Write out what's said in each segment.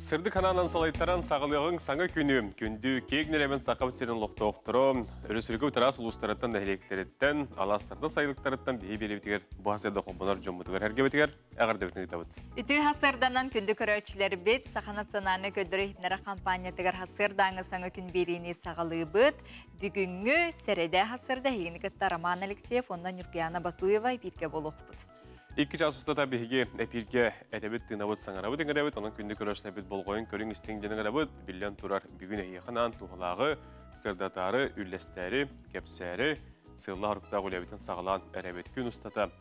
Сырдык санаанан салайтаран саҕалыаҕыҥ саҥа күнү, күндү киэҥ нэлэмэн Сахабыт сирин олохтоохторо, өрөспүүбүлүкэ араас улуустарыттан, нэһилиэктэриттэн, алаастартан, сайылыктарыттан биһи биэрэбитигэр бу хасыарда холбонор дьоммутугар эргэбитигэр эҕэрдэбитин ыытабыт. Үтүө хасыарданан күндү көрөөччүлэрбит, Саха национальнай көрдөрүү иһитиннэрэ хампаанньатыгар хасыардааҥы саҥа күн биэриини саҕалыыбыт. Бүгүҥҥү сэрэдэ хасыарда эһигини кытта Роман Алексеев уонна Нюргуяна Батуева бииргэ буолуохпут. Икки час устата биһиги эпииргэ этэбит, тыынабыт, саҥарабыт, ыҥырабыт, онон күндү көрөөччүлэрбит болҕойон көрүҥ, истиҥ диэн ыҥырабыт. Биллэн турар, бүгүн эһиэхэ анаан туһалааҕы, сырдатаары, үллэстээри, кэпсээри, сыаллаах-соруктаах үлэбитин саҕалаан эрэбит. Күн устата,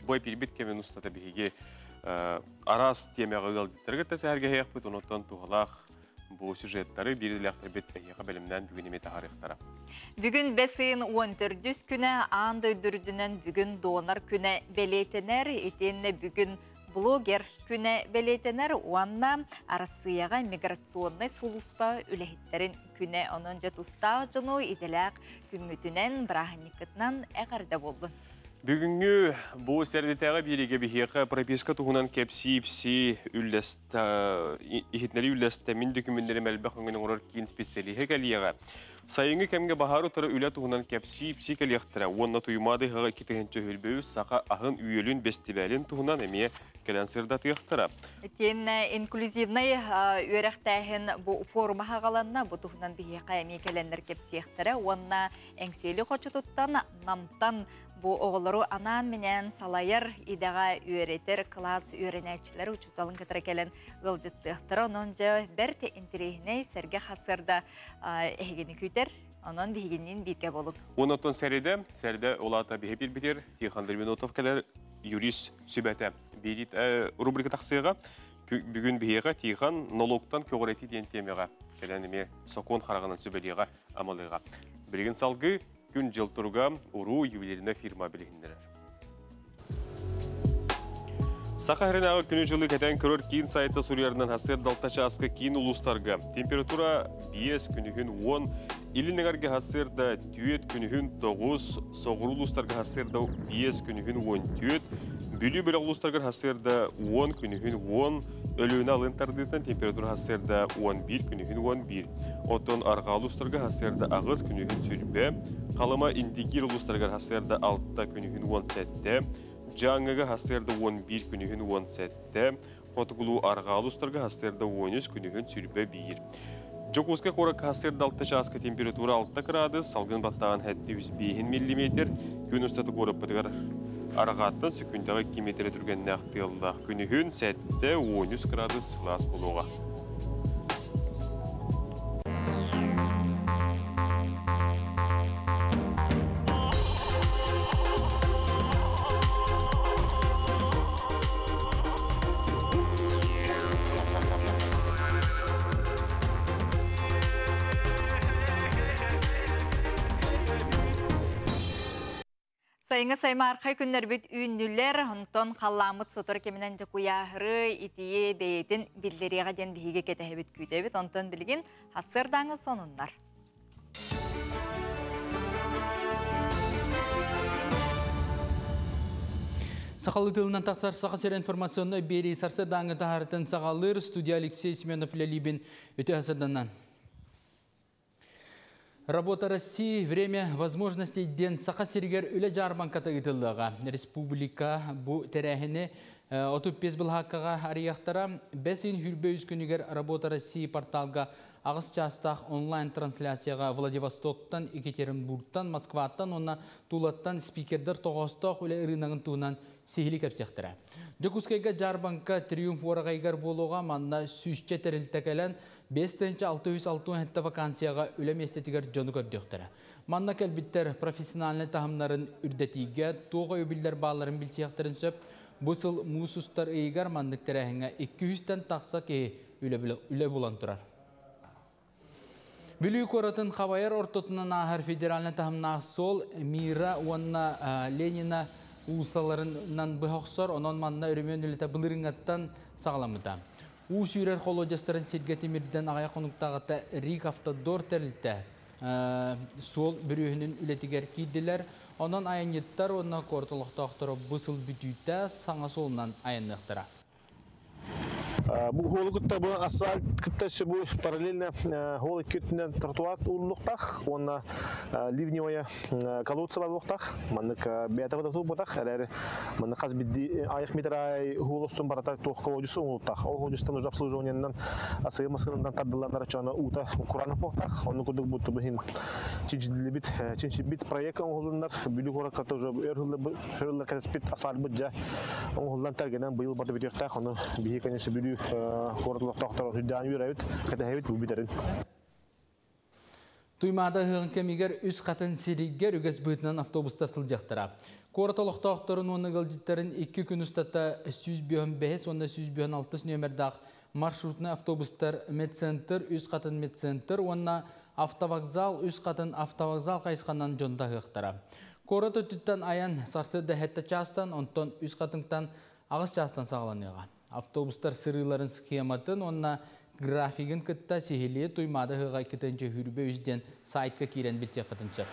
бу эпиирбит кэмин устата биһиги араас тиэмэҕэ ыалдьыттары кытта сэһэргэһиэхпит, онуттан туһалаах бу сюжеттары биир идэлээхтэрбит эһиэхэ бэлэмнээн бүгүн эмиэ таһаарыахтара. Бүгүн бэс ыйын 14 күнэ аан дойду үрдүнэн бүгүн донор күнэ бэлиэтэнэр, итиэннэ бүгүн блогер күнэ бэлиэтэнэр уонна Арассыыйаҕа миграционнай сулууспа үлэһиттэрин күнэ. Онон дьэ тустаах дьону идэлээх күҥҥүтүнэн, бырааһынньыккытынан эҕэрдэ буоллун. Бүгүҥҥү бу сэрдэтээҕи биэриигэ биһиэхэ прописка туһунан кэпсии-ипсии үллэстэ иһитиннэрии үллэстэ мин дөкүмүннэрим элбэх өҥөнү оҥорор киин специалиһэ кэлиэҕэ. Сайыҥҥы кэмҥэ баһаар утары үлэ туһунан кэпсии-ипсии кэлиэхтэрэ уонна Туймаада ыһыаҕа 2023 саха аһын үөлүн бэстибээлин туһунан эмиэ кэлэн сырдатыахтара. Итиэннэ инклюзивнай үөрэхтээһин бу форума хаҕаланна, бу туһунан биһиэхэ эмиэ кэлэннэр кэпсиэхтэрэ уонна Эҥсиэли хочотуттан Намтан бу оҕолору анаан-минээн салайар идэҕэ үөрэтэр кылаас үөрэнээччилэр учууталын кытары кэлэн ыалдьыттыахтара. Онон дьэ бэрт интэриэһинэй сэргэх хасыарда эһигини күүтэр. Онон биһигинниин бииргэ буолуҥ. Онтон сэридэ, сэридэ улаата биһи билбитир Тихон Дербинотов кэлэр юрист сүбэтэ. Биирит рубрика тахсыаҕа. Бүгүн биһиэхэ Тихон налогтан көҕүрэтии диэн тиэмэҕэ кэлэн эмиэ сокуон хараҕынан сүбэлиэҕэ, амалыаҕа. Билигин салгыы Күн-дьыл туруга уруу ювелирная фирма билиһиннэрэр. Саха сиринээҕи күнү-дьылы кэтэн көрөр киин сайта суруйарынан сарсыарда 6 чааска киин улуустарга температура 5, күнүһүн 10, илин эҥэргэ сарсыарда 4, күнүһүн 9, соҕуруу улуустарга сарсыарда 5, күнүһүн 14, Бүлүү бөлөх улуустарыгар сарсыарда 10, күнүһүн 10, Өлүөнэ алын тардыытынан температура сарсыарда 11, күнүһүн 11. Оттон арҕаа улуустарга сарсыарда 8, күнүһүн сүрбэ, Халыма Индигир улуустарыгар сарсыарда 6, күнүһүн 17, Дьааҥыга сарсыарда 11, күнүһүн 17, Хотугулуу арҕаа улуустарга сарсыарда 13, күнүһүн сүрбэ 1. Дьокуускай куоракка сарсыарда 6 чааска температура 6 градус, салгын баттаҕын 705 миллиметр, күн устата куораппытыгар арҕааттан сөкүүндэҕэ 2 миэтэрэ түргэннээх тыаллаах. Күнүһүн 7-13 градус сылаас буолуоҕа. Сайыҥҥы саймаархай күннэрбит үүннүлэр, онтон халлааммыт сотору кэминэн дьокуйааһыры итии бэйэтин биллэриэҕэ диэн биһиги кэтэһэбит күүтэбит. Онтон билигин сарсыардааҥы сонуннар. Сахалыы тылынан тахсар Саха сирэ информационнай биэрии сарсыардааҥҥы таһаарытын саҕалыыр студия Алексей Семенов үлэлиибин үтүө сарсыарданан. Работа России, время возможностей диэн Саха сиригэр үлэ дьаарбаҥката ыытыллыаҕа. Республика бу тэрээһини 35 былаһааккаҕа арыйыахтара. Бэс ыйын 23 күнүгэр Работа России порталга аҕыс чаастаах онлайн-трансляцияҕа Владивостоктан, Екатеринбургтан, Москваттан уонна Тулаттан спикердэр тоҕоостоох үлэ ырыынагын туһунан сиһилии кэпсиэхтэрэ. Дьокуускайга дьаарбаҥка Триумф уораҕайыгар буолуоҕа. Манна сүүсчэ тэрилтэ кэлэн 5667 вакансияҕа үлэ миэстэтигэр дьону көрдүөхтэрэ. Манна кэлбиттэр профессиональнай таһымнарын үрдэтиигэ туох өйөбүллэр баалларын билсиэхтэрин сөп. Бу сыл муус устар ыйыгар маннык тэрээһиҥҥэ 200-тэн тахса киһи үлэ булан турар. Бүлүү куоратын хабайар ортотунан ааһар федеральнай таһымнаах суол Мира уонна Ленина уулуссаларынан быһа охсор, онон манна өрөмүөн үлэтэ былырыыҥҥаттан саҕаламмыта. Уу сүүрэр холуодьастарын сиргэ тимирдэн аҕыйах хонуктааҕыта Рик Автодор тэрилтэ суол бүрүөһүнүн үлэтигэр киирдилэр. Онон айанньыттар уонна куорат олохтоохторо бу сыл бүтүүтэ саҥа суолунан айанныахтара. Бу хуолу кытта бу асфальт кытта өссө бу параллельно хуол икки өттүнэн тротуар ууруллуохтаах уонна ливневая колодца буолуохтаах. Маннык бэйэтэ бата буолбатах, эрээри маннык хас биирдии айах метр аайы хуол устун барата туох колодец оҥоһуллуохтаах. Ол колодецтан уже обслуживаниенан асыгы массыынанан тардылланнар чоно уута кураанах буолуохтаах. Онну курдук бу бу иһин чинчилибит чинчибит проект оҥоһулуннар Бүлүү куоракка тоже өр өр кэтэспит асфальтбыт дьэ оҥоһуллан тэлгэнэн быйыл барда бүтүөхтээх. Ону биһиги, конечно, Бүлүү куорат олохтоохторо сүрдээн үөрэбит, кэтэһэбит бу бүтэрин. Туймаада ыһыаҕын кэмигэр Үс Хатыҥ сиригэр үгэс быһыытынан автобустар сылдьыахтара. Куорат олохтоохторун уонна ыалдьыттарын 2 күн устата 155 уонна 156 нүөмэрдээх маршрутнай автобустар медцентр, Үс Хатыҥ медцентр уонна автовокзал, Үс Хатыҥ автовокзал хайысханан дьон таһыахтара. Куорат өттүттэн айан сарсыарда 7 чаастан, онтон Үс Хатыҥтан 8 чаастан саҕаланыаҕа. Автобустар сырыыларын схематын уонна графигын кытта сиһилии Туймаада ыһыаҕа 223 диэн сайтка киирэн билсиэххитин сөп.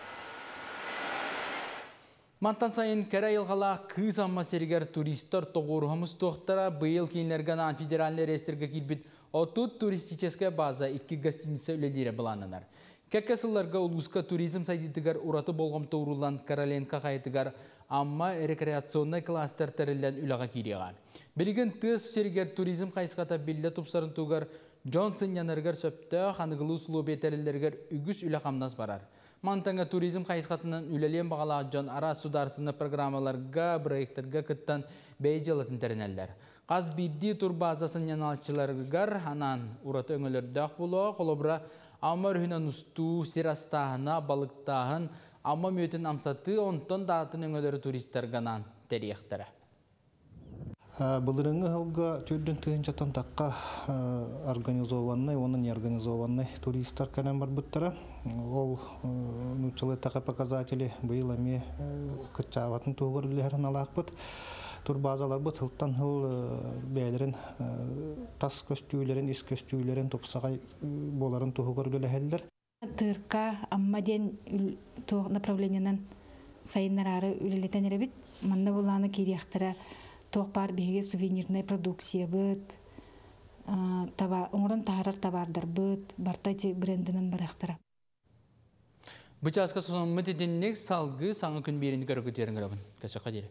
Мантан сайын кэрэ айылҕалаах Кыыс Амма сиригэр туристар тоҕуоруһа мустуохтара. Быйыл кинилэргэ анаан федеральнай реестргэ киирбит 30 туристическай база, 2 гостиница үлэлиирэ былааннанар. Кэккэ сылларга улууска туризм сайдыытыгар ураты болҕомто ууруллан Короленко хайатыгар Амма рекреационнай кластер тэриллэн үлэҕэ киириэҕэ. Билигин тыа сиригэр туризм хайысхата биллэ тупсарын туһугар дьон сынньанарыгар сөптөөх аныгылыы условия тэриллэригэр үгүс үлэ-хамнас барар. Мантан туризм хайысхатынан үлэлиэн баҕалаах дьон араас судаарыстыбаннай программаларга, проекттарга кыттан бэйэ дьыалатын тэринэллэр. Хас биирдии турбааза сынньанааччыларыгар анаан ураты өҥөлөрдөөх буолуоҕа. Холобура, Амма өрүһүнэн устуу, сир астааһына, балыктааһын, Амма мүөтүн амсатыы, онтон да атын өҥөлөрү туристарга анаан тэрийиэхтэрэ. Былырыҥҥы сылга 4 тыһыынчаттан тахха организованный уонна неорганизованный туристар кэлэн барбыттара. Ол нууччалыы показатели быйыл эмиэ кыччаабатын туһугар үлэлэһэр санаалаахпыт. Турбазаларбыт сылтан сыл бэйэлэрин тас көстүүлэрин, ис көстүүлэрин тупсаҕай буоларын туһугар үлэлэһэллэр. Тырка Амма диэн туох направлениенан сайыннараары үлэлэтэн эрэбит. Манна булааны киириэхтэрэ туох баар биһиги сувенирная продукциябыт, таба оҥорон таһаарар табаардарбыт, барта ити брендинэн барыахтара. Бу чааска сонуммут итинник, салгыы Саҥа күн биэриини көрөргүтүгэр ыҥырабын. Көрсүөххэ диэри.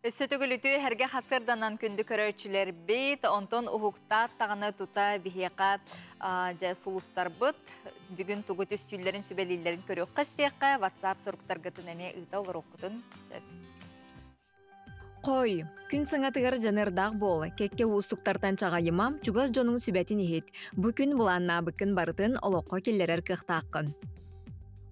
Өссө төгүл үтүө сэргэх сарсыарданан күндү көрөөччүлэрбит, онтон уһуктаат даҕаны тута биһиэхэ дьэ сулустарбыт бүгүн тугу түстүүллэрин сүбэлииллэрин көрүөххэ истиэххэ, WhatsApp суруктаргытын эмиэ ыыта олоруоххутун сөп. Хой, күн саҥатыгар дьаныардаах буол, кэккэ уустуктартан чаҕыйыма, чугас дьонуҥ сүбэтин иһит. Бу күн былааннаабыккын барытын олоххо киллэрэр кыахтааххын.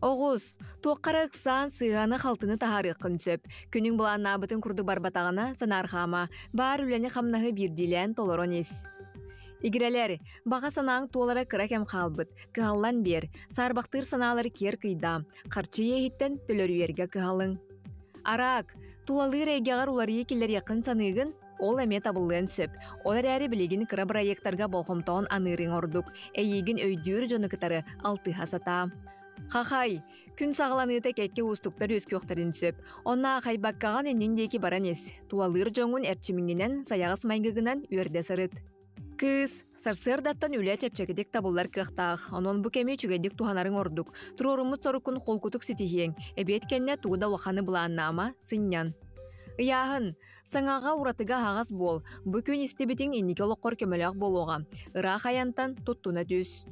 Оҕус, туохха эрэ ыксаан сыыһаны-халтыны таһаарыаххын сөп. Күнүҥ былааннаабытын курдук барбатаҕына, санаарҕаама, баар үлэни-хамнаһы биирдиилээн толорон ис. Игирэлэр, баҕа санааҥ туолара кыра кэм хаалбыт. Кыһаллан биэр, саарбахтыыр санаалары киэр кыйдаа, харчы иэһиттэн төлөрүйэргэ кыһалыҥ. Араак, тулалыыр эйгэҕэр уларыйыы киллэриэххин саныыгын, ол эмиэ табыллыан сөп. Ол эрээри билигин кыра бырайыактарга болҕомтоҕун аныырыҥ ордук. Эйиигин өйдүүр дьону кытары алтыһа сатаа. Хахай, күн саҕаланыыта кэккэ уустуктар үөскүөхтэрин сөп. Онно аахайбаккаҕын иннин диэки баран ис. Тулалыыр дьоҥҥун эрчимҥинэн, сайаҕас майгыгынан үөрдэ сырыт. Кыыс, сарсыардаттан үлэ чэпчэкитик табыллар кыахтаах. Онон бу кэми үчүгэйдик туһанарыҥ ордук. Туруоруммут соруккун холкутук ситиһиэҥ. Эбиэт кэннэ тугу да улаханы былааннаама, сынньан. Ыйааһын, саҥаҕа уратыга аһаҕас буол. Бу күн истибитиҥ инники олоххор көмөлөөх буолуоҕа. Ыраах айантан туттуна түс.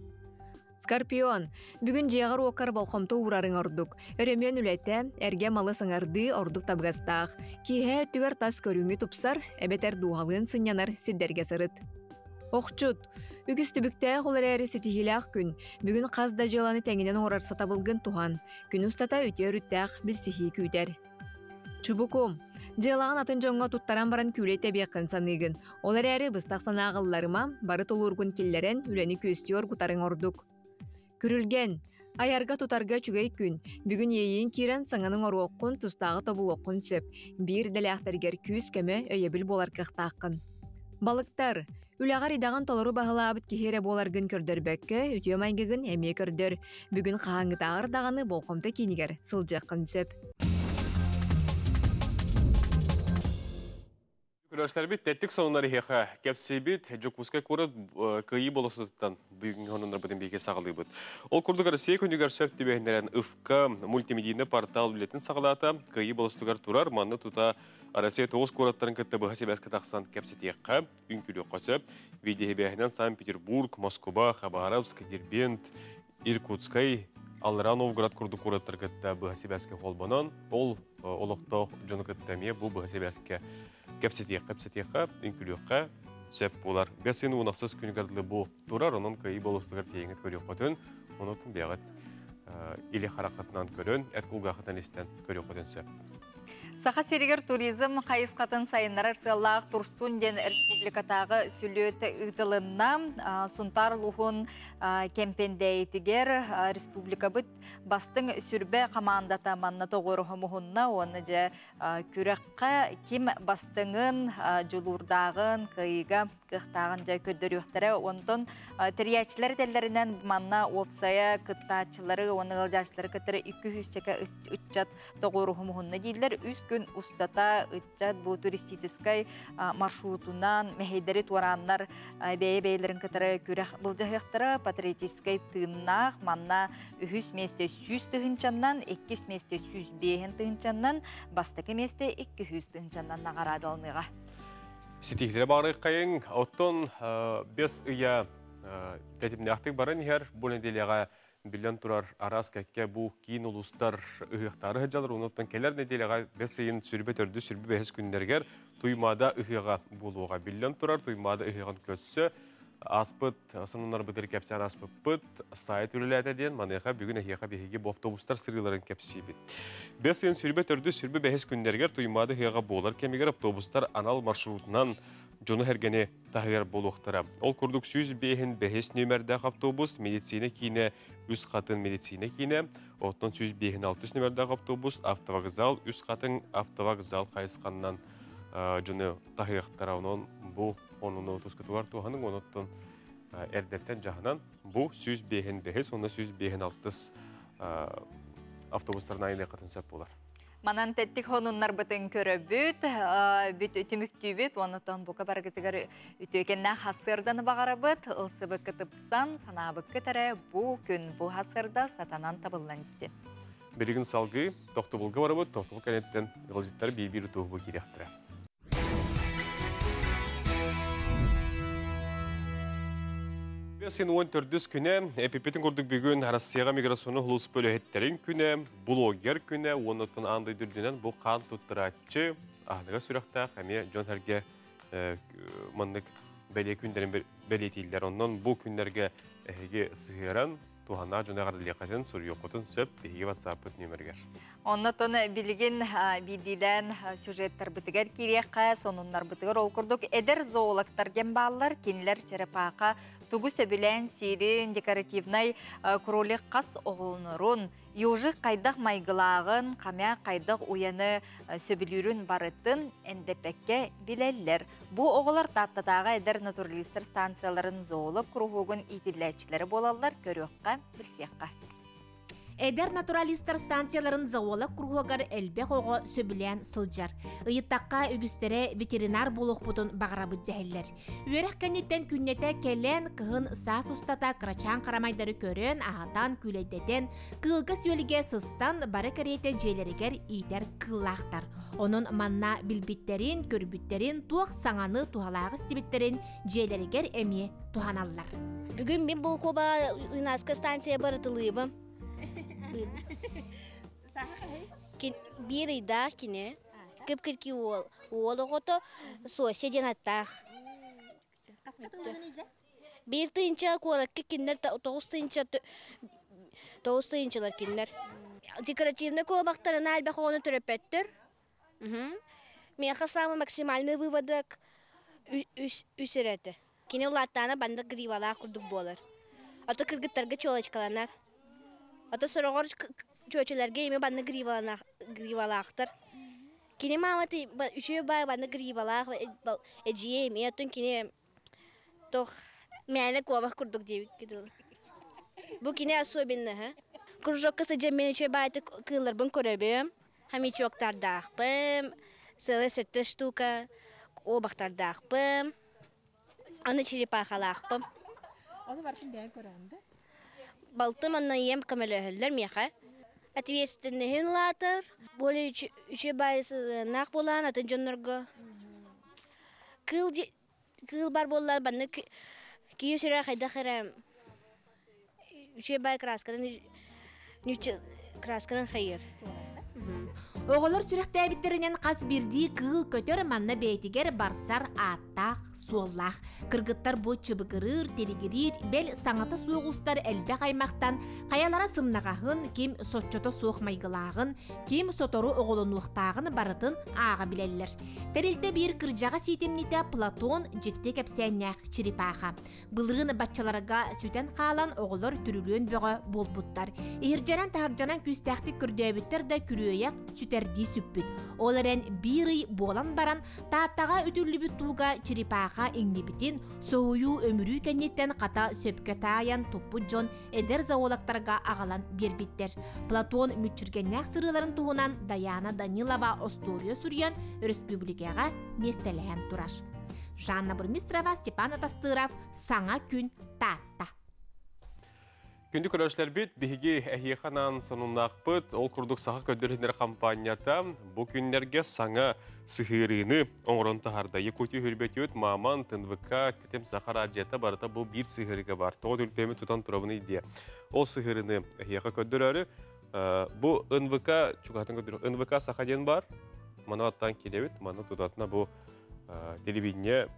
Скорпион, бүгүн дьиэҕэр уоккар болҕомто уурарыҥ ордук. Өрөмүөн үлэтэ, эргэ малы саҥардыы ордук табыгастаах. Киэһэ өттүгэр тас көрүҥү тупсар, эбэтэр дууһалыын сынньанар сирдэргэ сырыт. Охчут, үгүс түбүктээх ол эрээри ситиһиилээх күн. Бүгүн хас да дьыаланы тэҥинэн оҥорор сатабылгын туһан. Күн устата үтүө өрүттээх билсиһии күүтэр. Чубуку, дьыалаҕын атын дьоҥҥо туттаран баран күүлэй тэбиэххин саныыгын. Ол эрээри быстах санааҕа ылларыма, бары тулуургун киллэрэн, үлэни күөстүү оргутарыҥ ордук. Күрүлгэн, айарга-тутарга үчүгэй күн. Бүгүн иэйииҥ киирэн саҥаны оҥоруоххун, тустааҕы тобулуоххун сөп. Биир идэлээхтэргэр күүс-көмө, өйөбүл буолар кыахтааххын. Балыктар, үлэҕэр идэҕин толору баһылаабыт киһи эрэ буоларгын көрдөрбөккө, үтүө майгыгын эмиэ көрдөр. Бүгүн хаһааҥҥытааҕар даҕаны болҕомто киинигэр сылдьыаххын сөп. Көрөөччүлэрбит тэттик сонуннар иһиэхэ кэпсиибит. Дьокуускай куорат Кыайыы болуоссатыттан бүгүҥҥү сонуннарбытын биһиги саҕалыыбыт. Ол курдук Россия күнүгэр сөп түбэһиннэрэн ЫФК мультимедийнай портал үлэтин саҕалаата. Кыайыы болуоссатыгар турар манна тута Россия тоҕус куораттарын кытта быһа сибээскэ тахсан кэпсэтиэххэ, үҥкүүлүөххэ сөп. Видеоһибээһинэн Санкт-Петербург, Москуба, Хабаровск, Дербент, Иркутскай, Аллараа Новгород курдук куораттары кытта быһа сибээскэ холбонон, ол олохтоох дьону кытта эмиэ бу быһа сибээскэ кэпсэтиэххэ, кэпсэтиэххэ, үҥкүүлүөххэ сөп буолар. Бэс ыйын уонахсыс күнүгэр дылы бу турар, онон кыайыы болуостугар тиийэҥҥит көрүөххүтүн, онутун бэйэҕит или хараххытынан көрөн, эт кулгааххытынан истэн көрүөххүтүн сөп. Саха сиригэр туризм хайысхатын сайыннарар сыаллаах Турсун диэн республикатааҕы сүлүөт ыытылынна. Сунтаар улууһун Кэмпэндээйитигэр республикабыт бастыҥ сүрбэ хамаандата манна тоҕуоруһумуһунна уонна дьэ күрэххэ ким бастыҥын, дьулуурдааҕын, кыайыыга кыахтааҕын дьэ көрдөрүөхтэрэ. Онтон тэрийээччилэр этэллэринэн манна уопсайа кыттааччылары уонна ыалдьааччылары кытары 200 ыччат тоҕуоруһумуһунна дииллэр. Үс күн устата ыччат бу туристическай маршрутунан мэһэйдэри туорааннар бэйэ-бэйэлэрин кытары күрэх былдьаһыахтара. Патриотическай тыыннаах манна үһүс миэстэ 100 тыһыынчаннан, иккис миэстэ 105 тыһыынчаннан, бастакы миэстэ 200 тыһыынчаннан наҕараадаланыаҕа. Ситиһиилэри баарыаххайыҥ. Оттон бэс ыйа тэтимнээхтик баран иһэр. Бу нэдиэлэҕэ биллэн турар араас кэккэ бу киин улуустар ыһыахтаары сылдьаллар. Онуттан кэлэр нэдиэлэҕэ бэс ыйын сүрбэ төрдүс, сүрбэ бэһис күннэригэр Туймаада ыһыаҕа буолуоҕа. Биллэн турар, Туймаада ыһыаҕын көрсө ааспыт сонуннарбытыгар кэпсээн ааспыппыт сайт үлэлээтэ диэн маныаха бүгүн эһиэхэ биһиги бу автобустар сырыыларын кэпсиибит. Бэс ыйын сүрбэ төрдүс, сүрбэ бэһис күннэригэр Туймаада ыһыаҕа буолар кэмигэр автобустар анал маршрутунан дьону-сэргэни таһыйар буолуохтара. Ол курдук 105 бэһис нүөмэрдээх автобус медицина киинэ Үс Хатын медицина киинэ, оттон 105 нүөмэрдээх автобус автовокзал Үс Хатын автовокзал хайысханнан дьону таһыахтара. Онон бу онуну тускутугар туһаның, онуттан эрдэттэн дьаһанан бу 105 уонна 156 автобустарын айылыаххытын сөп буолар. Манан тэттик хонуннарбытын көрөбүт, бүт түмүктүүбүт, оннотон бука баргытыгар үтүөкэннээх хассыарданы баҕарабыт, ылсыбыкка тыпсан, санаабыкка тэрэ бу күн бу хассыарда сатанан табыллан истин. Билигин салгыы тохтобулга барабыт, тохтобул кэнниттэн ыалдьыттар биир-биир утуһу киириэхтэрэ. Син уон төрдүс күнэ, эпиппитин курдук бүгүн Россияға миграционный улууспа үлэһиттэрин күнэ, блогер күнэ, уоннаттан аан дойду үрдүнэн бу хаан туттарааччы аһыныга сүрэхтээх эмиэ дьон сэргэ маннык бэлиэ күннэрин бэлиэтииллэр. Онон бу күннэргэ эһиги сыһыаран туһаннаах дьону эҕэрдэлиэххитин, суруйуоххутун сөп биһиги WhatsApp-пыт нүөмэригэр. Оннотон билигин биирдиилээн сюжеттарбытыгар киириэххэ, сонуннарбытыгар ол курдук эдэр зоологтар диэн бааллар, кинилэр черепаха тугу сөбүлээн сиирин, декоративнай кролик хас оҕолонорун, ежик хайдах майгылааҕын, хомяк хайдах уйаны сөбүлүүрүн барытын эндэппэккэ билэллэр. Бу оҕолор Тааттатааҕы эдэр натуралистар станцияларын зоолог куруһуогун иитиллээччилэрэ буолаллар, көрүөххэ, билсиэххэ. Эдэр натуралистар станцияларын зоолог куруһуогар элбэх оҕо сөбүлээн сылдьар. Ыйыттахха үгүстэрэ ветеринар буолуохпутун баҕарабыт дэһэллэр. Үөрэх кэнниттэн күннэтэ кэлэн, кыһын саас устата кырачаан харамайдары көрөн, аһатан, күүлэйдэтэн, кыылга-сүөлгэ сыстан бары кэриэтэ дьиэлэригэр иитэр кыыллаахтар. Онон манна билбиттэрин, көрбүттэрин, туох саҥаны туһалааҕы истибиттэрин дьиэлэригэр эмиэ туһаналлар. Бүгүн мин Болкуоба Юнарская станция барытылыыбын. Биир ыйдаах кини. Кып-кырки уол. Уол оҕото Сося диэн аттаах. Биир тыһыынча куоракка кинилэр 9 тыһыынчалар кинилэр. Декоративный куобахтарына элбэх оҕону төрөппөттөр. Миэхэ самый максимальный выводок үс эрэ. Кини улааттаана баннык гривалаах курдук буолар. Ото кыргыттарга челочкаланар. Ото сороҕор чүөчэлэргэ эми баннык гривалаахтар. Кини мааматы үчүгэй баай баннык гривалаах эдьиийэ эми оттон кини тох мээнэ куобах курдук диэбиккэ дылы. Бу кини особенноһа. Кружокка сылдьан мин үчүгэй баайтык кыылларбын көрөбүм. Хомячоктардаахпын, целая сэттэ штука. Куобахтардаахпын. Аны черепахалаахпын. Ону барытын бэйэҥ көрөҕүн да? Балтым онно ийэм көмөлөһөллөр миэхэ. Ответственноһын улаатар, более үчүгэй баайы сыһыаннаах буолаан атын дьоннорго. Кыыл кыыл бар буоллар баннык киһи сүрэ хайдах эрэ үчүгэй баай красканан красканан хайыр. Оҕолор сүрэхтээбиттэринэн хас биирдии кыыл көтөр манна бэйэтигэр барсар ааттаах, суоллаах. Кыргыттар бу чыбыгырыыр, тилигириир, бэл саҥата суох устар элбэх аймахтан хайалара сымнаҕаһын, ким соччото суох майгылааҕын, ким сотору оҕолонуохтааҕын барытын ааҕа билэллэр. Тэрилтэ биир кырдьаҕас иитимньитэ Платон дьикти кэпсээннээх черепаха. Былырыын баччаларга сүтэн хаалан оҕолор түрүлүөн бөҕө буолбуттар. Иһирдьэнэн-таһырдьанан күүстээхтик көрдөөбүттэр да күрүөйэх сүтэрдии сүппүт. Ол эрэн биир ый буолан баран Тааттаҕа үтүллүбүт тууга черепаха иҥнибитин, соһуйуу өмүрүү кэнниттэн хата сөпкө таайан туппут дьон эдэр зоологтарга аҕалан биэрбиттэр. Платон мүччүргэннээх сырыыларын туһунан Даяна Данилова остуоруйа суруйан өрөспүүбүлүкэҕэ миэстэлэһэн турар. Жанна Бурмистрова, Степан Атастыров, Саҥа күн, Таатта. Күндү көрөөччүлэрбит, биһиги эһиэхэ анаан сонуннаахпыт. Ол курдук Саха көрдөрүнэр хампаанньата бу күннэргэ саҥа сыһыарыыны оҥорон таһаарда. Якутия Хүрбэтиют, Маман, ТНВК, Тэтим Саха радиота барыта бу биир сыһыарыыга бар. Тоҕо түлпэми тутан турабын диye. Ол сыһыарыыны эһиэхэ көрдөрөөрү бу НВК чугаһатын көрдөрөр. НВК Саха диэн бар. Маны аттан киирэбит. Маны тутатына бу телевидение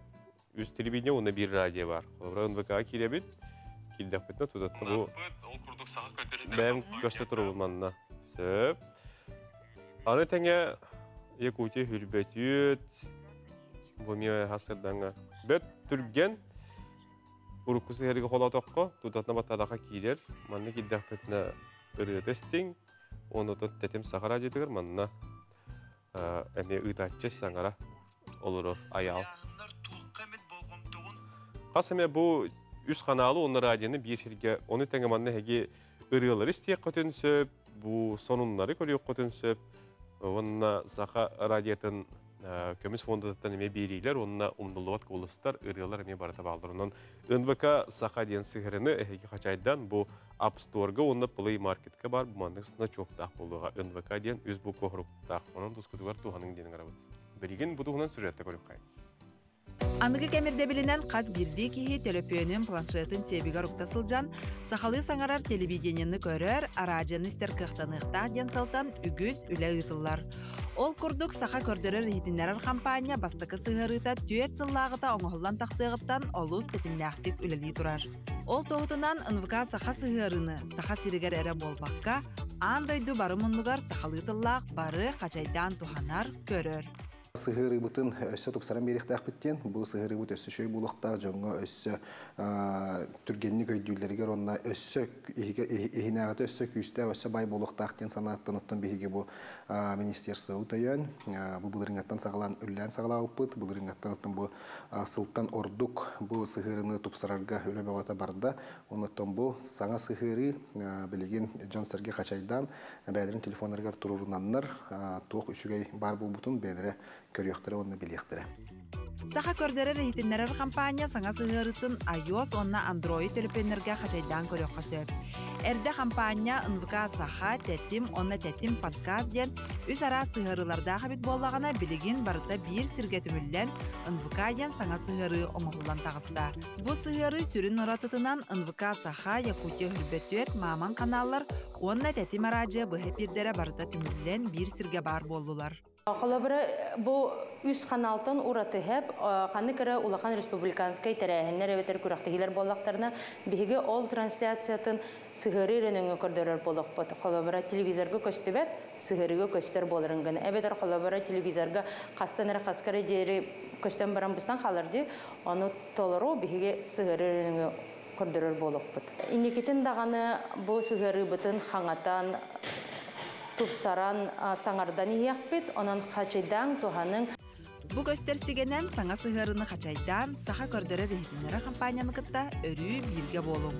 үс телевидение уонна биир радио бар. Холобура НВК киирэбит. Киирдэхпитинэ тутатына бу бэйэм көстө турабын манна. Сөп. Аны тэҥэ Якутия Хүрбэтүөт бу эмиэ хасырдаҥа. Бөт түргэн урукку сыһыарыга холоотоххо тутатына баттадаха киирэр. Манна киирдэхпитинэ ырыата истиҥ. Уонна тэтим саха радиотыгар манна эмиэ ыытааччы саҥара олорор айаал. Хас эмэ бу үс ханаалы уонна радионы биир сиргэ, ону тэҥэ манна эһиги ырыалары истиэххитин сөп, бу сонуннары көрүөххүтүн сөп, уонна саха радиотын көмүс фондатыттан эмиэ биэриилэр уонна умнуллубат куоластар, ырыалар эмиэ барыта бааллар. Онон НВК Саха диэн сыһыарыны эһиги хачайдан бу App Store-га уонна Play Market-ка бар бу маннык значоктаах буолуоҕа. НВК диэн үс буква хоруктаах. Онон тускутугар туһаныҥ диэн ыҥырабыт. Билигин бу туһунан сюжетта көрүөххэйин. Аныгы кэм ирдэбилинэн хас биирдии киһи төлөпүөнүн, планшетын сиэбигэр укта сылдьан, сахалыы саҥарар телевидениены көрөр, араадьыйаны истэр кыахтаныахтаах диэн сылтан үгүс үлэ ыытыллар. Ол курдук, саха көрдөрөр-иһитиннэрэр хампаанньа бастакы сыһыарыыта түөрт сыллааҕыта оҥоһуллан тахсыаҕыттан олус тэтимнээхтик үлэлии турар. Ол туоһутунан НВК саха сыһыарыыны Саха сиригэр эрэ буолбакка, аан дойду бары муннугар сахалыы тыллаах бары хачайдаан туһанар, көрөр. Сыһыарыыбытын өссө тупсаран биэриэхтээхпит диэн, бу сыһыарыыбыт өссө үчүгэй буолуохтаах, дьоҥҥо өссө түргэнник өйдүүллэригэр уонна өссө иһинээҕитэ өссө күүстээх, өссө баай буолуохтаах диэн санааттан оттон биһиги бу министерствобыт өйөөн, бу былырыыҥҥаттан саҕалаан үлэлээн саҕалаабыппыт, былырыыҥҥаттан оттон бу сылтан ордук бу сыһыарыыны тупсарарга үлэ бөҕөтө барда. Оннуттан бу саҥа сыһыарыы билигин дьон-сэргэ хачайдаан бэйэлэрин телефоннарыгар туруорунаннар туох үчүгэй баар буолбутун бэйэлэрэ көрүөхтэрэ уонна билиэхтэрэ. Саха көрдөрөр-иһитиннэрэр хампаанньа саҥа сыһыарыытын iOS уонна Android төлөпүөннэргэ хачайдаан көрүөххэ сөп. Эрдэ хампаанньа НВК Саха, Тэтим уонна Тэтим подкаст диэн үс араас сыһыарыылардаах эбит буоллаҕына, билигин барыта биир сиргэ түмүллэн НВК диэн саҥа сыһыарыы оҥоһуллан таҕыста. Бу сыһыарыы сүрүн уратытынан НВК Саха, Якутия Хүрбэтүөт, Маман каналлар уонна Тэтим араадьыйа быһа эпиирдэрэ барыта түмүллэн биир сиргэ баар буоллулар. Холобура, бу үс ханаалтан ураты хэп ханнык эрэ улахан республиканскай тэрээһиннэр эбэтэр күрэхтэһиилэр буоллахтарына, биһиги ол трансляциятын сыһыарыы эрэ нөҥүө көрдөрөр буолуохпут. Холобура, телевизорга көстүбэт, сыһыарыыга көстөр буоларын гына. Эбэтэр холобура, телевизорга хастан эрэ хаска эрэ диэри көстөн баран быстан хаалар дии, ону толору биһиги сыһыарыы эрэ нөҥүө көрдөрөр буолуохпут. Инникитин даҕаны бу сыһыарыыбытын хаҥатан, тупсаран, саҥардан иһиэхпит, онон хачайдааҥ, туһаныҥ. Бу көстөр сигэнэн саҥа сыһыарыны хачайдаан, саха көрдөрөр-иһитиннэрэр хампаанньаны кытта өрүү бииргэ буолуҥ.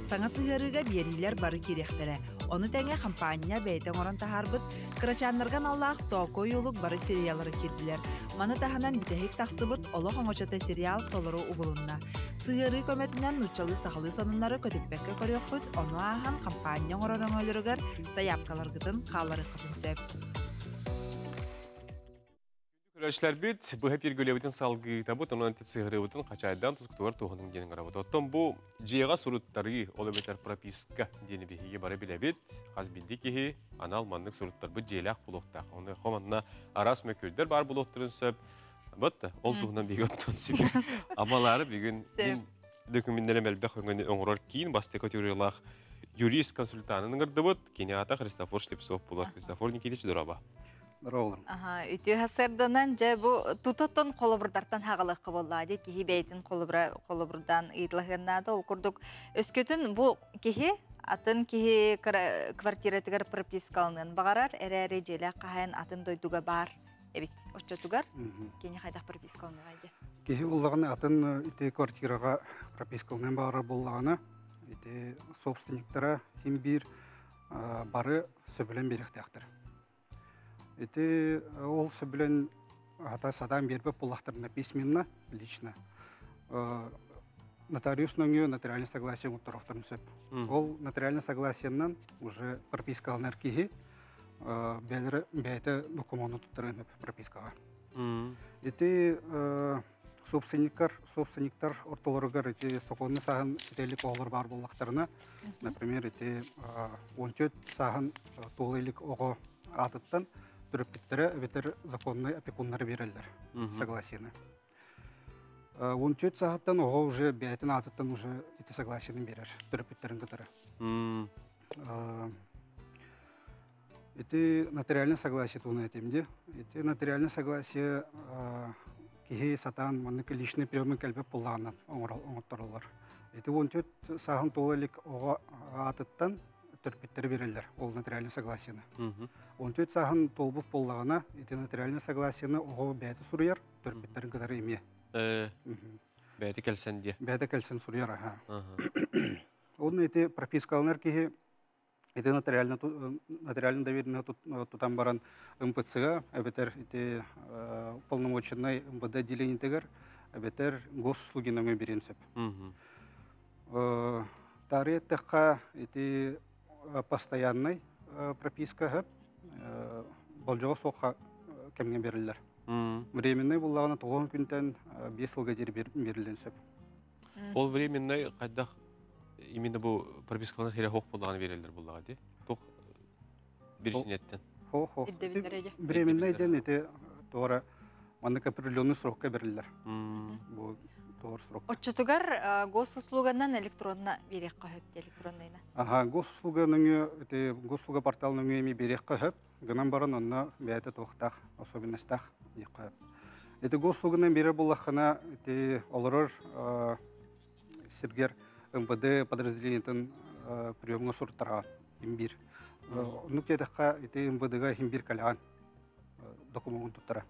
Саҥа сыһыарыыга биэриилэр бары киириэхтэрэ. Ону тэҥэ хампаанньа бэйэтэ оҥорон таһаарбыт кырачааннарга аналлаах Токо ойуулук бары сериаллара киирдилэр. Маны таһынан бүтэһик тахсыбыт Олох оҥочото сериал толору угулунна. Сыһыарыы көмөтүнэн нууччалыы-сахалыы сонуннары көтүппэккэ көрүөххүт, ону ааһан хампаанньа оҥорор өҥөлөрүгэр сайаапкаларгытын хаалларыаххытын сөп. Көрөөччүлэрбит быһа пиргүлэбитин салгыытабыт, онон сыһырыбытын хачайдаан тускутугар туһунун диэн ыҥырабыт. Оттон бу дьиэҕэ суруттарыы, ол эбэтэр прописка диэни биһиги бары билэбит. Хас биирдии киһи анал маннык суруттарбыт дьиэлээх буолуохтаах. Ону хоманна араас мөкүрдэр баар буолуохтарын сөп. Бот ол туһунан биһиги оттон сүбэ амалаары бүгүн мин документтерим элбэх өҥөнү оҥорор киин бастакы теориялаах юрист консультанын ыҥырдыбыт. Кини аата Христофор Слепцов буолар. Христофор Никитич, дороба. Дороолорум. Аха, үтүө сарсыарданан дьэ бу тутаттан холобурдартан хагалыахха буоллаа дии киһи бэйэтин холобура холобурдаан ыйыталаһыаннаада ол курдук өскөтүн бу киһи атын киһи квартиратыгар пропискаланыан баҕарар эрээри дьиэлээх хаһайын атын дойдуга баар эбит оччотугар кини хайдах пропискаланыаҕай диye Киһи буллаҕына атын ити квартираҕа пропискаланыан баҕарар буоллаҕына ити собственниктара ким биир бары сөбүлэн биэриэхтээхтэр. Ити ол сөбүлэн хата сатаан биэрбэт буоллахтарына письменно, лично нотариус нөҥүө нотариальное согласие оҥотторуохтарын сөп. Ол нотариальное согласиеннан уже пропискаланар киһи бэйэлэрэ бэйэтэ докумуону туттарыан сөп пропискаҕа. Ити собственниктар собственниктар ортолоругар ити сокуонну сааһын ситэ илик оҕолор баар буоллахтарына, например, ити 14 сааһын туола илик оҕо аатыттан төрөппүттэрэ эбэтэр законнай опекуннары биэрэллэр согласиены. 14 сааһыттан оҕо уже бэйэтин аатыттан уже ити согласиены биэрэр төрөппүттэрин кытары. Ити нотариальное согласие туһунан этим дии. Ити нотариальное согласие киһи сатаан маннык личный приемы кэлбэт буоллаҕына оҥоттороллор. Ити 14 сааһын туола илик оҕо аатыттан төрөппүттэри биэрэллэр ол нотариальное согласиены. 14 сааһын туолбут буоллаҕына ити нотариальное согласиены оҕо бэйэтэ суруйар, төрөппүттэрин кытары эмиэ. Бэйэтэ кэлсэн диэ. Бэйэтэ кэлсэн суруйар, аха. Онно ити пропискаланар киһи ити нотариально нотариально доверенное тутан баран МПЦ-га эбэтэр ити полномоченный МВД отделениетигэр эбэтэр госуслуги нөҥүө бириэн сөп. Таарыйа эттэххэ ити постоянный прописка сөп болдьоҕо суохха кэмҥэ бериллэр. Временный буллаҕына тоҕуон күнтэн 5 сылга диэри бериллиэн сөп. Ол временный хайдах именно бу пропискалар хере хоох буллаҕына береллер буллаҕа ди. Туох биричинеттен. Хо-хо. Временный диэн ити туора маннык определенный срокка бериллер. Бу туор срок. Оччотугар госуслуганан электронна биэриэххэ сөп электронныйна. Аха, госуслуга нөҥүө ити госуслуга портал нөҥүө эми биэриэххэ сөп. Гынан баран онно бэйэтэ туохтаах особенностаах диэххэ сөп. Ити госуслуганан биэрэр буоллаххына ити олорор сиргэр МВД подразделениетын приемҥа суруттараҕын имбиир. Оннук диэтэххэ ити МВД-га имбиир кэлэҕин докумуонун туттара.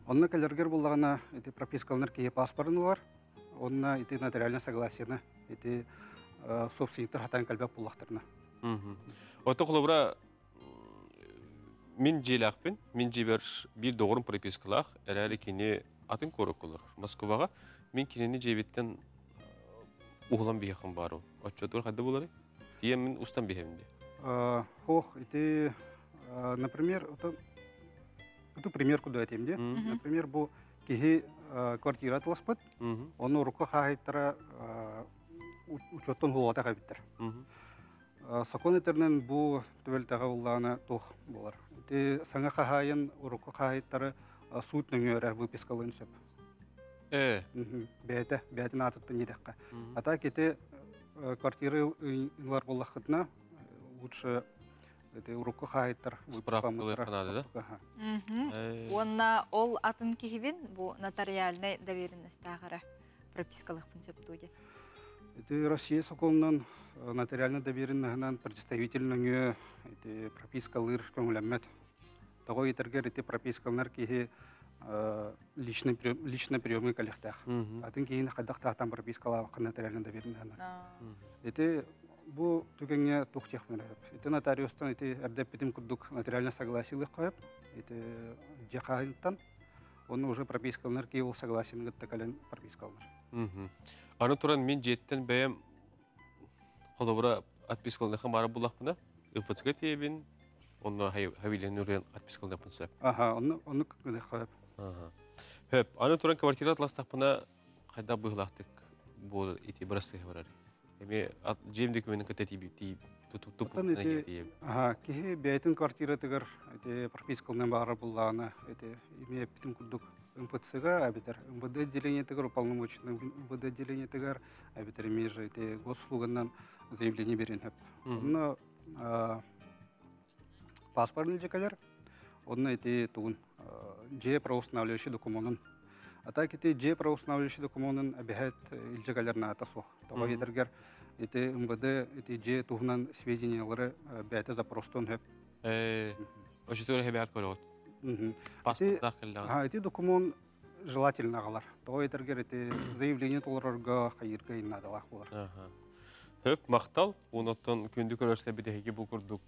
Онно кэлэргэр буллаҕына ити пропискаланар киһи паспорын ылар, онно ити нотариальное согласиены ити собственниктар хатан кэлбэт буллахтарына. Ото холобура мин дьиэлээхпин, мин дьиэбэр биир доҕорум пропискалаах, эрээри кини атын куоракка олорор, Москваҕа. Мин кинини дьиэбиттэн уһулан биһиэххин баарым. Оччотугар хайда буоларый? Тиийэн мин устан биһэбин дии. Хох, ити, например, это, это пример куда этим дии. Например, бу киһи квартира атыласпыт, оны урукку хаһайттара учеттан хуолатах эбиттер. Сокуон этэринэн бу түбэлтэҕэ уллаана туох буолар. Ити саҥа хаһаайын урукку хаһаайыттары суут нөҥүө эрэ выпискалыан сөп. Э. Бэйэтэ, бэйэтин аатыттан диэтэххэ. А так ити квартира ылар буоллаххытына лучше ити урукку хаһаайыттар выпискаламмыттара. Да? Уонна ол атын киһибин бу нотариальнай доверенностаах эрэ пропискалыахпын сөп дуу диэн. Ити Россия сокуонунан нотариально доверенноһынан представитель нөҥүө ити пропискалыыр көҥүлэммэт. Тоҕо ыйытаргар ити пропискаланар киһи личный личный приемы кэлиэхтээх. Атын киһини хайдах таатан пропискалаабакка нотариально доверенноһынан. Ити Бу түгэҥҥэ туох диэхпин эрэ. Ити нотариустан ити эрдэ эппитим курдук нотариальное согласие ылыахха сөп. Ити дьиэ хаһаайыныттан. Онно уже пропискаланар киһи ол согласиены кытта кэлэн пропискаланар. Аны туран мин дьиэттэн бэйэм холобура отпискаланыхха баар буллахпына, ЫПЦ-га тиийэбин, онно хавилен үрэн отпискаланыахпын сөп. Аха, онну оннук гыныахха сөп. Аха. Хөп, аны туран квартира атластахпына хайдах быһыылаахтык бу ити бырастыһа барар. Эми дьиэм документын кытта тиийип Оттон ити аха, киһи бэйэтин квартиратыгар ити пропискалынан баҕарар буллаҕына, ити эмиэ эппитим курдук МФЦ-га эбэтэр МВД отделениетыгар, уполномоченный МВД отделениетыгар, эбэтэр эмиэ же ити госуслуганан заявление берин сөп. Онно паспорт илдьэ кэлэр, онно ити тугун дьиэ правоустанавливающий докумуонун. А так ити дьиэ правоустанавливающий докумуонун эбэһээт илдьэ кэлэр наада суох. Тоҕо диэтэргэр ити МВД ити дьиэ туһунан сведениялары бэйэтэ запростуон сөп. Очутугар эбэһээт көрөҕүт. Паспорттаах кэллэҕин. Ити докумуон желательно аҕалар. Тоҕо диэтэргэр ити заявление толорорго хайыырга наадалаах буолар. Хөп, махтал. Онуттан күндү көрөрсө биһиги бу курдук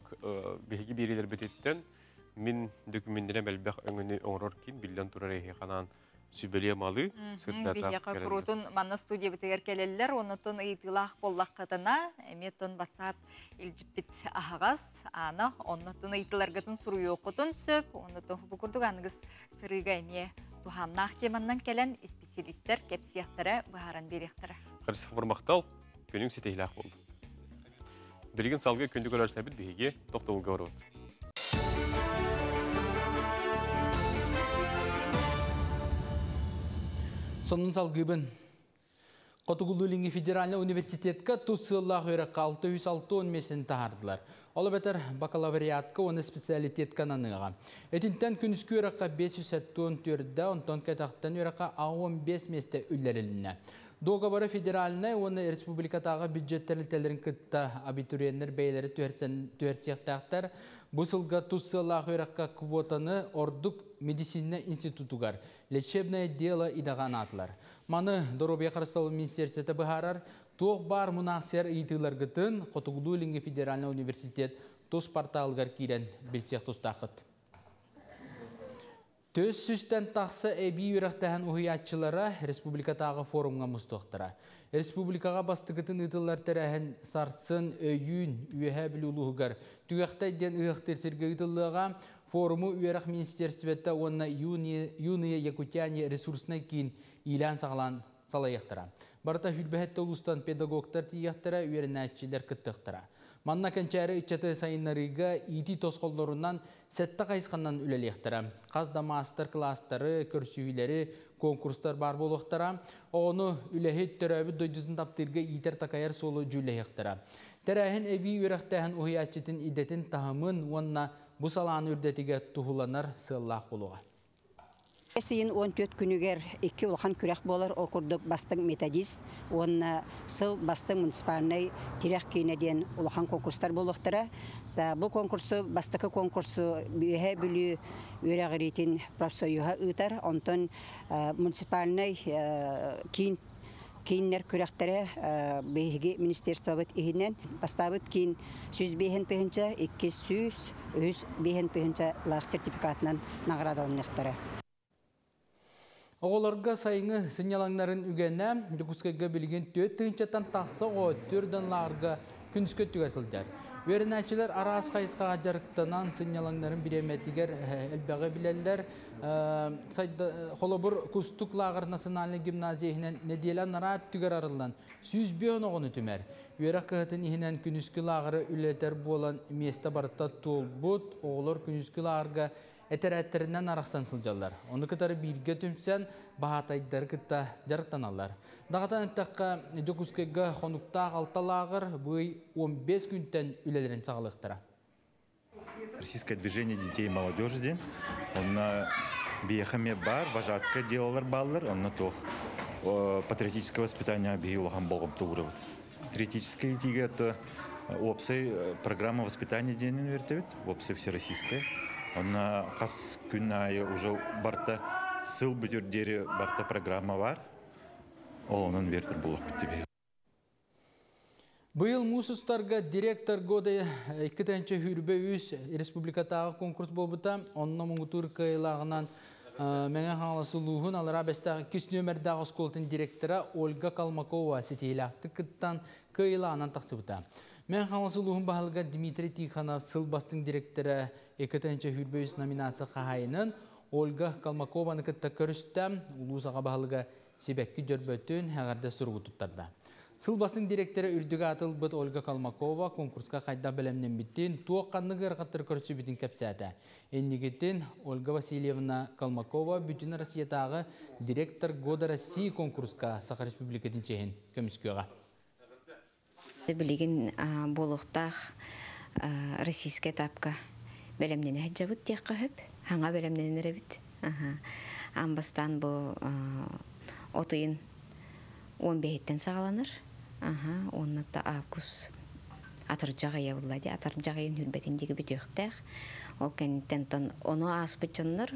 биһиги биэриилэрбититтэн мин дөкүмүннэрем элбэх өҥөнү оҥорор киин биллэн турар эһиэхэ сүбэлиэ малы сырдата Биһиэхэ куруутун манна студиябытыгар кэлэллэр, оннотон ыйытыылаах буоллаххытына, эмиэ тон WhatsApp илдьиппит аһаҕас, ана оннотон ыйытыыларгытын суруйуоххутун сөп, оннотон бу курдук аныгыс сырыыга эмиэ туһааннаах теманнан кэлэн исписэлиистэр кэпсиэхтэрэ, быһааран биэриэхтэрэ. Христофор махтал, күнүҥ ситиһиилээх буоллун. Билигин салгыы күндү көрөөччүлэрбит биһиги тохтобулга барабыт. Сонун салгыыбын. Хотугулуу-Илиҥҥи федеральнай университетка тус сыаллаах үөрэххэ 660 миэстэни таһаардылар. Ол эбэтэр бакалавриатка уонна специалитетка ананыаҕа. Итинтэн күнүскү үөрэххэ 574, онтон кэтэхтэн үөрэххэ 15 миэстэ үллэрилиннэ. Дуогабары федеральнай уонна республикатааҕы бюджет тэрилтэлэрин кытта абитуриеннар бэйэлэрэ түһэрсиэхтээхтэр. Бу сылга тус сыаллаах үөрэххэ квотаны ордук медицина институтугар лечебное дело идэҕэ анаатылар. Маны Доруобуйа харыстабылын министиэристибэтэ быһаарар. Туох баар мунаахсыйар ыйытыыларгытын Хотугулуу-Илиҥҥи федеральнай университет тус порталыгар киирэн билсиэх тустааххыт. Төс сүүстэн тахса эбии үөрэхтээһин уһуйааччылара республикатааҕы форумҥа мустуохтара. Республикаҕа бастакытын ыытыллар тэрээһин сарсын өйүүн Үөһээ Бүлүү улууһугар Түгэхтэй диэн ыһыахтыыр сиргэ ыытыллыаҕа. Форуму үөрэх министиэристибэтэ уонна Юные Якутяне ресурснай киин иилээн-саҕалаан салайыахтара. Барыта сүүрбэһэттэ улуустан педагогтар тиийиэхтэрэ, үөрэнээччилэр кыттыахтара. Манна кэнчээри ыччаты сайыннарыыга иитии тосхоллорунан сэттэ хайысханан үлэлиэхтэрэ. Хас да маастар-кылаастары, көрсүһүүлэри, конкурстар баар буолуохтара. Оҕону үлэһит, төрөөбүт дойдутун таптыырга иитэр-такайар суолу дьүүллэһиэхтэрэ. Тэрээһин эбии үөрэхтээһин уһуйааччытын идэтин таһымын уонна бу салааны үрдэтигэ туһуланар сыаллаах буолуоҕа. Сыйын 14 күнүгэр икки улахан күрэх буолар, ол курдук бастыҥ методист уонна сыл бастыҥ муниципальнай тирэх киинэ диэн улахан конкурстар буолуохтара. Бу конкурсу бастакы конкурсу Үөһээ Бүлүү үөрэҕириитин профсоюһа ыытар, онтон муниципальнай киин кииннэр күрэхтэрэ биһиги министерствобыт иһинэн бастаабыт киин 105 тыһыынча, 200, үһүс 5 тыһыынча лаах сертификатынан наҕараадаланыахтара. Оҕолорго сайыҥҥы сынньалаҥнарын үгэнэ Дьокуускайга билигин 4 тыһыынчаттан тахса оҕо төрдөн лааҕырга күнүскү өттүгэр сылдьар. Үөрэнээччилэр араас хайысхаҕа дьарыктанан сынньалаҥнарын бириэмэтигэр элбэҕи билэллэр. Холобур, Кустук лааҕыр национальнай гимназия иһинэн нэдиэлэ анараа өттүгэр арыллан 105 оҕону түмэр. Үөрэх кыһатын иһинэн күнүскү лааҕыры үлэлэтэр буолан миэстэ барыта туолбут. Оҕолор күнүскү лааҕырга этэрээттэринэн арахсан сылдьаллар. Ону кытары бииргэ түмсэн баһаатайдары кытта дьарыктаналлар. Даҕатан эттэххэ, Дьокуускайга хонуктаах алта лааҕыр бый 15 күнтэн үлэлэрин саҕалыахтара. Российское движение детей и молодежи диэн. Онно биһиэхэ эмиэ баар, вожатское делолар бааллар, онно туох патриотическое воспитание биһи улахан болҕомто уурабыт. Патриотическое иитиигэ это уопсай программа воспитания диэнин үөртэбит, уопсай всероссийская. Онно хас күн аайы уже барта сыл бүтүр диэри барта программа бар. Ол онон үөртэр буолуохпут диби. Быйыл муус устарга директор года 2023 республикатааҕы конкурс буолбута. Онно муҥутуур кыайыылааҕынан Мэҥэ Хаҥалас улууһун Аллараа Бэстээх иккис нүөмэрдээх оскуолатын директора Ольга Калмакова ситиһиилээхтик кыттан кыайыылааҕынан тахсыбыта. Мэҥэ Хаҥалас улууһун баһылыга Дмитрий Тихонов сыл бастыҥ директора 2023 номинация хаһаайынын Ольга Калмакованы кытта көрүстэ. Улуус аҕа баһылыга сибэкки дьөрбөтүн эҕэрдэ суругу туттарда. Сыл бастыҥ директора үрдүк ааты ылбыт Ольга Калмакова конкурска хайдах бэлэмнэммитин, туох ханнык ыарахаттары көрсүбүтүн кэпсээтэ. Инникитин Ольга Васильевна Калмакова Бүтүн Россиятааҕы «Директор года России» конкурска Саха Республикатын чиэһин көмүскүөҕэ. Билигин буолуохтаах российскай этапка бэлэмнэнэ сылдьабыт диэххэ сөп. Хаҥа бэлэмнэнэн эрэбит. Аан бастаан бу от ыйын 15-иттэн саҕаланар. Уонна август атырдьах ыйа булла дии. Атырдьах ыйын хүрбэтин диэки бүтүөхтээх. Ол кэнниттэн тон ону ааспыт дьоннор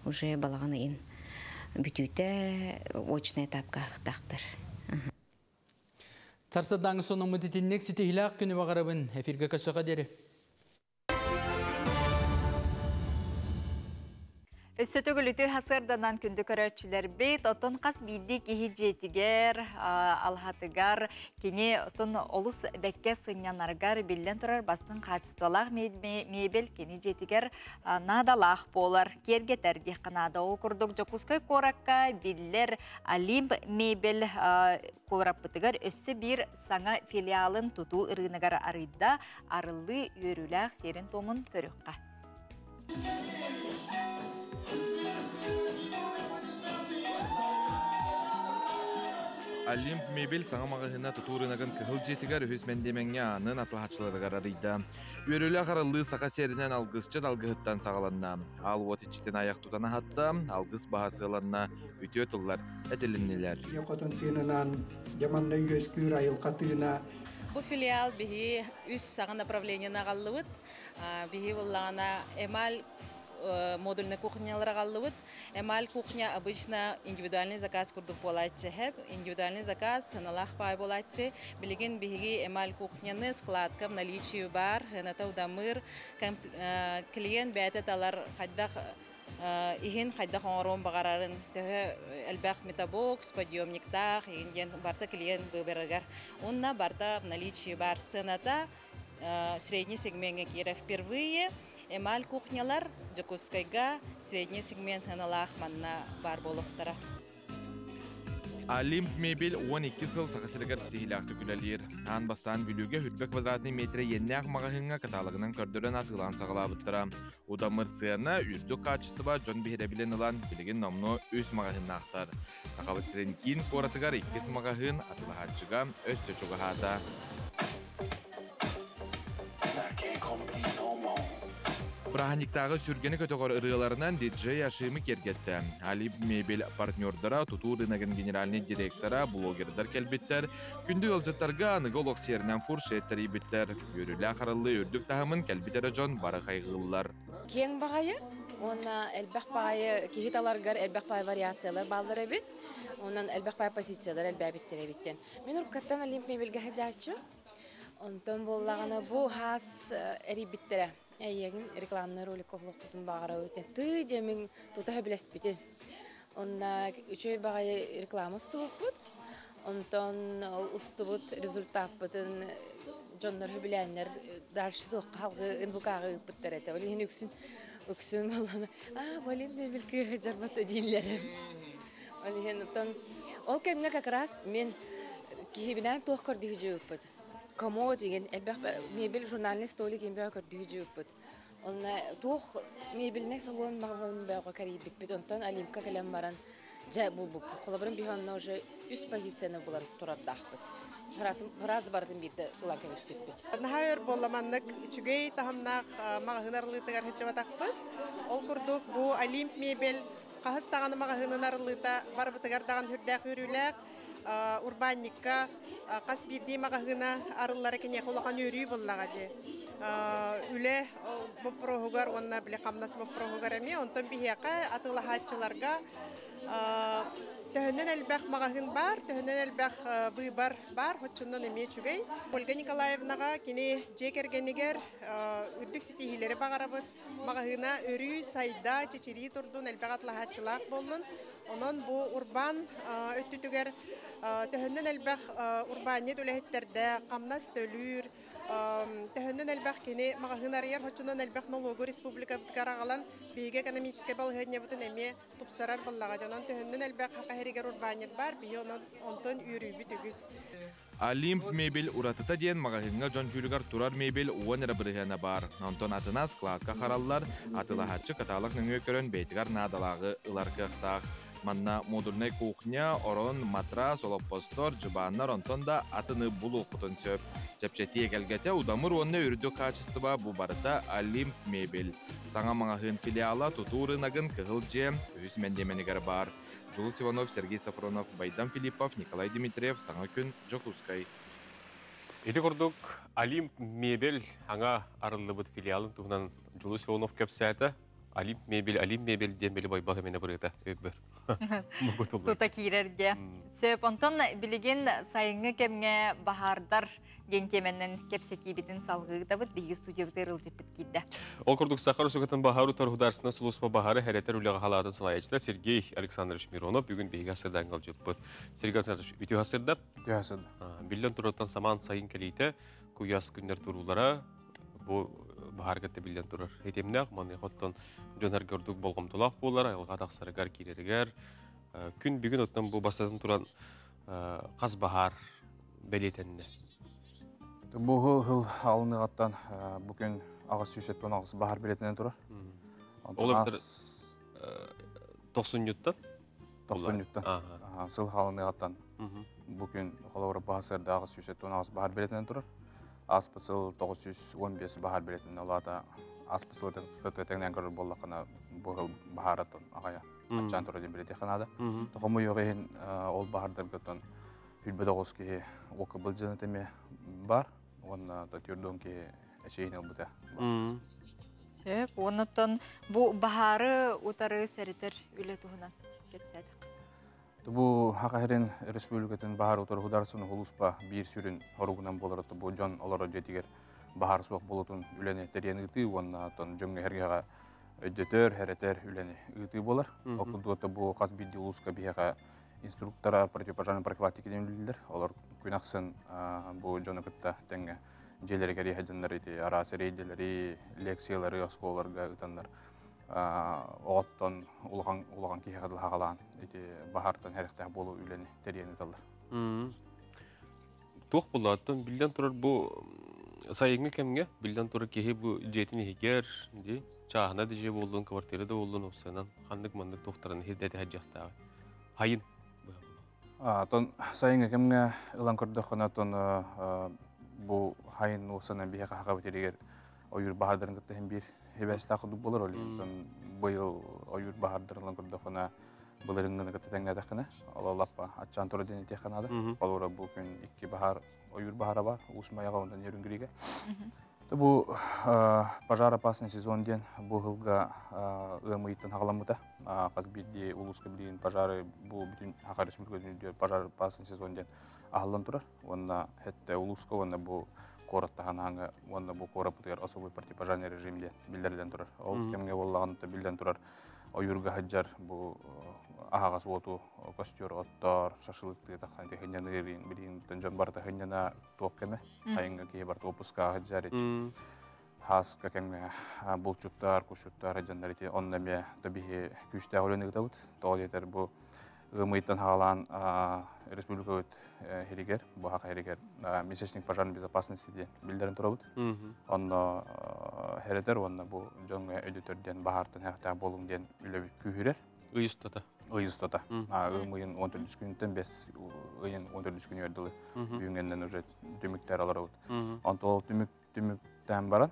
уже балаҕан ыйын бүтүүтэ очный этапка аһыктаахтар. Сарсыардааҥы сонуммут итинник ситиһилээх күнү баҕарабын. Эфиргэ көсөҕө диэри. Өссө төгүл үтүө сарсыарданан күндү көрөөччүлэрбит, оттон хас биирдии киһи дьиэтигэр, алаһатыгар, кини оттон олус бэккэ сынньанарыгар биллэн турар бастыҥ хаачыстыбалаах мебель кини дьиэтигэр наадалаах буолар, киэргэтэр диэххэ наада. Ол курдук Дьокуускай куоракка биллэр Олимп мебель куораппытыгар өссө биир саҥа филиалын тутуу ырыынагар арыйда, арыллыы үөрүүлээх сиэрин-туомун көрүөххэ. Олимп мебель саҥа маҕаһыына тутуу рыногын кыһыл дьиэтигэр үһүс мэндиэмэҥҥэ аанын атылаһааччыларыгар арыйда. Үөрүүлээх арыллыы саха сиэринэн алгысчыт алгыһыттан саҕаланна. Аал уот иччитин айах тутан аһатта, алгыс баһа сыаланна, үтүө тыллар этилиннилэр. Хотон тыынынан дьаманна үөскүүр айылҕа тыына. Бу филиал биһи үс саҥа направлениены аҕаллыбыт. Биһи буллаҕына эмаль модульный кухнялар аҕаллыбыт. Эмаль кухня обычно индивидуальный заказ курдук буолааччы хэп. Индивидуальный заказ сыаналаах паай буолааччы. Билигин биһиги эмаль кухняны складка в наличии бар, сыаната удамыр, клиент бэйэтэ талар хайдах иһин хайдах оҥоруон баҕарарын төһө элбэх метабокс, подъемниктаах иһин диэн барыта клиент выборыгар. Уонна барыта в наличии бар сыаната средний сегмеҥҥэ киирэр впервые. Эмаль кухнялар Дьокуускайга средний сегмент сыаналаах манна баар буолуохтара. Олимп мебель 12 сыл Саха сиригэр ситиһиилээхтик үлэлиир. Аан бастаан Бүлүүгэ хүрбэ квадратный метрэ иэннээх маҕаһыыҥҥа каталогынан көрдөрөн атыылаан саҕалаабыттара. Удамыр сыана, үрдүк хаачыстыба дьон биһирэбилин ылан, билигин номнуо үс маҕаһыыннаахтар. Сахабыт сирин киин куоратыгар иккис маҕаһыын атыылаһааччыга өссө чугаһаата. Бырааһынньыктааҕы сүргэни көтөҕөр ырыаларынан диджей Ашимы киэргэттэ. Алип мебель партнердара, тутуу рыногын генеральнай директора, блогердар кэлбиттэр. Күндү ыалдьыттарга аныгы олох сиэринэн фуршет тэрийбиттэр. Үөрүүлээх арыллыы үрдүк таһымын кэлбит эрэ дьон бары хайҕыыллар. Киэҥ баҕайы уонна элбэх баҕайы киһи таларгар элбэх баҕайы вариациялар бааллар эбит. Онон элбэх баҕайы позициялар элбээбиттэр эбиттэн. Мин уруккаттан Олимп мебельгэ сылдьааччым. Онтон буоллаҕына бу хаас эрийбиттэрэ. Эйиэгин рекламный ролик оһолохпутун баҕара тыы диэмин тута сөбүлэспитим. Онно үчүгэй баҕайы реклама устубуппут. Онтон устубут результаппытын дьоннор сөбүлээннэр дальше туохха халгы НВК-га ыыппыттар этэ. Ол иһин үксүн үксүн буоллаҕына аа блин мебель кыыһа дьарбата дииллэрэ. Ол иһин оттон ол кэмҥэ как раз мен киһибинээн туох көрдүһү комод деген элбэх мебель журнальный столик бөҕө көрдүһү Онно туох мебельнэй салон маҕан бөҕө кэрийбиппит. Онтон Олимпка кэлэн баран дьэ булбуппут. Холобурун биһи онно уже үс позицияны булан турардаахпыт. Фраза бардын биирдэ ылан кэбиспиппит. Наһаа өр буолла маннык үчүгэй таһымнаах маҕаһыын арыллыытыгар сылдьыбатахпыт. Ол курдук бу Олимп мебель хаһыс даҕаны маҕаһыынын арыллыыта барыбытыгар даҕаны сүрдээх үөрүүлээх. Урбаанньыкка хас биирдии маҕаһыына арыллара киниэхэ улахан үөрүү буоллаҕа дии. Үлэ боппуруоһугар уонна били хамнас боппуруоһугар эмиэ. Онтон биһиэхэ атыылаһааччыларга Төһөннөн элбэх маҕаһыын баар, төһөннөн элбэх выбор баар, оччоннон эмиэ үчүгэй. Ольга Николаевнаҕа кини дьиэ кэргэнигэр үрдүк ситиһиилэри баҕарабыт. Маҕаһыына өрүү сайда, чэчирии турдун, элбэх атылаһааччылаах буоллун. Онон бу урбаан өттүтүгэр төһөннөн элбэх урбаанньыт үлэһиттэрдээх, хамнас төлүүр, төһөннөн элбэх кини маҕаһыын арыйар, оччонон элбэх налогу республикабытыгар аҕалан, биһиги экономическай балаһыанньабытын эмиэ тупсарар буоллаҕа. Онон төһөннөн элбэх Саха сиригэр урбаанньыт баар, биһи онон онтон үөрүүбүт үгүс. Олимп мебель уратыта диэн маҕаһыыҥҥа дьон дьүүлүгэр турар мебель 10 эрэ бырыһыана баар. Онтон атына складка хараллар, атыылаһааччы каталог нөҥүө көрөн бэйэтигэр наадалааҕы ылар кыахтаах. Манна модульнай кухня, орон, матрас, олоппостор, дьыбааннар онтон да атыны булуоххутун сөп. Чэпчэтии эгэлгэтэ удамыр уонна үрдүк хаачыстыба бу барыта Олимп мебель. Саҥа маҕаһыын филиала тутуу рыногын Кыһыл дьиэ үһүс мэндиэмэнигэр баар. Дьулус Иванов, Сергей Сафронов, Байдам Филиппов, Николай Дмитриев, Саҥа күн, Дьокуускай. Ити курдук Олимп мебель аҥа арыллыбыт филиалын туһунан Дьулус Иванов кэпсээтэ. Олимп мебель, Олимп мебель диэн били байбал эмиэ бырыыта өйбөр. Тута киирэргэ. Сөп, онтон билигин сайыҥҥы кэмҥэ баһаардар диэн тиэмэнэн кэпсэтиибитин салгыытабыт биһиги студиябытыгар ылдьыппыт киирдэ. Ол курдук Саха Русукатын баһаар утар худаарсына сулууспа баһаары хэрэтэр үлэҕэ халаатын салайааччыта Сергей Александрович Миронов бүгүн биһиги асырдаан ылдьыппыт. Сергей Александрович, үтүө асырда. Үтүө асырда. Биллэн турартан самаан сайын кэлиитэ куйаас күннэр туруулара бу баһаарга биллэн турар этимнээх маныаха оттон дьон эргэ ордук болҕомтолоох буолар айылҕа тахсарыгар киирэригэр күн бүгүн оттон бу бастатан туран хас баһаар бэлиэтэннэ. Бу хыл алыныгаттан бу күн 878 баһаар бэлиэтэнэн турар. Ол эбэтэр тохсунньуттан? Тохсунньуттан. Сыл халыныгаттан бу күн холобура баһа 878 баһаар бэлиэтэнэн турар. Ааспыт сыл 915 баһаар бэлиэтэннэ. Ол аата ааспыт сылы кытта тэҥнээн көрөр буоллаххына бу хыл баһаараттан аҕайа аччаан турар диэн бэлиэтиэххэ наада. Хомойуох иһин ол баһаардарга 29 киһи уокка былдьаныт эмиэ бар уонна 4 киһи эчэйин ылбыта. Сөп. Оннуттан бу баһаары утары сэрэтэр үлэ туһунан кэпсээтик. Бу Саха сирин республикатын баһаар утары худаарсын улууспа биир сүрүн хоругунан буолар бу дьон олорор дьиэтигэр баһаар суох болотун үлэни тэрийэн ыытыы уонна оттон дьоҥҥо эргэҕэ өйдөтөр, хэрэтэр үлэни ыытыы буолар. Ол курдук бу хас биирдии улууска биһиэхэ инструктора противопожарной профилактики диэн үлэлииллэр. Олор күн ахсын бу дьону кытта тэҥҥэ дьиэлэригэр иһэ ити араас рейдэлэри, лекциялары оскуолаларга ыытаннар оҕоттон улахан улахан киһиэхэ дылы ити баһаартан хэрэхтээх буолуу үлэни тэрийэн ыыталлар. Туох булааттан биллэн турар бу сайыҥҥы кэмҥэ биллэн турар киһи бу дьиэтин иһигэр ди чааһына да дьиэ буоллун, квартира да буоллун уопсайынан ханнык маннык туохтарын иһирдэтэ сылдьыахтааҕый. Хайын Тон сайыҥҥы кэмҥэ ылан көрдөххүнэ тон бу хайын уопсайынан биһиэхэ хахабыт иригэр ойуур баһаардарын кытта иһин биир хибэстээх курдук буолар ол иһин быйыл ойуур баһаардарын ылан көрдөххүнэ былырыҥҥыны кытта тэҥнээтэххинэ ол лаппа аччаан турар диэн этиэххэ наада. Холобура бу күн икки баһаар ойуур баһаара бар Уус Майаҕа уонна Нерюнгригэ. Бу пожар опасный сезон диэн бу сылга ыам ыйыттан хаҕаламмыта. Хас биирдии улууска билигин пожары бу бүтүн Саха Республикатын үрдүгэр пожар опасный сезон диэн аһыллан турар. Уонна хэтте улууска уонна бу куораттаһан уонна бу куораппытыгар особый противопожарный режим диэн биллэриллэн турар. Ол кэмҥэ буоллаҕына биллэн турар ойуурга сылдьар бу аһаҕас уоту костер оттоор, шашлыктыы тахсан ити хынньаныыр билигин дьон барыта хынньана туох кэмэ. Хайыҥҥа киһи барыта отпускаҕа сылдьар ити. Хааска кэмҥэ булчуттар, кусчуттар дьоннор ити онно эмиэ биһи күүстээх үлэни ыытабыт. Тоҕо диэтэр бу ыам ыйыттан хаалаан республикабыт хиригэр, бу Саха хиригэр месячник пожарной безопасности диэн биллэрин турабыт. Онно хэрэтэр уонна бу дьоҥҥо өйдөтөр диэн баһаартан хэрэхтээх буолуҥ диэн үлэбит күүһүрэр. Ый устата. Ый устата. Ыам ыйын 14 күнүттэн 5 ыйын 14 күнүгэр дылы бүгүҥҥэннэн уже түмүктэр олоробут. Онтон ол түмүк түмүктээн баран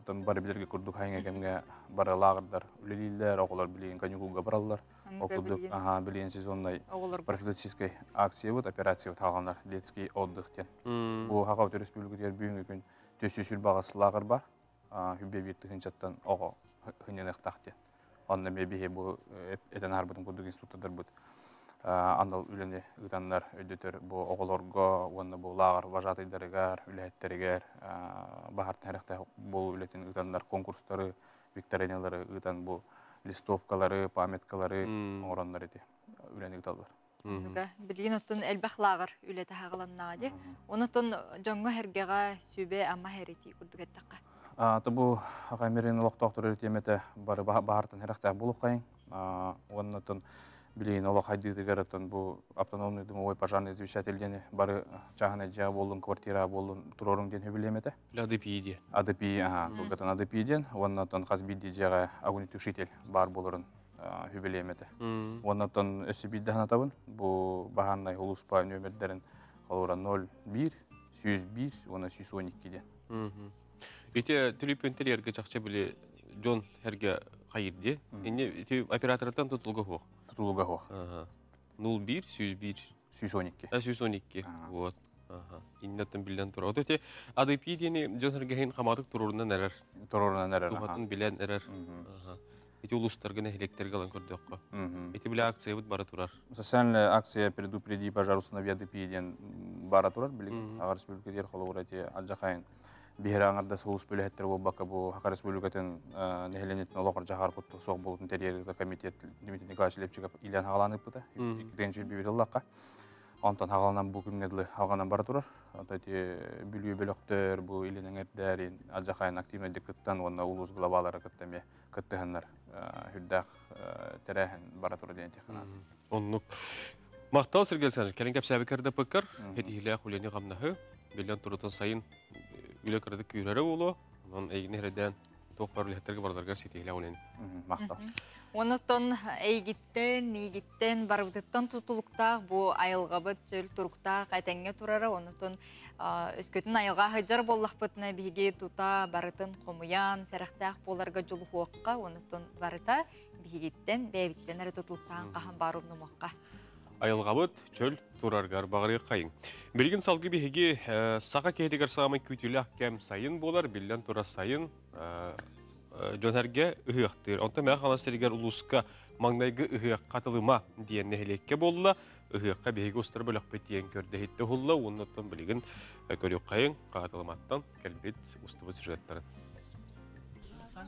оттон бары билэргэ курдук хайыҥа кэмҥэ бары лааҕырдар үлэлииллэр, оҕолор билигин каникулга бараллар. Ол курдук билигин сезоннай профилактическай акциябыт, операциябыт хааланар детский отдых диэн. Бу Саха Республикатыгар бүгүҥҥү күн 428 лааҕыр бар. Хүббэ биир тыһыынчаттан оҕо хынньаныахтаах диэн. Онно эмиэ биһи бу этэн аһарбытым курдук инструктордарбыт. анал үлэни ыытаннар өйдөтөр бу оҕолорго уонна бу лааҕыр вожатыйдарыгар, үлэһиттэригэр баһартан эрэхтээх буолуу үлэтин ыытаннар конкурстары, викториналары ыытан бу листовкалары, памяткалары оҥороннор ити үлэни ыыталлар. Билигин оттон элбэх лааҕыр үлэтэ хаҕаланнаҕа дии. Онотон дьоҥҥо сэргэҕэ сүбэ ама хэритии курдук эттэххэ. Ата бу Хамирин олохтоохтору тиэмэтэ бары баһартан хэрэхтээх булуххайын. Уоннатон билигин олох хайдыытыгар оттон бу автономный дымовой пожарный извещатель диэни бары чааһынай дьиэ буоллун, квартира буоллун туруоруҥ диэн хүбилиэмэтэ. АДП диэн. АДП, аха, кылгатан АДП диэн. Уонна оттон хас биирдии дьиэҕэ огнетушитель баар буоларын хүбилиэмэтэ. Уонна оттон өссө биирдэ санатабын, бу баһаарынай улууспа нүөмэрдэрин холобура 01, 101 уонна 112 диэн. Ити түлүпүн эргэ чахчы били дьон эргэ хайыр Инне ити операторыттан тутулуга хуох. Тутулуга хуох. 01 101 112. 112. Вот. Иннеттен билен тур. Ото ити АДП диэни дьон эргэһин хаматык турурунан эрэр. Турурунан эрэр. Тухатын билен эрэр. Ити улустарга нэһилиэктерге алан көрдөккө. Ити биле акциябыт бара турар. Социальная акция «Предупреди пожар, установи АДП» диэн бара турар. Билигин Аға Республика дер холобура ити алдьахайын биһири аҥардас улус бөлөһөттөр буолбакка бу Саха Республикатын нэһилиэнньэтин олоҕор дьаһар куттал суох буолутун тэрийэр комитет Дмитрий Николаевич Лепчиков илиэн хаҕалаан ыыппыта. Иккитинчи бибит ыллахха. Онтон хаҕаланан бу күҥҥэ дылы хаҕаланан бара турар. Онтон ити Бүлүү бөлөхтөр бу илин эҥэрдэрин алдьахайын активнайдык кыттан уонна улуус главалара кытта эмиэ кыттыһаннар үрдээх тэрээһин бара турар диэн этиэххэ Оннук. Махтал Сергей Александрович, кэлин кэпсээбиккэр да пыккар, этиһилээх үлэни хамнаһы, билэн турутун сайын үлэ кыратык күүрэрэ буолуо, онон эйигини эрэдээн туох бар үлэһиттерге бардаргар ситиһилээх үлэни. Махтал. Онотон эйгиттэн, миигиттэн, барыбытыттан тутулуктаах бу айылҕабыт чөл туруктаах этэҥҥэ турара, онотон өскөтүн айылҕа сылдьар буоллахпытына биһиги тута барытын хомуйан, сэрэхтээх буоларга дьулуһуохха, онотон барыта биһигиттэн, бэйэбиттэн эрэ тутулуктаан хаһан баар умнумуохха. Айылҕабыт чөл тураргар баҕарыаххайыҥ. Билигин салгы биһиги саха киһитигэр саамай күүтүүлээх кэм сайын буолар, биллэн турар сайын дьон эргэ ыһыахтыыр. Онтон Мэҥэ Хаҥалас сиригэр улууска маҥнайгы ыһыах Хатылыма диэн нэһилиэккэ буолла. Ыһыахха биһиги устар бөлөхпүт диэн көрдөһүттэ уһулла. Уонна оттон билигин көрүөххэйиҥ Хатылыматтан кэлбит устубут сюжеттарын.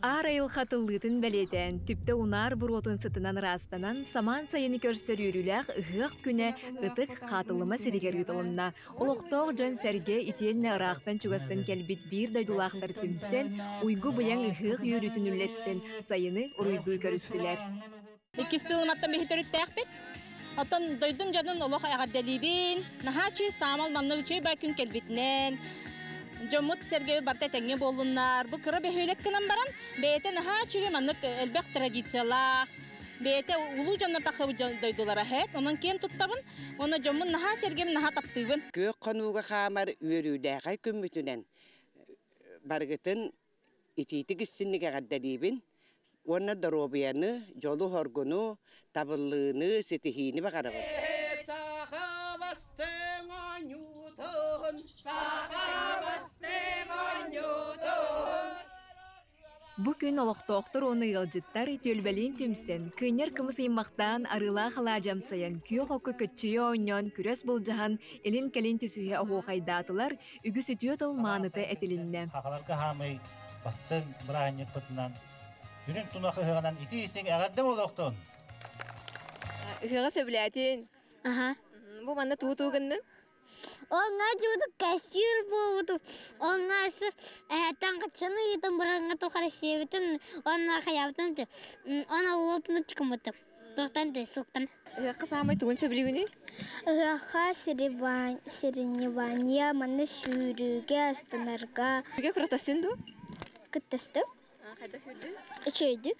Аар айылҕа тыллыытын бэлиэтээн, түптэ унаар буруотун сытынан ыраастанан, самаан сайыны көрсөр үөрүүлээх ыһыах күнэ ытык Хаатылыма сиригэр ыытылынна. Олохтоох дьон-сэргэ итиэннэ ыраахтан-чугастан кэлбит биир дойдулаахтар түмсэн, уйгу-быйаҥ ыһыах үөрүүтүн үллэстэн, сайыны уруйдуу көрүстүлэр. Иккис тылыматтан биһи төрүттээхпит. Оттон дойдум дьонун олох эҕэрдэлиибин. Наһаа үчүгэй саамал манна үчүгэй бай күн кэлбитинэн. Дьоммут сэргэби барыта этэҥҥэ буоллуннар. Бу кыра бөһүөлэк гынан баран, бэйэтэ наһаа үчүгэй маннык элбэх традициялаах, бэйэтэ улуу дьоннор тахсыбыт дойдулара эһэт. Онон киэн туттабын. Уонна дьоммун наһаа сэргэбин, наһаа таптыыбын. Күөх хонууга хаамар үөрүүлээхэй күммүтүнэн барыгытын итиитик истинник эҕэрдэлиибин уонна доруобуйаны, дьолу-соргуну, табыллыыны, ситиһиини баҕарабын. Бу күн олохтоохтор уонна ыалдьыттар түөлбэлиин түмсэн, кыынньар кымыс ыймахтаан, арыылаах алаадьы амсайан, күөх окко көччүйэ оонньоон, күрэс былдьаһан, илин-кэлин түсүһэ оһуохайдаатылар, үгүс үтүө тыл мааныта этилиннэ. Хахаларга хаамый бастыҥ бырааһынньыкпытынан үрүҥ тунах ыһыаҕынан итии-истиҥ эҕэрдэ буолуохтун! Ыһыаҕы сөбүлээтин. Аха. Бу манна туу-туу гыннын? Онга жуду кассир буолбутум. Онга эһэттэн хаччаны ыытан баранга тухары сиэбитин, онна хаябытым, она лопнуть кымытым. Туохтан да суктан. Ыһыахха саамай тугун сөбүлүүгүнүй? Ыһыахха соревнования, манна сүүрүүгэ, астынарга. Үгэ кыратасын дуу? Кыттастым. Хайда сүүрдүн? Үчүгэйдик.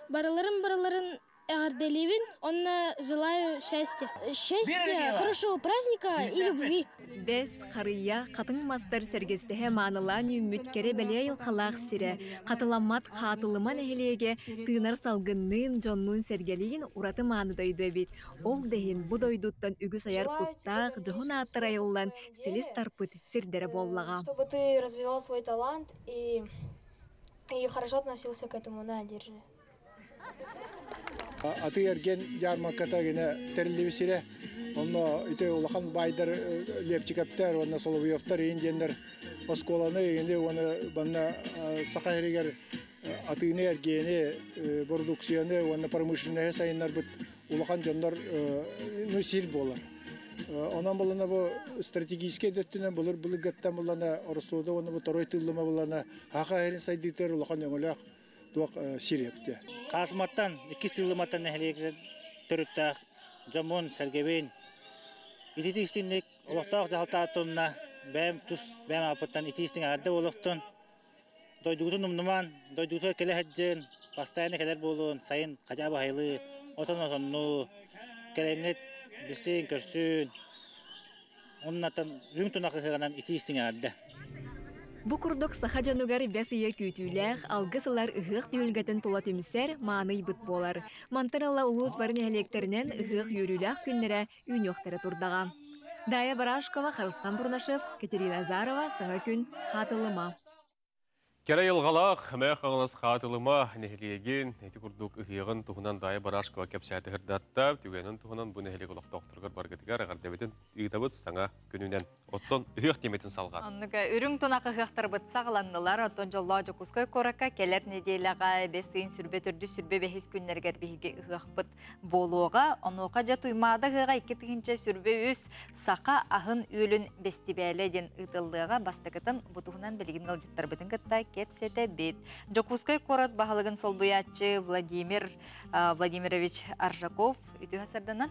Барыларын барыларын эҕэрдэлиибин уонна желаю счастья. Счастья, хорошего праздника и любви. Бэс, харыйа, хатыҥ мастар сэргэстэһэ маанылаан үүммүт кэрэ-бэлиэ айылҕалаах сирэ, хатыламмат Хаатылыма нэһилиэгэ тыынар салгынныын, дьоннуун-сэргэлиин ураты мааны дойду эбит. Ол да иһин бу дойдуттан үгүс айар куттаах, дьоһун ааттар айыллан, силис тарпыт сирдэрэ буоллаҕа. Чтобы ты развивал свой талант и И хорошо относился к этому. На, держи. Аты эрген ярмарката гене тэриллибит сирэ. Онно ити улахан байдар Лепчиковтар, уонна Соловьевтар индиэннэр оскуоланы инди уонна банна Саха сиригэр атыыны эргиэни, продукцияны уонна промышленноһы сайыннарбыт улахан дьоннор ну сир буолар. Онон булана бу стратегический өттүнэн былыр былыргаттан булана Ороссуода уонна бу Торой тыллыма булана Саха сирин сайдыытыгар улахан өҥөлөөх туох сир эбитэ. Хаасыматтан, иккис тыллыматтан нэһилиэгэр төрүттээх дьоммун, сэргэбин ититик истиҥник олохтоох дьаһалтаатынна бэйэм тус бэйэм ааппыттан итии истиҥ эҕэрдэ буолуохтун. Дойдугутун умнумаан, дойдугутугар кэлэ сылдьын, постоянно кэлэр буолуон, сайын хотя бы аһылыы, отон отоннуу, кэлэҥҥит билсиин, көрсүүн, Оннаттан үрүҥ тунах ыһыаҕынан итии истиҥ эҕэрдэ. Бу курдук саха дьонугар бэс ыйа күүтүүлээх, алгыс ылар ыһыах түһүлгэтин тула түмсэр мааны ыйбыт буолар. Мантан ыла улуус бары нэһилиэктэринэн ыһыах үөрүүлээх күннэрэ үүнүөхтэрэ турдаҕа. Дая Барашкова, Харысхан Бурнашев, Катерина Азарова, Саҥа күн, Хаатылыма. Кэрэ айылҕалаах Мэҥэ Хаҥалас Хаатылыма нэһилиэгин ити курдук ыһыаҕын туһунан Даайа Барашкова кэпсээтэ сырдатта. Түгэнин туһунан бу нэһилиэк олохтоохторугар баргытыгар эҕэрдэбитин ыытабыт саҥа күнүнэн. Оттон ыһыах тиэмэтин салҕаан. Оннук үрүҥ тунах ыһыахтарбыт саҕаланнылар. Оттон дьоллоох Дьокуускай куоракка кэлэр нэдиэлэҕэ бэс ыйын сүрбэ төрдүс сүрбэ бэһис күннэригэр биһиги ыһыахпыт буолуоҕа. Онуоха дьэ Туймаада ыһыаҕа 2023 саха аһын үөлүн бэстибээлэ диэн ыытыллыаҕа. Бастакытын бу туһунан билигин ыалдьыттарбытын кытта кэпсэтэбит. Дьокуускай куорат баһылыгын солбуйааччы Владимир Владимирович Аржаков үтүө сарданан.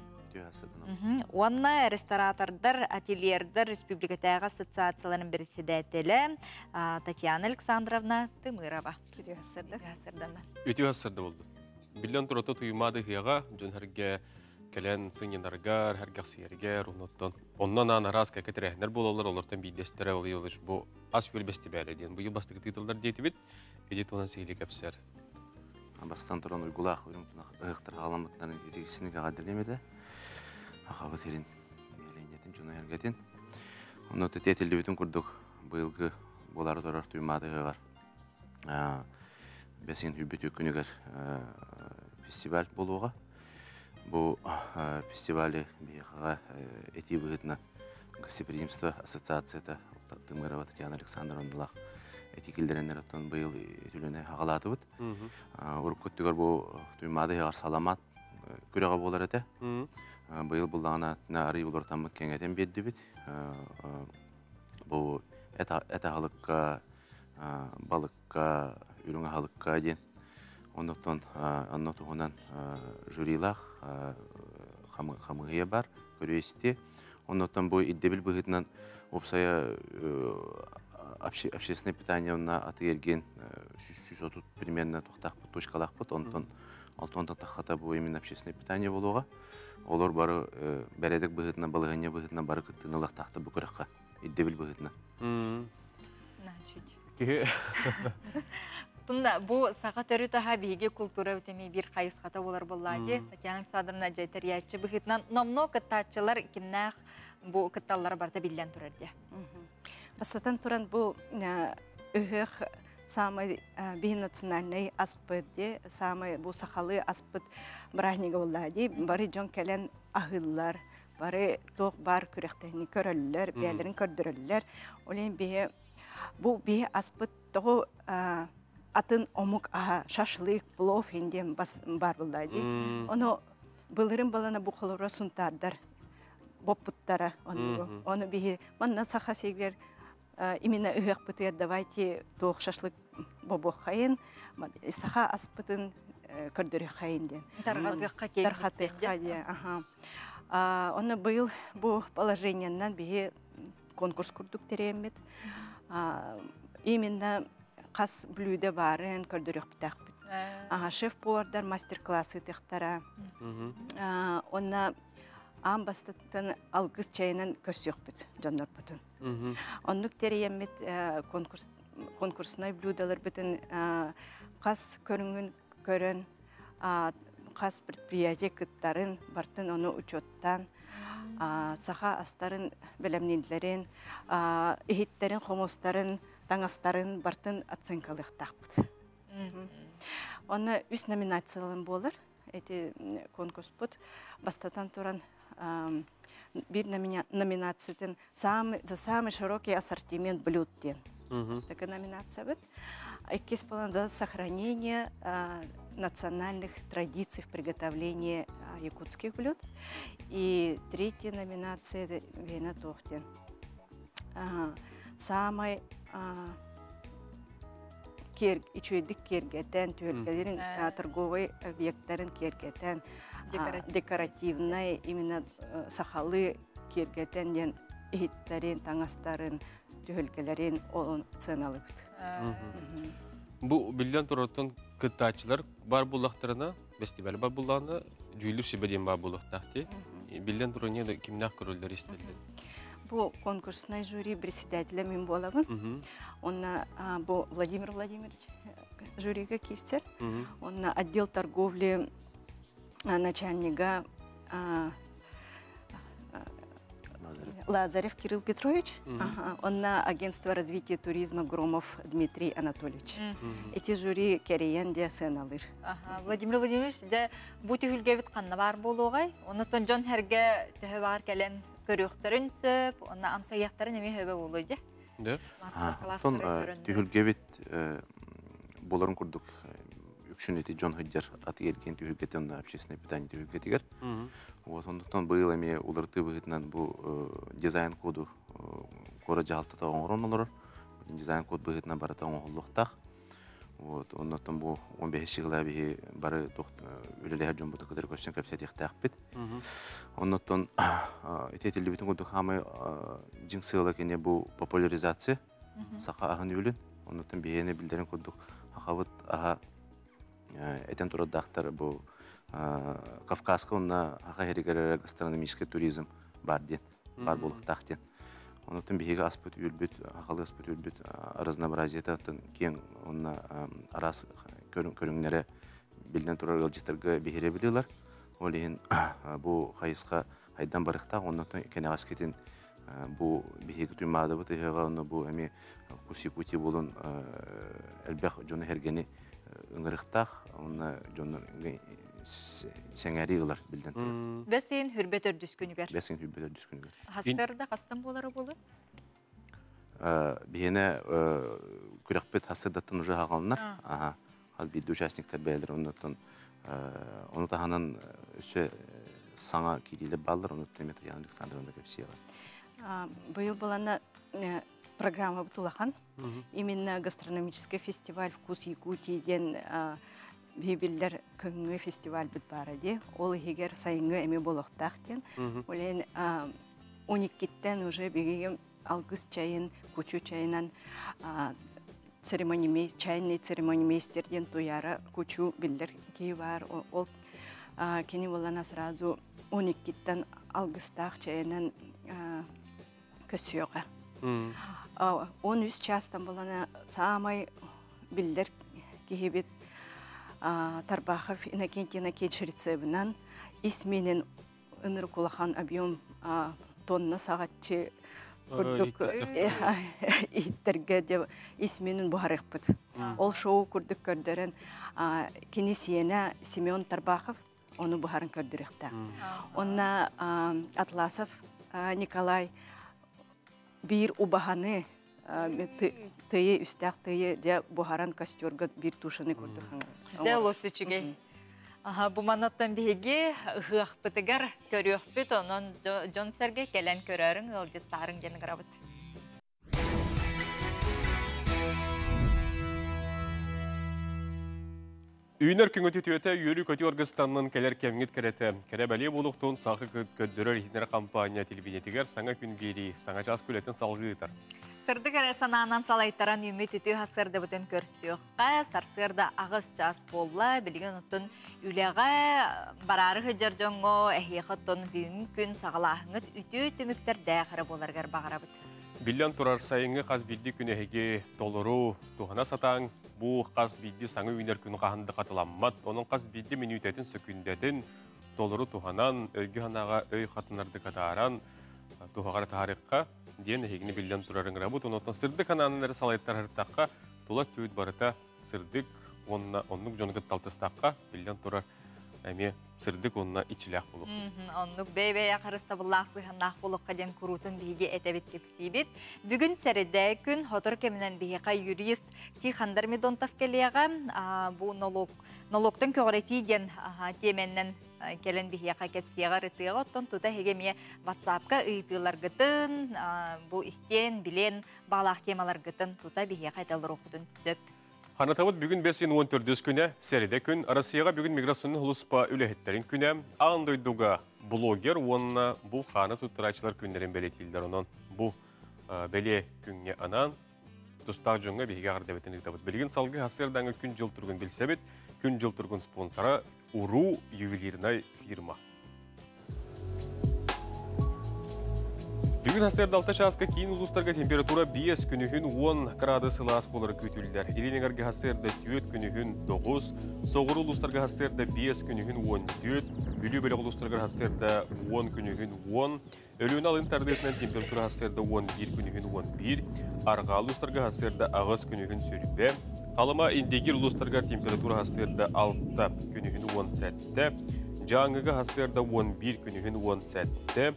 Уонна ресторатордар, ательердар республикатааҕы ассоциацияларын председателэ Татьяна Александровна Тымырова. Үтүө сарда болду. Биллэн турар, Туймаада ыһыаҕа дьон сэргэ кэлэн сынньанаргар, сэргэхсийэргэр, оннуттан оннон аан араас кэккэ тэрээһиннэр буолаллар, олортон биирдэстэрэ ол бу ас-үөл бэстибээлэ диэн быйыл бастакы тыытыллар диэтибит. Ити туһунан сиһилии кэпсэр. Бастан туран уйгулаах үрүҥ тунах ыһыктар халаммыттарын итигиссини каҕаддилиэм этэ. Ахабыт сирин нэһилиэнньэтин дьоно эргэтин. Онно тэтиэтиллибитин курдук быйылгы буолары турар Туймаада ыһыаҕар бэсин хүрбүтү күнүгэр фестиваль буолуоҕа. Бу фестивали биһиэхэҕэ этии быһыытынан гостеприимство ассоциацията Тымырова Татьяна Александровналаах этии киллэрэннэр оттон быйыл үтүлүнэ хаҕалаатыбыт. Урукку өттүгэр бу Туймаада ыһыаҕар саламаат күрэҕэ буолар этэ. Быйыл буллаҕына арый уларытаммыт кэҥэтэн биэрдибит. Бу эт аһылыкка балыкка, үрүҥ аһылыкка диэн. Оннуктан онно туһунан жюрилаах хамыыһыйа бар, көрүү-истии. Оннуттан бу ирдэбил быһыытынан уопсайа общественное питание уонна атыы-эргиэн 130 примерно туохтаахпыт, точкалаахпыт. Онтон алтан таххата бу именно общественное питание буолуоҕа. Олор бары бэрээдэк быһыытынан, балаһыанньа быһыытынан бары кыттыыны ылыахтаахтар бу күрэххэ ирдэбил быһыытынан. Киһи Тунна бу саха төрүт аһа биһиги култуура үтэми биир хайысхата буолар буоллааги Татьяна Александровна дьэ тэрийээччи быһыытынан номнуо кыттааччылар кимнээх бу кытталлара барыта биллэн турар дии. Бастатан туран бу ыһыах самый биһи национальный аспыт ди, самый бу сахалыы аспыт бырааһынньыга буоллаа ди. Бары дьон кэлэн аһыыллар, бары туох бар күрэхтэһини көрөллөр, бэйэлэрин көрдөрөллөр. Ол иһин биһи бу биһи аспыт тоҕу атын омук аһа шашлык, плов диэн бар буоллаа ди. Ону былырын балана бу холоро сунтаардар боппуттара ону. Ону биһи манна саха сиригэр именно ыһыахпытыгар давайте туох шашлык бобуоххайын, саха аспытын көрдөрүөххайын диэн. Тарҕатыахха Тарҕатыахха диэн. Аха. Онно быйыл бу положениянан биһи конкурс курдук тэрийэммит. Именно хас блюдо баарын көрдөрүөхпүтээхпит. Ага, шеф-повардар мастер-класс ыытыахтара. Онно аан бастаттан алгыс чайынан көрсүөхпүт дьоннорбутун. Оннук тэрийэммит конкурс конкурсной блюдоларбытын хас көрүҥүн көрөн, хас предприятие кыттарын бартын ону учеттаан, саха астарын бэлэмнииллэрин, иһиттерин, хомустарын, таҥастарын бартын оценкалыахтаахпыт. Онно үс номинациялан буолар. Эти конкурспут бастатан туран бир номинациятын самый, за самый широкий ассортимент блюд диэн. Бастакы номинациябыт. Иккис болан за сохранение национальных традиций в приготовлении якутских блюд. И третья номинация Вена Тохтин. Самый үчүгэйдик киэргэтэн, түһүлгэлэрин торговый объекттарын киэргэтэн, декоративный именно сахалыы киэргэтэн диэн иһиттэрин, таҥастарын, түһүлгэлэрин ол сыаналыыбыт. Бу биллэн турартан кыттааччылар бар буллахтарына, фестиваль бар буллаҕына, дьүүллүүр сүбэ диэн баар буолуохтаах дии. Биллэн турар не кимнээх көрөллөр истэллэр. Бу конкурсный жюри председателя мин буолабын. Онна бу Владимир Владимирович жюрига киирсэр. Онна отдел торговли начальнига Лазарев Кирилл Петрович, онна агентство развития туризма Громов Дмитрий Анатольевич. Эти жюри кэрэйэн дьэ сыаналыыр. Владимир Владимирович, дьэ бу түһүлгэбит ханна баар буолуоҕай? Оннотон дьон сэргэ төһө баар кэлэн көрүөхтэрин сөп, онно амсайыахтарын эмиэ хөбө буолуо дьэ. Да. Оттон түһүлгэбит буоларын курдук үксүн ити дьон сылдьар аты эргиэн түһүлгэтин онно общественное питание түһүлгэтигэр. Вот оннуттан быйыл эмиэ уларытыы быһыытынан бу дизайн коду куорат дьаһалтата оҥорон олорор. Дизайн код быһыытынан барыта оҥоһуллуохтаах. Вот оннуттан бу 15 сыла биһи бары үлэлэһэр дьоммутун кытары көрсөн кэпсэтиэхтээхпит. Оннуттан ити этиллибитин курдук хаамай дьиҥ сыала кини бу популяризация саха аһын үөлүн. Оннуттан биһиэни билдэрин курдук хахабыт аһа этэн турардаахтар бу Кавказка уонна Хаха иһэригэр гастрономический туризм бар диэн, бар буолуохтаах диэн. Онутун биһиги аспыт үөлбүт, хахалы аспыт үөлбүт разнообразиета оттон киэҥ уонна араас көрүҥнэрэ биллэн турар ыалдьыттарга биһирэбили ылар. Ол иһин бу хайысха хайдан барыахтаах, оннуттан кэнэҕэскитин бу биһиги туймаадабыт ыһыаҕа, онно бу эмиэ Вкус Якутии буолун элбэх дьону сэргэни ыҥырыахтаах, уонна дьоннор сэҥээрии ылар биллэн турар. Бэсин хүрбэ төрдүс күнүгэр. Бэсин хүрбэ төрдүс күнүгэр. Хастарда хастан буолара буолар? Биһиэнэ күрэхпит хастардаттан уже хаҕаланар. Аха. Хас биирдии участниктар бэйэлэрэ оннуттан ону таһынан өссө саҥа киириилэр бааллар, онуттан Татьяна Александровна кэпсиэҕэ. Быйыл балана программабыт улахан. Именно гастрономический фестиваль «Вкус Якутии» диэн биллэр көҥҥү фестивальбыт баара дии. Ол иһигэр сайыҥҥы эми буолуохтаах диэн. Олен 12-ттэн уже биһиги алгыс чайын, кучу чайынан церемонимей, чайный церемонимейстер диэн Туяра Кучу биллэр киһи баар. Ол кини буолана сразу 12-ттэн алгыстаах чайынан көссүөҕэ. 13 чаастан булана саамай биллэр киһибит Тарбахов Иннокентий Иннокентьевич рецебынан ис минин ынырык улахан объем тонна саҕаччы курдук иһиттэргэ ис минин буһарыахпыт. Ол шоу курдук көрдөрөн кини сиэнэ Семен Тарбахов ону буһарын көрдөрүөхтээх. Онна Атласов Николай биир убаһаны тыйы үстээх тыйы дьэ буһаран костерга биир тушаны курдук. Дьэ олус үчүгэй. Аха, бу манаттан биһиги ыһыахпытыгар көрүөхпүт, онон дьон-сэргэ кэлэн көрөөрүҥ, ыалдьыттаарыҥ диэн ыҥырабыт. Үүнэр күҥүт үтүөтэ үөрүү-көтүү аргыстаннын кэлэр кэмҥит кэрэтэ. Кэрэ бэлиэ буолуохтун сахы көрдөрөр иһитинэр компания телевидениетигэр саҥа күн биэрии, саҥа чаас күлэтин салгыы ыытар. Сырдык эрэ санаанан салайтаран үүммүт үтүө сарсыардабытын көрсүөххэ. Сарсыарда аҕыс чаас буолла. Билигин оттон үлэҕэ бараары сылдьар дьоҥҥо эһиэхэ оттон бүгүҥҥү күн саҕалааһыҥҥыт үтүө түмүктэрдээх эрэ буоларыгар баҕарабыт. Биллэн турар, сайыҥҥы хас биирдии күн эһиги толору туһана сатааҥ. Бу хас биирдии саҥа үүнэр күн хаһан да хатыламмат. Онон хас биирдии мүнүүтэтин, сөкүүндэтин толору туһанан, өйгө-санааҕа өй хатынардык атааран, туһаҕар таһаарыахха диэн эһигини биллэн турар ыҥырабыт. Онон сырдык санаанан эрэ салайтарартахха, тула түүт барыта сырдык, Уонна оннук дьону кытта алтыстахха, биллэн турар, эмиэ сырдык уонна иччилээх буолуох. Оннук бэйэ-бэйэ харыстабыллаах сыһыаннаах буолуохха диэн куруутун биһиги этэбит кэпсиибит. Бүгүн сэрэдэ күн хотор кэминэн биһиэхэ юрист Тихон Дормидонтов кэлиэҕэ. Бу налог налогтан көҕүрэтии диэн тиэмэннэн кэлэн биһиэхэ кэпсиэҕэ ырытыаҕа. Оттон тута эһиги эмиэ WhatsApp-ка ыйытыыларгытын, бу истиэн, билиэн баҕалаах темаларгытын тута биһиэхэ этэ олоруоххутун сөп. Ханатабыт бүгүн 5 14 күнэ, сэрэдэ күн, Россияҕа бүгүн миграционный сулууспа үлэһиттэрин күнэ, аан дойдуга блогер уонна бу хааны туттарааччылар күннэрин бэлиэтииллэр. Онон бу бэлиэ күҥҥэ анаан тустаах дьоҥҥо биһиги эҕэрдэбитин ыытабыт. Билигин салгыы сарсыардааҥы күн-дьыл туругун билсэбит. Күн-дьыл туругун спонсора Уру ювелирная фирма. Бүгүн сарсыарда 6 чааска киин улуустарга температура 5 күнүһүн 10 градус сылаас буолар күүтүллэр. Илин эҥэргэ сарсыарда 4 күнүһүн 9, соҕуруу улуустарга сарсыарда 5 күнүһүн 14, Бүлүү бөлөх улуустарыгар сарсыарда 10 күнүһүн 10, Өлүөнэ алын тардыытынан температура сарсыарда 11 күнүһүн 11, арҕаа улуустарга сарсыарда 8 күнүһүн сүрбэ, Халыма Индигир улуустарыгар температура сарсыарда 6 күнүһүн 17, Дьааҥыга сарсыарда 11 күнүһүн 17,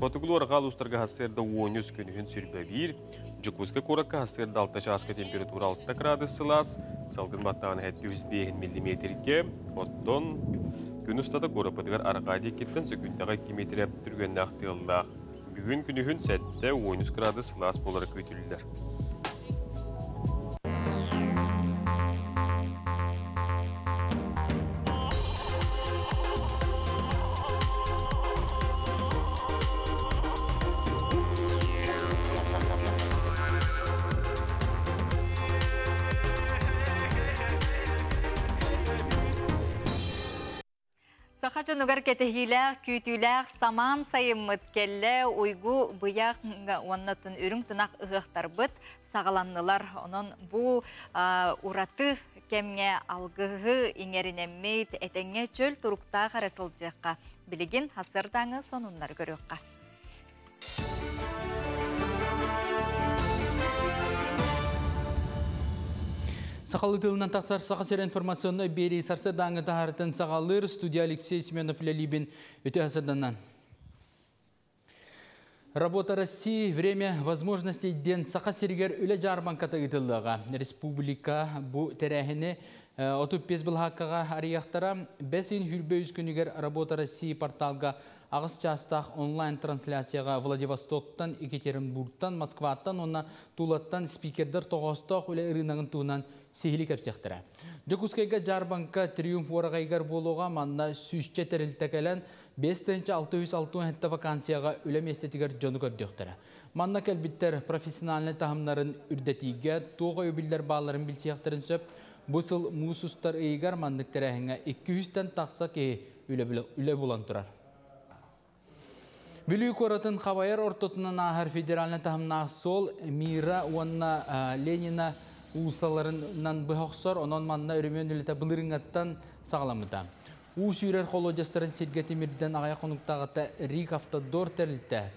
Хотугулуу арҕаа улуустарга сарсыарда 13 күнүһүн сүрбэ 1, Дьокуускай куоракка сарсыарда 6 чааска температура 6 градус сылаас, салгын баттааһына 705 миллиметргэ, оттон күн устата куораппытыгар арҕаа диэкиттэн сөкүүндэҕэ 2 метрэ түргэннээх тыаллаах. Бүгүн күнүһүн 7 13 градус сылаас буолара күүтүллэр. Саха дьонугар кэтэһиилээх, күүтүүлээх самаан сайыммыт кэллэ, уйгу быйах уонна үрүҥ тунах ыһыахтарбыт саҕаланнылар. Онон бу ураты кэмҥэ алгыһы иҥэринэммит, этэҥҥэ чөл туруктаах эрэ сылдьыахха. Билигин сарсыардааҥы сонуннары көрүөххэ. Сахалыы тылынан тахсар Саха сирэ информационнай биэрии сарсыардааҥы таһаарытын саҕалыыр студия Алексей Семенов үлэлиибин үтүө сарсыарданан. Работа России, время возможностей диэн Саха сиригэр үлэ дьаарбаҥката ыытыллыаҕа. Республика бу тэрээһини 35 былаһааккаҕа арыйыахтара. Бэс ыйын 23 күнүгэр Работа России порталга 8 чаастаах онлайн-трансляцияҕа Владивостоктан, Екатеринбургтан, Москваттан уонна Тулаттан спикердэр тоҕоостоох үлэ ырыынагын туһунан сиһилии кэпсиэхтэрэ. Дьокуускайга дьаарбаҥка Триумф уораҕайыгар буолуоҕа, манна сүүсчэ тэрилтэ кэлэн 5667 вакансияҕа үлэ миэстэтигэр дьону көрдүөхтэрэ. Манна кэлбиттэр профессиональнай таһымнарын үрдэтиигэ туох өйөбүллэр баалларын билсиэхтэрин сөп. Бу сыл муус устар ыйыгар маннык тэрээһиҥҥэ 200-тэн тахса киһи үлэ булан турар. Бүлүү куоратын хабайар ортотунан ааһар федеральнай таһымнаах суол Мира уонна Ленина уулуссаларынан быһа охсор, онон манна өрөмүөн үлэтэ былырыыҥҥаттан саҕаламмыта. Уу сүүрэр холуодьастарын сиргэ тимирдэн аҕыйах хонуктааҕыта Рик Автодор тэрилтэ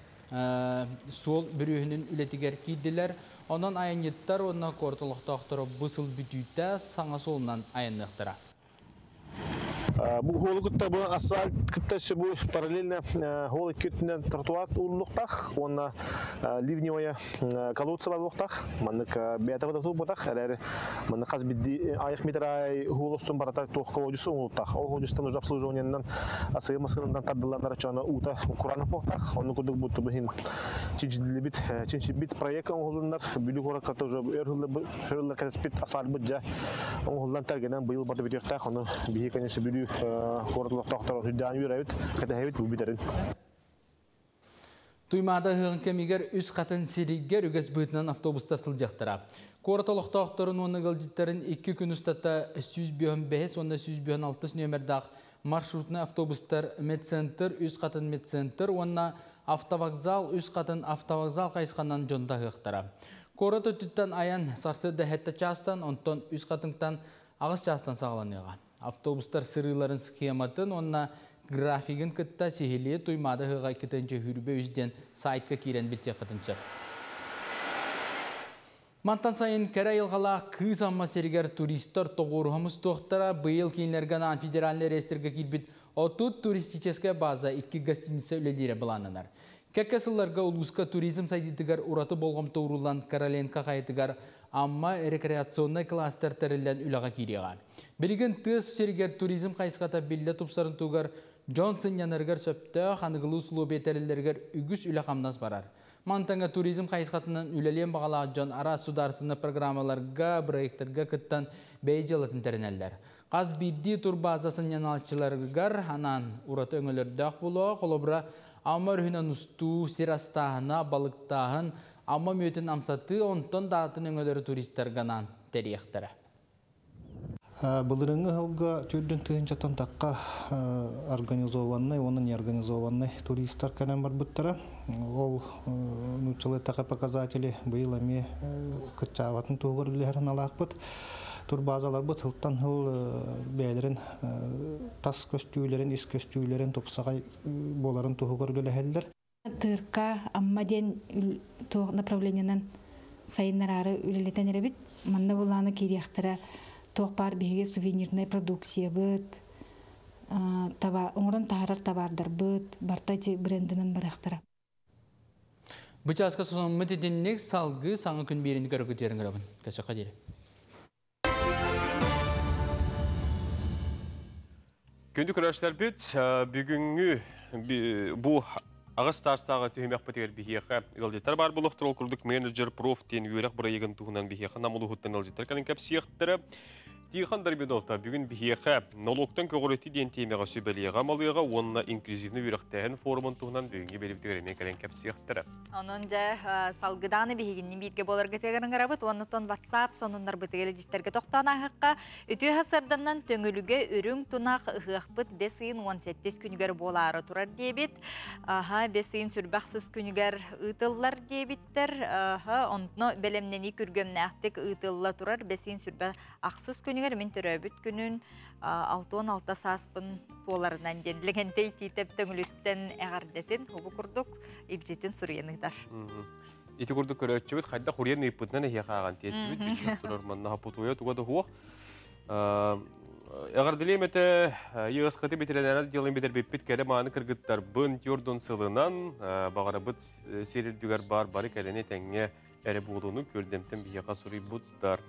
суол бүрүөһүнүн үлэтигэр киирдилэр. Онон айанньыттар уонна куорат олохтоохторо бу сыл бүтүүтэ саҥа суолунан айанныахтара. Бу суолу кытта бу асфальт кытта өссө бу параллельно суол икки өттүнэн тротуар ууруллуохтаах уонна ливневая колодца буолуохтаах. Маннык бэйэтэ бутах эрээри маннык хас биирдии аҕыйах метр аайы суол устун барыта туох колодец оҥоһуллуохтаах. Ол колодецтан уже обслуживаниенан сыа массыынанан тардылланнар чоно уута кураанах буолуохтаах. Оннук курдук бу иһин чинчилибит чинчийбит проект оҥоһулуннар. Бүлүү куоракка уже өр сыллар кэтэспит асфальтбыт дьэ оҥоһуллан тэлгэнэн быйыл барда бүтүөхтээх. Ону биһиги, конечно, Бүлүү куорат олохтоохторо сүрдээн үөрэбит, кэтэһэбит бу бүтэрин. Туймаада ыһыаҕын кэмигэр Үс Хатыҥ сиригэр үгэс быһыытынан автобустар сылдьыахтара. Куорат олохтоохторун уонна ыалдьыттарын 2 күн устата 155 уонна 156 нүөмэрдээх маршрутнай автобустар медцентр, Үс Хатыҥ медцентр уонна автовокзал, Үс Хатыҥ автовокзал хайысханан дьон таһыахтара. Куорат өттүттэн айан сарсыарда 7 чаастан, онтон Үс Хатыҥтан 8 чаастан саҕаланыаҕа. Автобустар сырыыларын схематын уонна графигын кытта сиһилии Туймаада ыһыаҕа 2023 диэн сайтка киирэн билсиэххитин сөп. Мантан сайын кэрэ айылҕалаах Кыыс Амма сиригэр туристар тоҕуоруһа мустуохтара. Быйыл кинилэргэ анаан федеральнай реестргэ киирбит 30 туристическай база, 2 гостиница үлэлиирэ былааннанар. Кэккэ сылларга улууска туризм сайдыытыгар ураты болҕомто ууруллан Короленко хайатыгар Амма рекреационнай кластер тэриллэн үлэҕэ киириэҕэ. Билигин тыа сиригэр туризм хайысхата биллэ тупсарын туһугар дьон сынньанарыгар сөптөөх аныгылыы усулуобуйа тэриллэригэр үгүс үлэ-хамнас барар. Мантан туризм хайысхатынан үлэлиэн баҕалаах дьон араас судаарыстыбаннай программаларга, проекттарга кыттан бэйэ дьыалатын тэринэллэр. Хас биирдии турбааза сынньанааччыларыгар анаан ураты өҥөлөрдөөх буолуоҕа. Холобура, Амма өрүһүнэн устуу, сир астааһына, балыктааһын, Амма мүөтүн амсатыы, онтон да атын өҥөлөрү туристарга анаан тэрийиэхтэрэ. Былырыҥҥы ыһылга түрдүн тыһыынчаттан тахха организованнай уонна неорганизованнай туристар кэлэн барбыттара. Ол нууччалыы эттэххэ показатели быйыл эмиэ кыччаабатын туһугар үлэһэр аналаахпыт. Турбаазаларбыт сылтан сыл бэйэлэрин тас көстүүлэрин, ис көстүүлэрин тупсаҕай буоларын туһугар үлэлэһэллэр. Тырка Амма диэн туох направлениенан сайыннараары үлэлэтэн эрэбит. Манна булааны киириэхтэрэ туох баар биһиги сувенирнай продукциябыт, оҥорон таһаарар табаардарбыт, барта ити брендинэн барыахтара. Бу чааска сонуммут итинник, салгыы саҥа күн биэрини көрөкүтүөрүн көрөбүн. Көсөккө диэри. Күндү көрөөччүлэрбит, бүгүҥҥү бу аҕыс таастааҕы түһүмэхпитигэр биһиэхэ ыалдьыттар баар буолуохтара. Ол курдук менеджер проф диэн үөрэх бырайыагын туһунан биһиэхэ Нам улууһуттан ыалдьыттар кэлэн кэпсиэхтэрэ. Тихон Дарбиновта бүгүн биһиэхэ нолуоктан көҕүрэтии диэн тиэмэҕэ сүбэлиэҕэ, малыаҕа уонна инклюзивный үөрэхтээһин форумун туһунан бүгүҥҥү биэриибитигэр эмиэ кэлэн кэпсиэхтэрэ. Онон дьэ салгыдааны биһигинни бииргэ буоларга ыҥырабыт уонна WhatsApp сонуннарбытыгар илдьиттэргэ тохтоон ааһыахха. Үтүө сарданнан Төҥүлүгэ үрүҥ тунах ыһыахпыт бэс ыйын 18 күнүгэр буолаары турар диэбит. Аха, бэс ыйын сүрбэх сыс күнүгэр ыытыллар диэбиттэр. Аха, онно бэлэмнэнии күргүөмнээхтик ыытылла турар. Бэс ыйын сүрбэх ахсыс күнүгэр мин төрөөбүт күнүн 66 сааспын туоларынан диэн Лэгэнтэй Тиитэп Төҥүлүттэн эҕэрдэтин хобу курдук илдьитин суруйан ыытар. Ити курдук көрөөччүбүт хайдах уруйан ыыппытынан эһиэхэ ааҕан тиэртибит, билсэн турар манна хапутуйа туга да суох. Эҕэрдэлиэм этэ Йыасхаты ветеринарий отделын бүтэрбиппит кэрэ мааны кыргыттарбын Тюрдун сылынан баҕарабыт сир үрдүгэр баар бары кэлэни тэҥҥэ эрэ буолууну Күөрдэмтэн биһиэхэ суруйбуттар.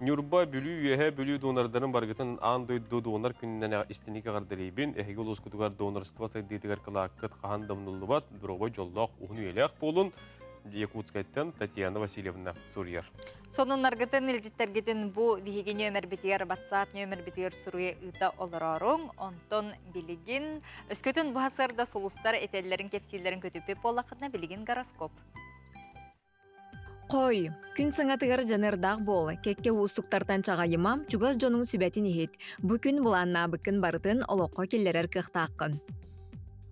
Ньурба, Бүлүү, Үөһээ Бүлүү донордарын барыгытын аан дойду донор күнүнэн истиҥник эҕэрдэлиибин. Эһиги улуускутугар донорство сайдыытыгар кылааккыт хаһан да умнуллубат, доруобай, дьоллоох, уһун үйэлээх буолун. Якутскайтан Татьяна Васильевна суруйар. Сонуннаргытын, илдьиттэргитин бу биһиги нүөмэрбитигэр, WhatsApp нүөмэрбитигэр суруйа ыыта олорооруҥ. Онтон билигин өскөтүн бу сарда сулустар этэллэрин, кэпсииллэрин көтүппүт буоллаххытына, билигин гороскоп. Хой, күн саҥатыгар дьаныардаах буол, кэккэ уустуктартан чаҕайыма, чугас дьонуҥ сүбэтин иһит. Бу күн былааннаабыккын барытын олоххо киллэрэр кыахтааххын.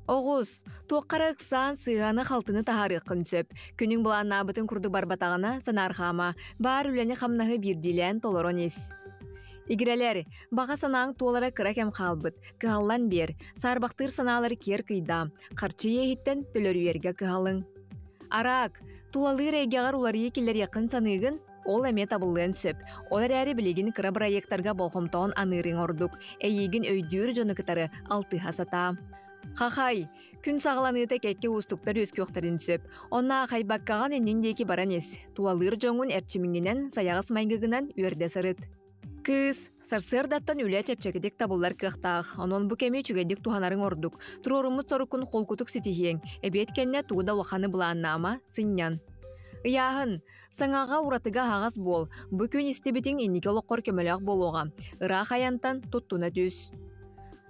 Оҕус, туохха эрэ ыксаан сыыһаны-халтыны таһаарыаххын сөп. Күнүҥ былааннаабытын курдук барбатаҕына, санаарҕаама, баар үлэни-хамнаһы биирдиилээн толорон ис. Игирэлэр, баҕа санааҥ туолара кыра кэм хаалбыт, кыһаллан биэр, саарбахтыыр санаалары киэр кыйдаа, харчы иэһиттэн төлөрүйэргэ кыһалыҥ. Араак, тулалыыр эйгэҕэр уларыйыы киллэриэххин саныыгын, ол эмиэ табыллыан сөп. Ол эрээри билигин кыра бырайыактарга болҕомтоҕун аныырыҥ ордук. Эйиигин өйдүүр дьону кытары алтыһа сатаа. Хахай, күн саҕаланыыта кэккэ уустуктар үөскүөхтэрин сөп. Онно аахайбаккаҕын иннин диэки баран ис. Тулалыыр дьоҥҥун эрчимҥинэн, сайаҕас майгыгынан үөрдэ сырыт. Кыыс, сарсыардаттан үлэ чэпчэкитик табыллар кыахтаах. Онон бу кэми үчүгэйдик туһанарыҥ ордук. Туруоруммут соруккун холкутук ситиһиэҥ. Эбиэт кэннэ тугу да улаханы былааннаама, сынньан. Ыйааһын. Саҥаҕа уратыга аһаҕас буол. Бу күн истибитиҥ инники олоххор көмөлөөх буолуоҕа. Ыраах айантан туттуна түс.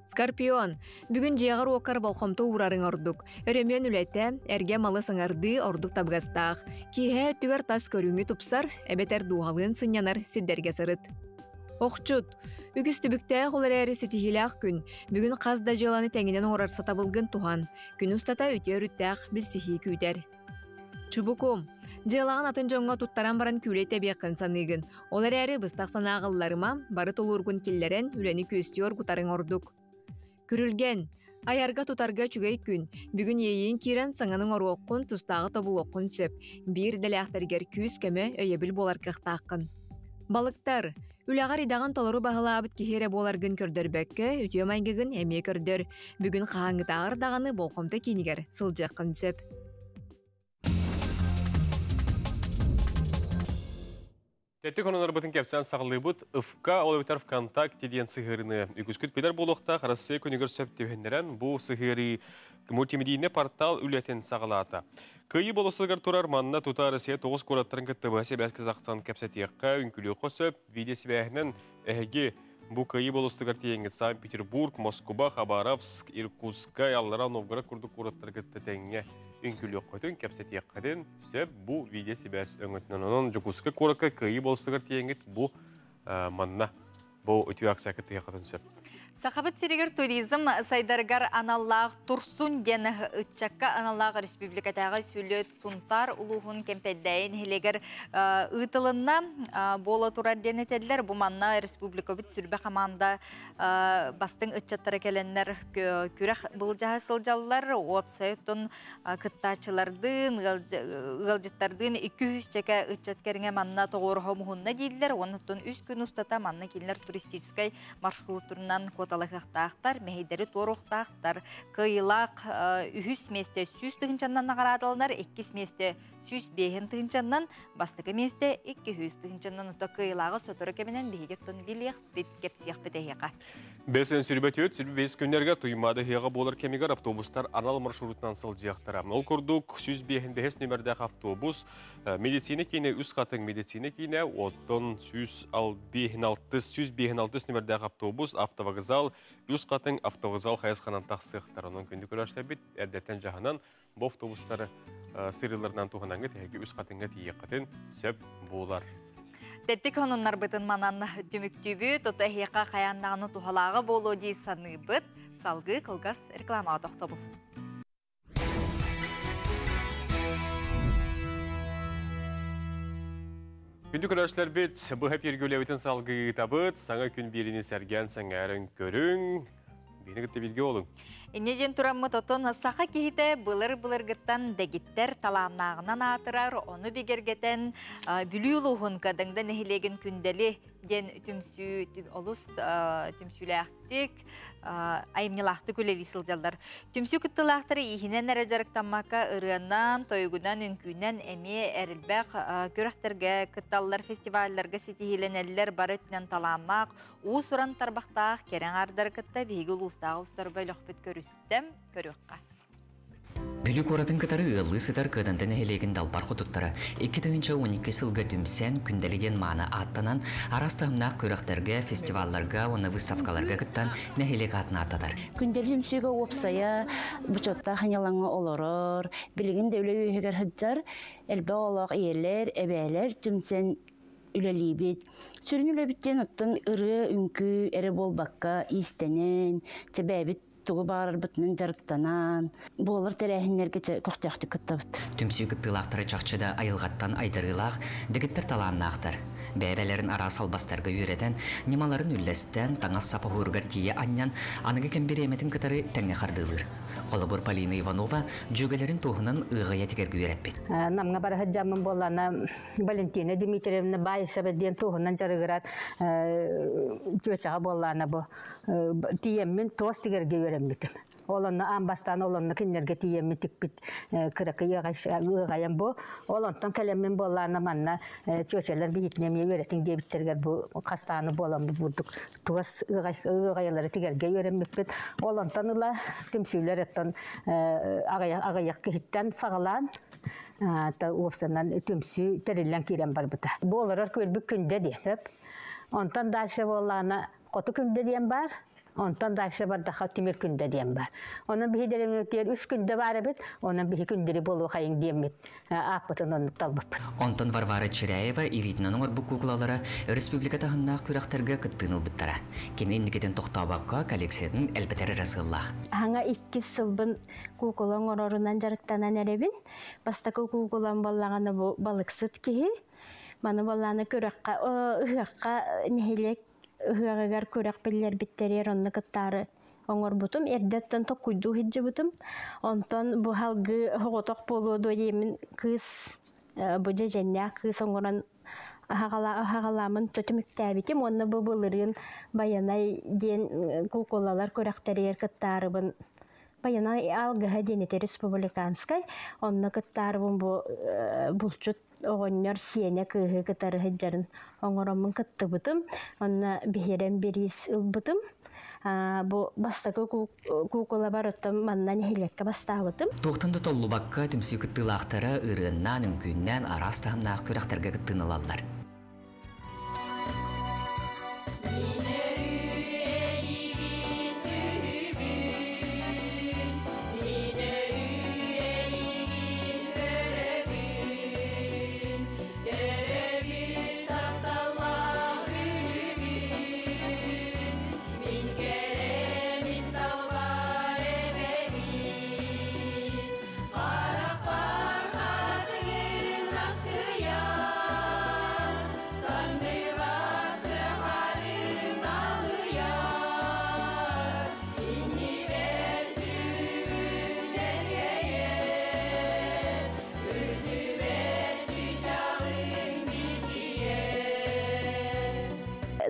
Скорпион, бүгүн дьиэҕэр-уоккар болҕомто уурарыҥ ордук. Өрөмүөн үлэтэ, эргэ малы саҥардыы ордук табыгастаах. Киэһэ өттүгэр тас көрүҥү тупсар, эбэтэр дууһалыын сынньанар сирдэргэ сырыт. Охчут, үгүс түбүктээх ол эрээри ситиһиилээх күн. Бүгүн хас да дьыаланы тэҥинэн оҥорор сатабылгын туһан. Күн устата үтүө өрүттээх билсиһии күүтэр. Чубуку, дьыалаҕын атын дьоҥҥо туттаран баран күүлэй тэбиэххин саныыгын. Ол эрээри быстах санааҕылларыма, бары тулуургун киллэрэн, үлэни күөстүү оргутарыҥ ордук. Күрүлгэн, Айарга-тутарга үчүгэй күн. Бүгүн иэйиин киирэн саҥаны оҥоруоххун, тустааҕы тобулуоххун сөп. Биир идэлээхтэргэр күүс-көмө, өйөбүл буолар кыахтааххын. Балыктар. Үлэҕэр идэҕин толору баһылаабыт киһи эрэ буоларгын көрдөрбөккө, үтүө майгыгын эмиэ көрдөр. Бүгүн хаһааҥҥытааҕар даҕаны болҕомто киинигэр сылдьыаххын сөп. Тэттик ононорбутун кэпсээн саҕалыыбыт ФК, ол эбэтэр ВКонтакте диэн сыһыарыны үгүскүт билэр буолуохтаах. Россия күнүгэр сөп түһэннэрэн бу сыһыарыы мультимедийнэ портал үлэтин саҕалаата. Кыайыы болосугар турар манна тута Россия тоҕус куораттарын кытта быһа сибээскэ тахсан кэпсэтиэххэ, үҥкүлүөххэ сөп. Видео сибээһинэн эһиги бу Кыайыы болосугар тиийэҥҥит Санкт-Петербург, Москуба, Хабаровск, Иркутскай, Аллара Новгород курдук куораттары кытта тэҥҥэ үҥкүлүөххүтүн, кэпсэтиэххитин сөп бу видео-сибээс өҥөтүнэн. Онон Дьокуускай куоракка Кыайыы болустугар тиийэҥҥит бу манна бу үтүө акция кыттыһыаххытын сөп. Сахабыт сиригэр туризм сайдарыгар аналлаах Турсун диэн ыччакка аналлаах республикатааҕы сүлүөт Сунтаар улууһун Кэмпэндээйи нэһилиэгэр ыытылынна. Буола турар диэн этэллэр. Бу манна республикабыт сүрбэ хамаанда бастыҥ ыччаттара кэлэннэр күрэх былдьаһа сылдьаллар. Уопсай оттон кыттааччылардыын, ыалдьыттардыын 200 чэкэ ыччат кэриҥэ манна тоҕуоруһа муһунна дииллэр. Оннуттан үс күн устата манна кинилэр туристическай маршрутунан куоталаһыахтаахтар, мэһэйдэри туоруохтаахтар. Кыайыылаах үһүс миэстэ 100 тыһыынчаннан наҕараадаланар, иккис миэстэ 105 тыһыынчаннан, бастакы миэстэ 200 тыһыынчаннан ото кыайыылааҕы сотору кэминэн биһиги оттон билиэхпит, кэпсиэхпит эһиэхэ. Бэс сүрбэ түөт, сүрбэ бэс күннэргэ Туймаада ыһыаҕа буолар кэмигэр автобустар анал маршрутунан сылдьыахтара. Ол курдук, 105 нүмердээх автобус медицина киинэ үс хатыҥ медицина киинэ, оттон 156 156 нүмердээх автобус автовокзал үс хатыҥ автовокзал хайысханан тахсыахтар. Онон күндү көрөөччүлэрбит эрдэттэн дьаһанан бу автобустары сырыыларынан туһанаҥҥыт эһиги үс хатыҥҥа тиийиэххитин сөп буолар. Тэттик хонуннарбытын манан түмүктүүбүт, ото эһиэхэ хайааннаҕаны туһалааҕа буолуо дии саныыбыт. Салгыы кылгас рекламаҕа тохтобул. Күндү көрөөччүлэрбит, быһа пиэргүлэбитин салгыы ыытабыт. Саҥа күн биэриини сэргээн сэҥээрэн көрүҥ. Биһини кытта бииргэ олуҥ. Инньэ диэн тураммыт отон саха киһитэ былыр-былыргыттан дэгиттэр талааннааҕынан аатырар, ону бигэргэтэн Бүлүү улууһун Кадыҥда нэһилиэгин Күндэли диэн түмсүү олус түмсүүлээхтик, айымньылаахтык үлэлии сылдьаллар. Түмсүү кыттыылаахтара ииһинэн эрэ дьарыктаммакка ырыанан, тойугунан, үҥкүүнэн эмиэ эрэлбэх күрэхтэргэ кытталлар, фестивалларга ситиһиилэнэллэр, бары өттүнэн талааннаах, Уус-уран тарбахтаах кэрэ аҥаардары кытта биһиги улуустааҕы устарба өлөхпүт көрүстэм, көрүөххэ. Бүлүү куоратын кытары ыаллыы сытар Кыаданта нэһилиэгин далбар хотуттара 2012 сылга түмсэн, Күндэли диэн мааны ааттанан, араас таһымнаах күрэхтэргэ, фестивалларга уонна выставкаларга кыттан нэһилиэк аатын ааттатар. Күндэли түмсүүгэ уопсайа бочуоттаах ньалаҥҥа олорор, билигин да үлэ үөһүгэр сылдьар элбэх оҕолоох ийэлэр, эбээлэр түмсэн үлэлиибит. Сүрүн үлэбиттэн оттон ырыа, үҥкүү эрэ буолбакка, иистэнэн, чэбээбит тугу баҕарарбытынан дьарыктанан, буолар тэрээһиннэргэ көхтөөхтүк кыттабыт. Түмсүү кыттыылаахтара чахчы да айылҕаттан айдарыылаах, дэгиттэр талааннаахтар. Бэйэ-бэйэлэрин араас албастарга үөрэтэн, ньымаларын үллэстэн, таҥас-сап оһуоругар тиийэ анньан, аныгы кэм бириэмэтин кытары тэҥҥэ хардыылыыр. Холобур, Полина Иванова дьүөгэлэрин туоһунан ыаҕайа тигэргэ үөрэппит. Намҥа бара сылдьаммын буоллаана Валентина Дмитриевна Баишева диэн туоһунан дьарыгырар чүөчэҕэ буоллаана бу тиийэммин туос тигэргэ үөрэммитим. Ол онно аан бастаан ол онно кинилэргэ тиийэммин тикпит кыракый ыаҕайам бу. Ол онтон кэлэммин буоллаана манна чүөчэлэр биһитинэ эмиэ үөрэтиҥ диэбиттэригэр бу хастааны буолан бу бурдук тугас ыаҕайалары тигэргэ үөрэммиппит. Ол онтон ыла түмсүүлэр оттон аҕыйах киһиттэн саҕалаан уопсанан түмсүү тэриллэн киирэн барбыта. Бу олорор күөлбүт күндэ диэн сөп. Онтон дальше буоллаҕына хоту күндэ диэн баар, онтон дальше бардаха тимир күндэ диэн баар. Онон биһи дэриэбинэтигэр үс күндэ баар эбит, онон биһи күндэри буолуохайыҥ диэммит ааппытын оннук талбыппыт. Онтон Варвара Чиряева илиитинэн оҥорбут куукулалара республика таһымнаах күрэхтэргэ кыттыыны ылбыттара. Кини инникитин тохтообокко коллекциятын элбэтэр эрэ сыаллаах. Хаҥа иккис сылбын куукула оҥорорунан дьарыктанан эрэбин. Бастакы куукулам буоллаҕына бу балыксыт киһи. Маны буоллаҕына күрэххэ ыһыахха нэһилиэк ыһыаҕыгар күрэх биллэрбиттэригэр онно кыттаары оҥорбутум. Эрдэттэн токкуйдуу сылдьыбытым. Онтон бу халгы оҕотох буолуо дуо диэммин кыыс бу дьэдьэннээх кыыс оҥорон аһаҕалааммын түмүктээбитим уонна бу былырыын Байанай диэн куукулалар күрэхтэригэр кыттаарыбын Байанай алгыһа диэн ити республиканскай онно кыттаарыбын бу булчут оҕонньор сиэнэ кыыһы кытары сылдьарын оҥороммун кыттыбытым онно биһирэм бириис ылбытым бу бастакы куукулабар оттон манна нэһилиэккэ бастаабытым. Туохтан да толлубакка түмсүү кыттыылаахтара ырыаннаан, үҥкүүннээн араас таһымнаах күрэхтэргэ кыттыыны ылаллар.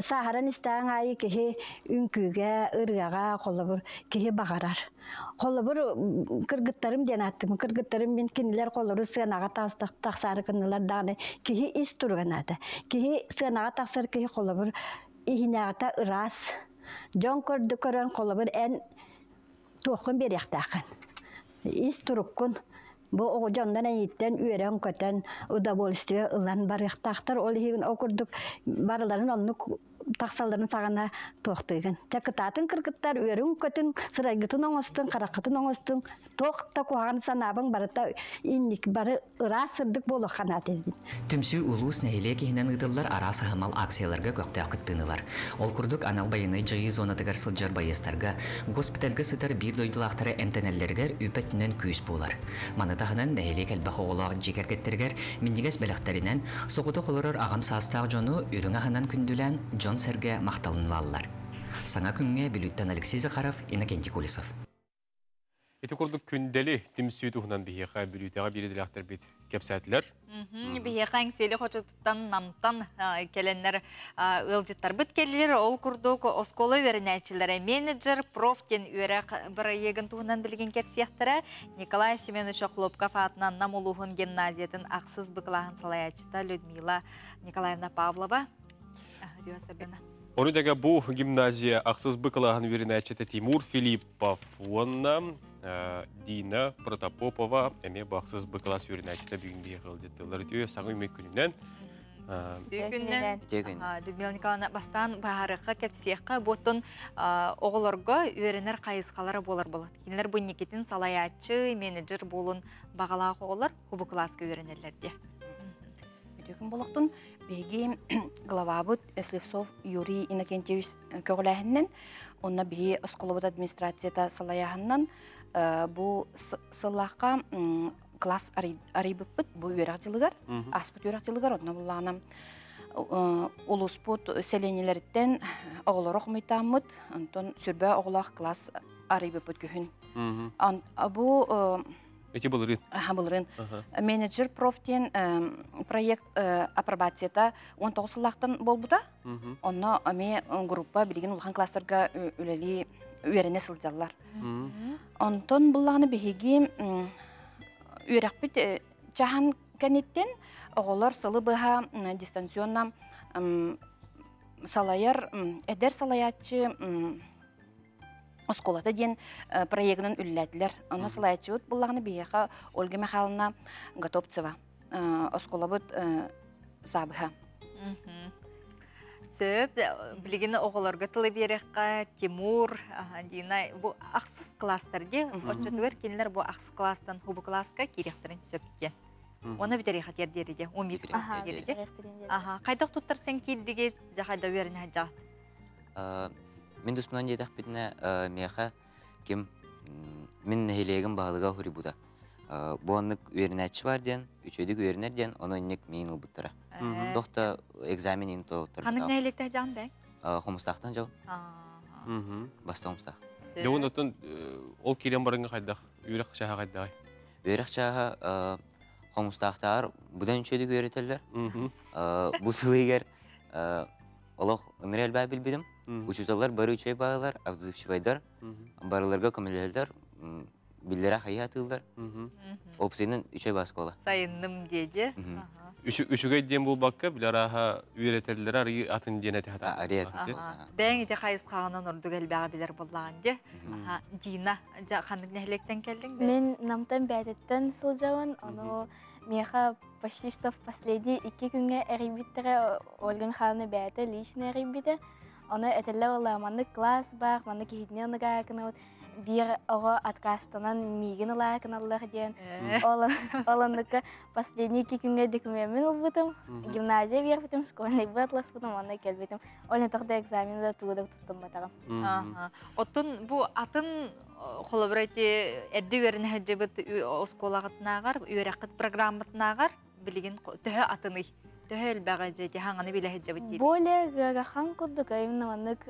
Сааһыран истэҕиҥ аайы киһи үҥкүүгэ, ырыаҕа, холобур, киһи баҕарар. Холобур, кыргыттарым диэн ааттым. Кыргыттарым мин кинилэр холобур сыанаҕа тахсаары гыннылар даҕаны киһи ис туруга наада. Киһи сыанаҕа тахсар киһи холобур иһинээҕитэ ыраас. Дьон көрдө көрөн холобур эн туоххун биэриэхтээххин. Ис туруккун бу оҕо дьоннор эйиттэн үөрэн-көтөн удовольствие ылан барыахтаахтар. Ол иһин ол курдук барыларын оннук тахсалларын саҕана туохтыыгын. Чэ кытаатын кыргыттар үөрүҥ-көтүҥ, сырайгытын оҥостуҥ, хараххытын оҥостуҥ, туох да куһаҕан санаабыҥ барыта инник бары ыраас сырдык буолуохха наада эбит. Түмсүү улуус нэһилиэк иһинэн ыытыллар араас аһымал акцияларга көхтөөх кыттыыны ылар. Ол курдук, анал байыаннай дьайыы зонатыгар сылдьар байыастарга, госпитальга сытар биир дойдулаахтара эмтэнэллэригэр үп өттүнэн күүс буолар. Маны таһынан, нэһилиэк элбэх оҕолоох дьиэ кэргэттэригэр минньигэс бэлэхтэринэн, соҕотох олорор аҕам саастаах дьону үрүҥ аһынан күндүлээн, дьон-сэргэ махталын ылаллар. Саҥа күҥҥэ Бүлүүттэн Алексей Захаров, Иннокентий Колесов. Ити курдук күндэли түмсүү туһунан биһиэхэ Бүлүүтэҕэ биир идэлээхтэрбит кэпсээтилэр. Биһиэхэ Эҥсиэли хочотуттан Намтан кэлэннэр ыалдьыттарбыт кэллилэр. Ол курдук оскуола үөрэнээччилэрэ менеджер проф диэн үөрэх бырайыагын туһунан билигин кэпсиэхтэрэ. Николай Семенович Охлопков аатынан Нам улууһун гимназиятын ахсыс Б кылааһын салайааччыта Людмила Николаевна Павлова. Ону тэгэ бу гимназия ахсыс Б кылааһын үөрэнээччитэ Тимур Филиппов уонна Дина Протопопова эмиэ бу ахсыс Б кылаас үөрэнээччитэ бүгүн биһиэхэ ыалдьыттыыллар. Үтүө саҥа үмүк күнүнэн. Үтүө күнүнэн. Людмила Николаевна, бастаан баһаарыахха, кэпсиэххэ, буоттун оҕолорго үөрэнэр хайысхалара буолар болот. Кинилэр бу инникитин салайааччы, менеджер буолун баҕалаах оҕолор хубу кылааска үөрэнэллэр диэ. Үтүө күн болохтун. Биһиги главабыт Слепцов Юрий Иннокентьевич көҕүлээһининэн, онно биһи оскуолабыт администрацията салайааһынынан бу сыллаахха класс арыйбыппыт бу үөрэх дьылыгар, ааспыт үөрэх дьылыгар онно буллаҕына улууспут сэлиэнньэлэриттэн оҕолору хомуйтааммыт, онтон сүрбэ оҕолоох класс арыйбыппыт күһүн. Бу Эти былырыын. Аха, былырыын. Менеджер проф диэн проект апробацията 19 сыллаахтан буолбута. Онно эмиэ группа билигин улахан класстарга үлэлии үөрэнэ сылдьаллар. Онтон буллаҕына биһиги үөрэхпит чаһан кэнниттэн оҕолор сылы быһа дистанционно салайар эдэр салайааччы оскуолата диэн проегынан үллээтилэр. Онно салайааччыбыт буллаҕына биһиэхэ Ольга Михайловна Готовцева оскуолабыт саабыһа. Сөп, билигин оҕолорго тылы биэрэххэ Тимур, Дина бу ахсыс класстар дии. Оччотугар кинилэр бу ахсыс класстан хубу класска киириэхтэрин сөп диэн. Оны бүтэриэхэ диэри де, 11 класска диэри де. Аха, хайдах туттарсан киирдигит, жахайда үөрэнэ сылдьаҕыт? Мин туспунан диэтэхпитинэ, миэхэ ким мин нэһилиэгим баһылыга уһуруйбута. Бу оннук үөрэнээччи бар диэн, үчүгэйдик үөрэнэр диэн, ону инник миин ылбыттара. Туох да экзамен иин толотторбута. Ханнык нэһилиэкте дьаҕын бэҥ? Хомустаахтан дьон. Баста Хомустаах. Дьон оттон ол киирэн барыҥҥа хайдах үөрэх чааһа хайдаҕай? Үөрэх чааһа хомустаахтаар будан үчүгэй үөрэтэллэр. Бу сыл иһигэр олох ыныры элбээ билбитим. Учууталлар бары үчүгэй баалар, отзывчивайдар, барыларга көмөлөһөллөр, биллэрэ хайыы атыыллар. Опсайынан үчүгэй баа школа. Сайынным диэди. Үчүгэй диэн буолбакка, били арааһа үөрэтэллэрэ арыы атын диэн этэ хата. Арыы атын. Бэйэҥ ити хайысхаҕынан ордук элбэҕи билэр буоллаҕын дии. Дина, ханнык нэһилиэктэн кэллиҥ? Мин Намтан Бээтиттэн сылдьабын. Ону миэхэ почти что в последний икки күҥҥэ эрийбиттэрэ. Ольга Михайловна бэйэтэ лично эрийбитэ. Ону этэллэр буолла, маннык класс баар, маннык иһитинэн ыныгаакынабыт. Биир оҕо отказтанан миигин ылаакыналлар диэн. Ол оннукка последний икки күҥҥэ докумеммин ылбытым. Гимназия биэрбитим, школьный атласпытым, онно кэлбитим. Ол не да экзамен да тугу да туттумматаҕым. Оттон бу атын холобура ити эрдэ үөрэнэ сылдьыбыт оскуолаҕытынааҕар, үөрэххит программатынааҕар билигин төһө атыный? Төһө элбэҕи дьэ хаҥаны билэ сылдьабыт диир? Более ыарахан курдук, именно маннык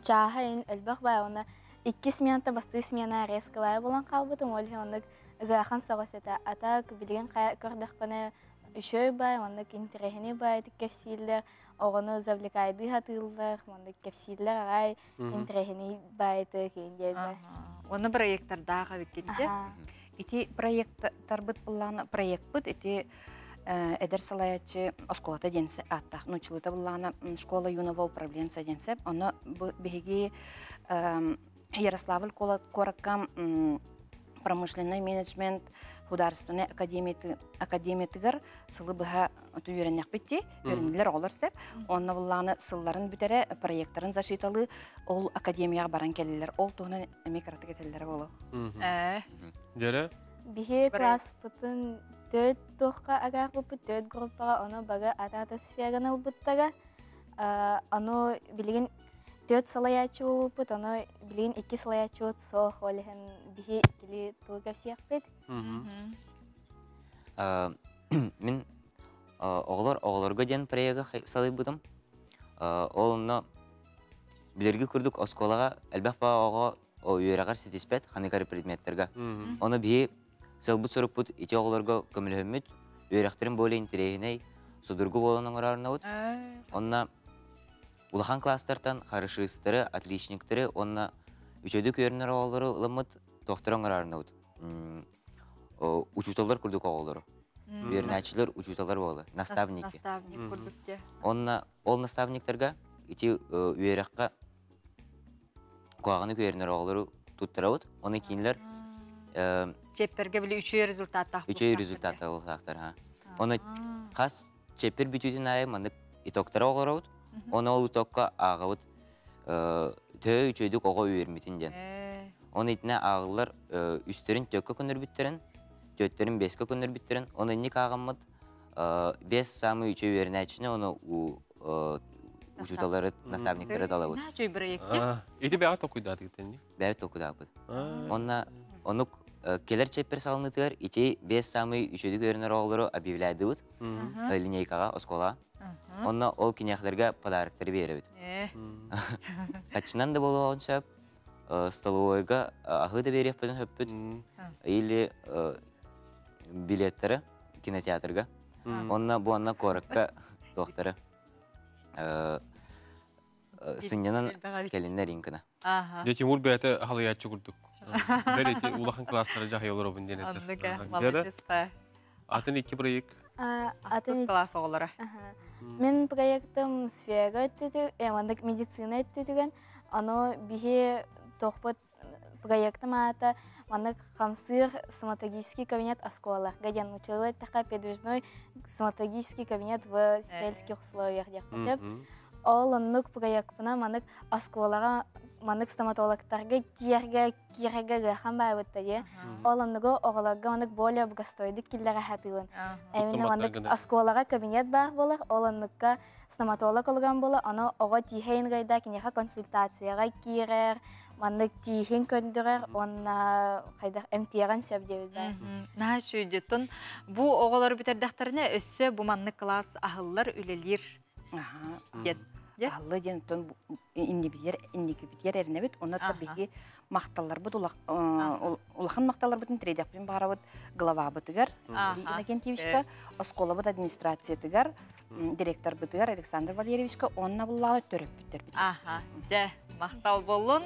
чааһа элбэх баа, уонна икки смената бастыы смена резко баа болан хаалбытым, ол иһин оннук ыарахан соҕус этэ. А так билигин көрдөхпүнэ үчүгэй баа, маннык интэриэһинэй баа кэпсииллэр, оҕону завлекайдыы сатыыллар, маннык кэпсииллэр аҕай интэриэһинэй баайты киин диэн. Уонна проекттардаах эбиккин дии. Ити проекттарбыт буллаана проектпыт ити эдэр салайааччы оскуолата диэн ааттаах нууччалыыта буллаана школа юного управленца диэн сеп. Онно биһиги Ярославль куоракка промышленный менеджмент художественной академиятыгар сылы быһа үөрэннэхпит дии, үөрэннилэр оҕолор сеп. Онно буллааны сылларын бүтэрэ проекттарын защиталыы ол академияҕа баран кэллилэр. Ол туһунан эмиэ кыратык этэллэрэ буолуо. Дьэрэ? Биһи класспытын төрт туохха агаахпыппыт, төрт группаҕа, ону бага ата-ата сфераны ылбыттара. Ону билигин төрт салайааччы буолбуппут, ону билигин икки салайааччыбыт суох, ол иһин биһи иккили тугу кэпсиэхпит. Мин оҕолор оҕолорго диэн проегы салайбытым. Ол онно билэрги курдук оскуолаҕа элбэх баа оҕо үөрэҕэр ситиспэт ханык предметтерга. Ону биһи сылбыт сорукпут ити оҕолорго көмөлөһөммүт, үөрэхтерин более интэриэһинэй, судургу буолан оҥорорнобут. Онно улахан класстартан хорошисттары, отличниктары, онно үчөдүк үөрэнэр оҕолору ылыммыт тохтор оҥорорнобут. Учууталлар курдук оҕолору. Үөрэнээччилэр учууталлар буолар, наставники. Наставник курдук те. Онно ол наставниктарга ити үөрэххэ куһаҕаны үөрэнэр оҕолору туттарабыт. Оны кинилэр Чепперге били үчүгэй результаттаах. Үчүгэй результаттаах буолуохтаахтар. Оны хас чеппер бүтүүтүн аайы маннык итогтара оҕоробут. Оны ол итогка ааҕабыт төһө үчүгэйдик оҕо үөрмитин диэн. Оны итинэ ааҕыллар үстэрин төккө көннөрбүттэрин, төттөрүн бэскэ көннөрбүттэрин, оны инник ааҕаммыт бес самый үчүгэй үөрэнээччини оны учууталлары, наставниктары талабыт. Үчүгэй проект. Ити бэҕэ токуйдаатыгыт Бэҕэ токуйдааппыт. Онна онук келер чеппер салынытыгар ити бес самый үчүгэй үөрэнэр оҕолору объявляйдыбыт линейкаҕа, оскуолаҕа. Онно ол киниэхлэргэ подароктары биэрэбит. Хаччынан да буолуоҕун сөп, столовойга аһыы да биэриэхпитин сөппүт, или билеттары кинотеатрга. Онно бу онно куоракка туохтары сынньанан кэлиннэр инкына. Дьэ Тимур бэйэтэ халыйааччы курдук. Бэл ити улахан класстары дьаһайа олоробун диэн этэр. Оннук, молодец. Атын икки проект. Атын класс оҕолоро. Мин проектым сфера өттүтүг, маннык медицина өттүтүгэн, ону биһи тохпут проектым аата маннык хамсыыр стоматологический кабинет оскуолаларга диэн училы эттэххэ передвижной стоматологический кабинет в сельских условиях диэххэ сөп. Ол оннук проектпына маннык оскуолаҕа маннык стоматологтарга тиэргэ киирэргэ ыахан баабытта дии. Ол оннугу оҕолорго маннык более благостойдук киллэрэ сатыыбын. Именно маннык оскуолаҕа кабинет баар буолар, ол оннукка стоматолог олорон буолар, ону оҕо тииһэ ингайда киниэхэ консультацияҕа киирэр, маннык тииһин көрдөрөр уонна хайдах эмтиэҕин сөп диэбит баар. Наһаа үчүгэй. Бу оҕолор бүтэрдэхтэринэ өссө бу маннык класс аһыллар, үлэлиир диэн. Аһыллыа диэн оттон иннибитигэр инникибитигэр эрэнэбит. Онно биһиги махталларбыт улахан махталларбытын тириэдэхпин баҕарабыт главабытыгар Иннокентьевичка, оскуолабыт администрациятыгар, директорбытыгар Александр Валерьевичка уонна буллаҕа төрөппүттэрбит. Аха, дьэ, махтал боллун.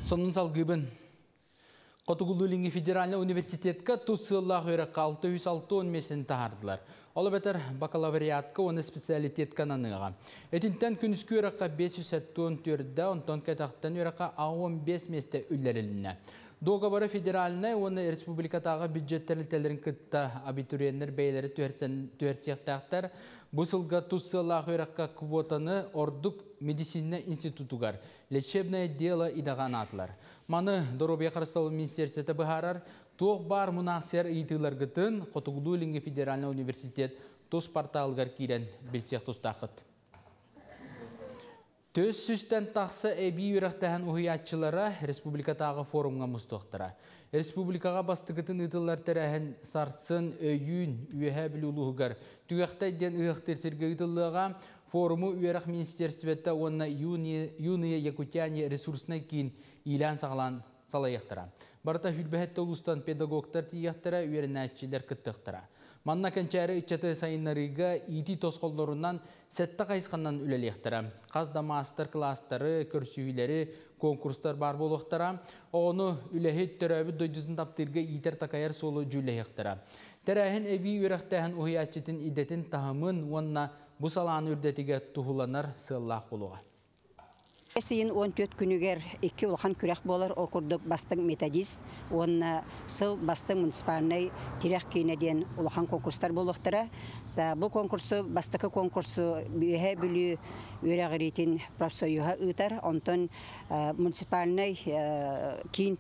Сонун салгыыбын. Хотугулуу-Илиҥҥи федеральнай университетка тус сыаллаах үөрэххэ 660 миэстэни таһаардылар. Ол эбэтэр бакалавриатка уонна специалитетка ананыаҕа. Итинтэн күнүскү үөрэххэ 574, онтон кэтэхтэн үөрэххэ 15 миэстэ үллэрилиннэ. Дуогабары федеральнай уонна республикатааҕы бюджет тэрилтэлэрин кытта абитуриеннар бэйэлэрэ түһэрсиэхтээхтэр. Бу сылга тус сыаллаах үөрэххэ квотаны ордук медицина институтугар лечебное дело идэҕэ анаатылар. Маны Доруобуйа харыстабыл министерствота быһаарар, туох баар мунаахсыйар ыйытыыларгытын Хотугулуу-Илиҥҥи федеральнай университет тус порталыгар киирэн билсиэх тустааххыт. Төс сүстэн тахса эбии үөрэхтэһэн уһуйааччылара республикатааҕы форумҥа мустуохтара. Республикаҕа бастакытын ыытыллар тэрээһин сарсын өйүүн Үөһээ Бүлүү улууһугар Түгэхтэй диэн ыһыахтыыр сиргэ ыытыллыаҕа. Форуму үөрэх министерствета уонна Юные Якутяне ресурснай киин иилээн-саҕалаан салайыахтара. Барыта сүүрбэһэттэ улуустан педагогтар тиийиэхтэрэ, үөрэнээччилэр кыттыахтара. Манна кэнчээри ыччаты сайыннарыыга иитии тосхоллорунан сэттэ хайысханан үлэлиэхтэрэ. Хас да маастар-кылаастары, көрсүһүүлэри, конкурстар баар буолуохтара. Оҕону үлэһит, төрөөбүт дойдутун таптыырга иитэр-такайар суолу дьүүллэһиэхтэрэ. Тэрээһин эбии үөрэхтээһин уһуйааччытын идэтин таһымын уонна бу салааны үрдэтигэ туһуланар сыаллаах буолуоҕа. Сыйын 14 күнүгэр икки улахан күрэх буолар, ол курдук бастыҥ методист уонна сыл бастыҥ муниципальнай тирэх киинэ диэн улахан конкурстар буолуохтара. Бу конкурсу бастакы конкурсу Үөһээ Бүлүү үөрэҕириитин профсоюһа ыытар, онтон муниципальнай киин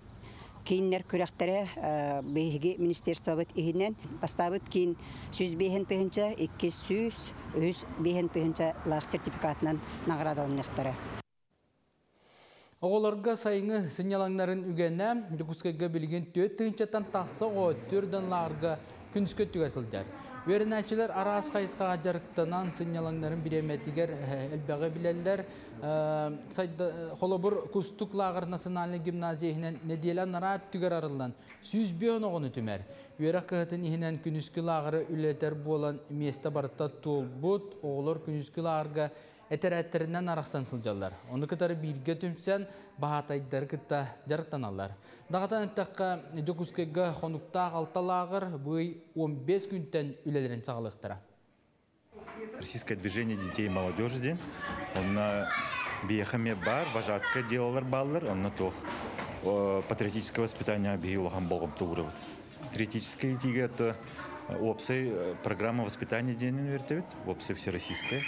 Кииннэр күрэхтэрэ биһиги министерствобыт иһинэн бастаабыт киин 105 тыһыынча, 200, үһүс 5 тыһыынчалаах сертификатынан наҕараадаланыахтара. Оҕолорго сайыҥҥы сынньалаҥнарын үгэнэ Дьокуускайга билигин 4 тыһыынчаттан тахса оҕо төрдөн лааҕырга күнүскү өттүгэр сылдьар. Үөрэнээччилэр араас хайысхаҕа дьарыктанан сынньалаҥнарын бириэмэтигэр элбэҕи билэллэр. Холобур, Кустук лааҕыр национальнай гимназия иһинэн нэдиэлэ анараа өттүгэр арыллан 105 оҕону түмэр. Үөрэх кыһатын иһинэн күнүскү лааҕыры үлэлэтэр буолан миэстэ барыта туолбут. Оҕолор күнүскү лааҕырга этэрээттэринэн арахсан сылдьаллар. Ону кытары бииргэ түмсэн баһаатайдары кытта дьарыктаналлар. Даҕатан эттэххэ, Дьокуускайга хонуктаах алта лааҕыр бый 15 күнтэн үлэлэрин саҕалыахтара. Российское движение детей и молодежи диэн. Онно биһиэхэ эмиэ баар, вожатское делолар бааллар, онно туох патриотическое воспитание биһи улахан болҕомто уурабыт. Патриотическое иитиигэ это уопсай программа воспитания диэнин үөртэбит, уопсай всероссийская.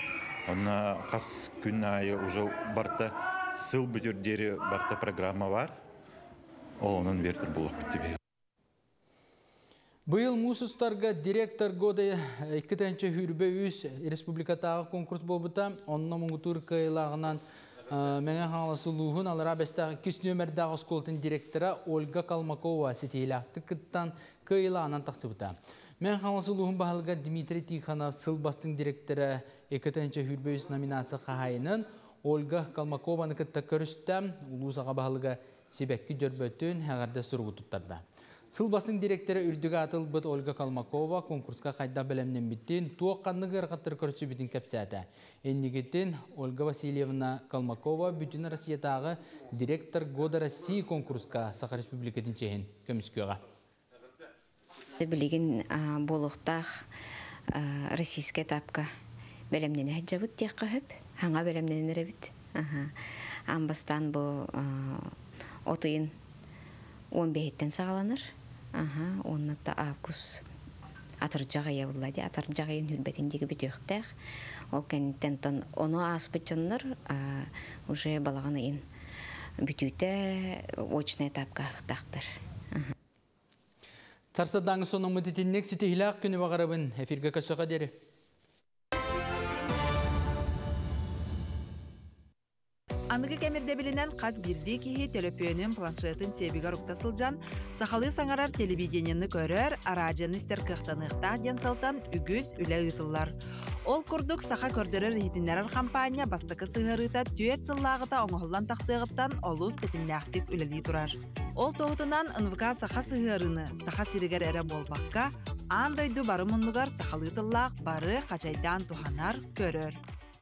Онно хас күн аайы уже барта сыл бүтүр диэри барта программа бар. Ол онон үөртэр буолуохпут диби. Быйыл муус устарга директор года 2023 республикатааҕы конкурс буолбута. Онно муҥутуур кыайыылааҕынан Мэҥэ Хаҥалас улууһун Аллараа Бэстээх иккис нүөмэрдээх оскуолатын директора Ольга Калмакова ситиһиилээхтик кыттан кыайыылааҕынан тахсыбыта. Мэҥэ Хаҥалас улууһун баһылыга Дмитрий Тихонов сыл бастыҥ директора 2023 номинация хаһаайынын Ольга Калмакованы кытта көрүстэ. Улуус аҕа баһылыга сибэкки дьөрбөтүн эҕэрдэ суругу туттарда. Сыл бастыҥ директора үрдүк ааты ылбыт Ольга Калмакова конкурска хайдах бэлэмнэммитин, туох ханнык ыарахаттары көрсүбүтүн кэпсээтэ. Инникитин Ольга Васильевна Калмакова Бүтүн Россиятааҕы «Директор года России» конкурска Саха Республикатын чиэһин көмүскүөҕэ. Билигин буолуохтаах российскай этапка бэлэмнэнэ сылдьабыт диэххэ сөп. Хаҥа бэлэмнэнэн эрэбит. Аан бастаан бу от ыйын 15-иттэн саҕаланар. Аха, уонна август атырдьах ыйа булла дии. Атырдьах ыйын хүрбэтин диэки бүтүөхтээх. Ол кэнниттэн тон ону ааспыт дьоннор уже балаҕан ыйын бүтүүтэ очный этапка аһыктаахтар. Сарсыардааҥы сонуммут итинник ситиһилээх күнү баҕарабын. Эфиргэ көрсөхө диэри. Аныгы кэм ирдэбилинэн хас биирдии киһи төлөпүөнүн, планшетын сиэбигэр укта сылдьан, сахалыы саҥарар телевидениены көрөр, араадьыйаны истэр кыахтаныахтаах диэн сылтан үгүс үлэ ыытыллар. Ол курдук, саха көрдөрөр-иһитиннэрэр хампаанньа бастакы сыһыарыыта түөрт сыллааҕыта оҥоһуллан тахсыаҕыттан олус тэтимнээхтик үлэлии турар. Ол туоһутунан НВК саха сыһыарыыны Саха сиригэр эрэ буолбакка, аан дойду бары муннугар сахалыы тыллаах бары хачайдаан туһанар, көрөр.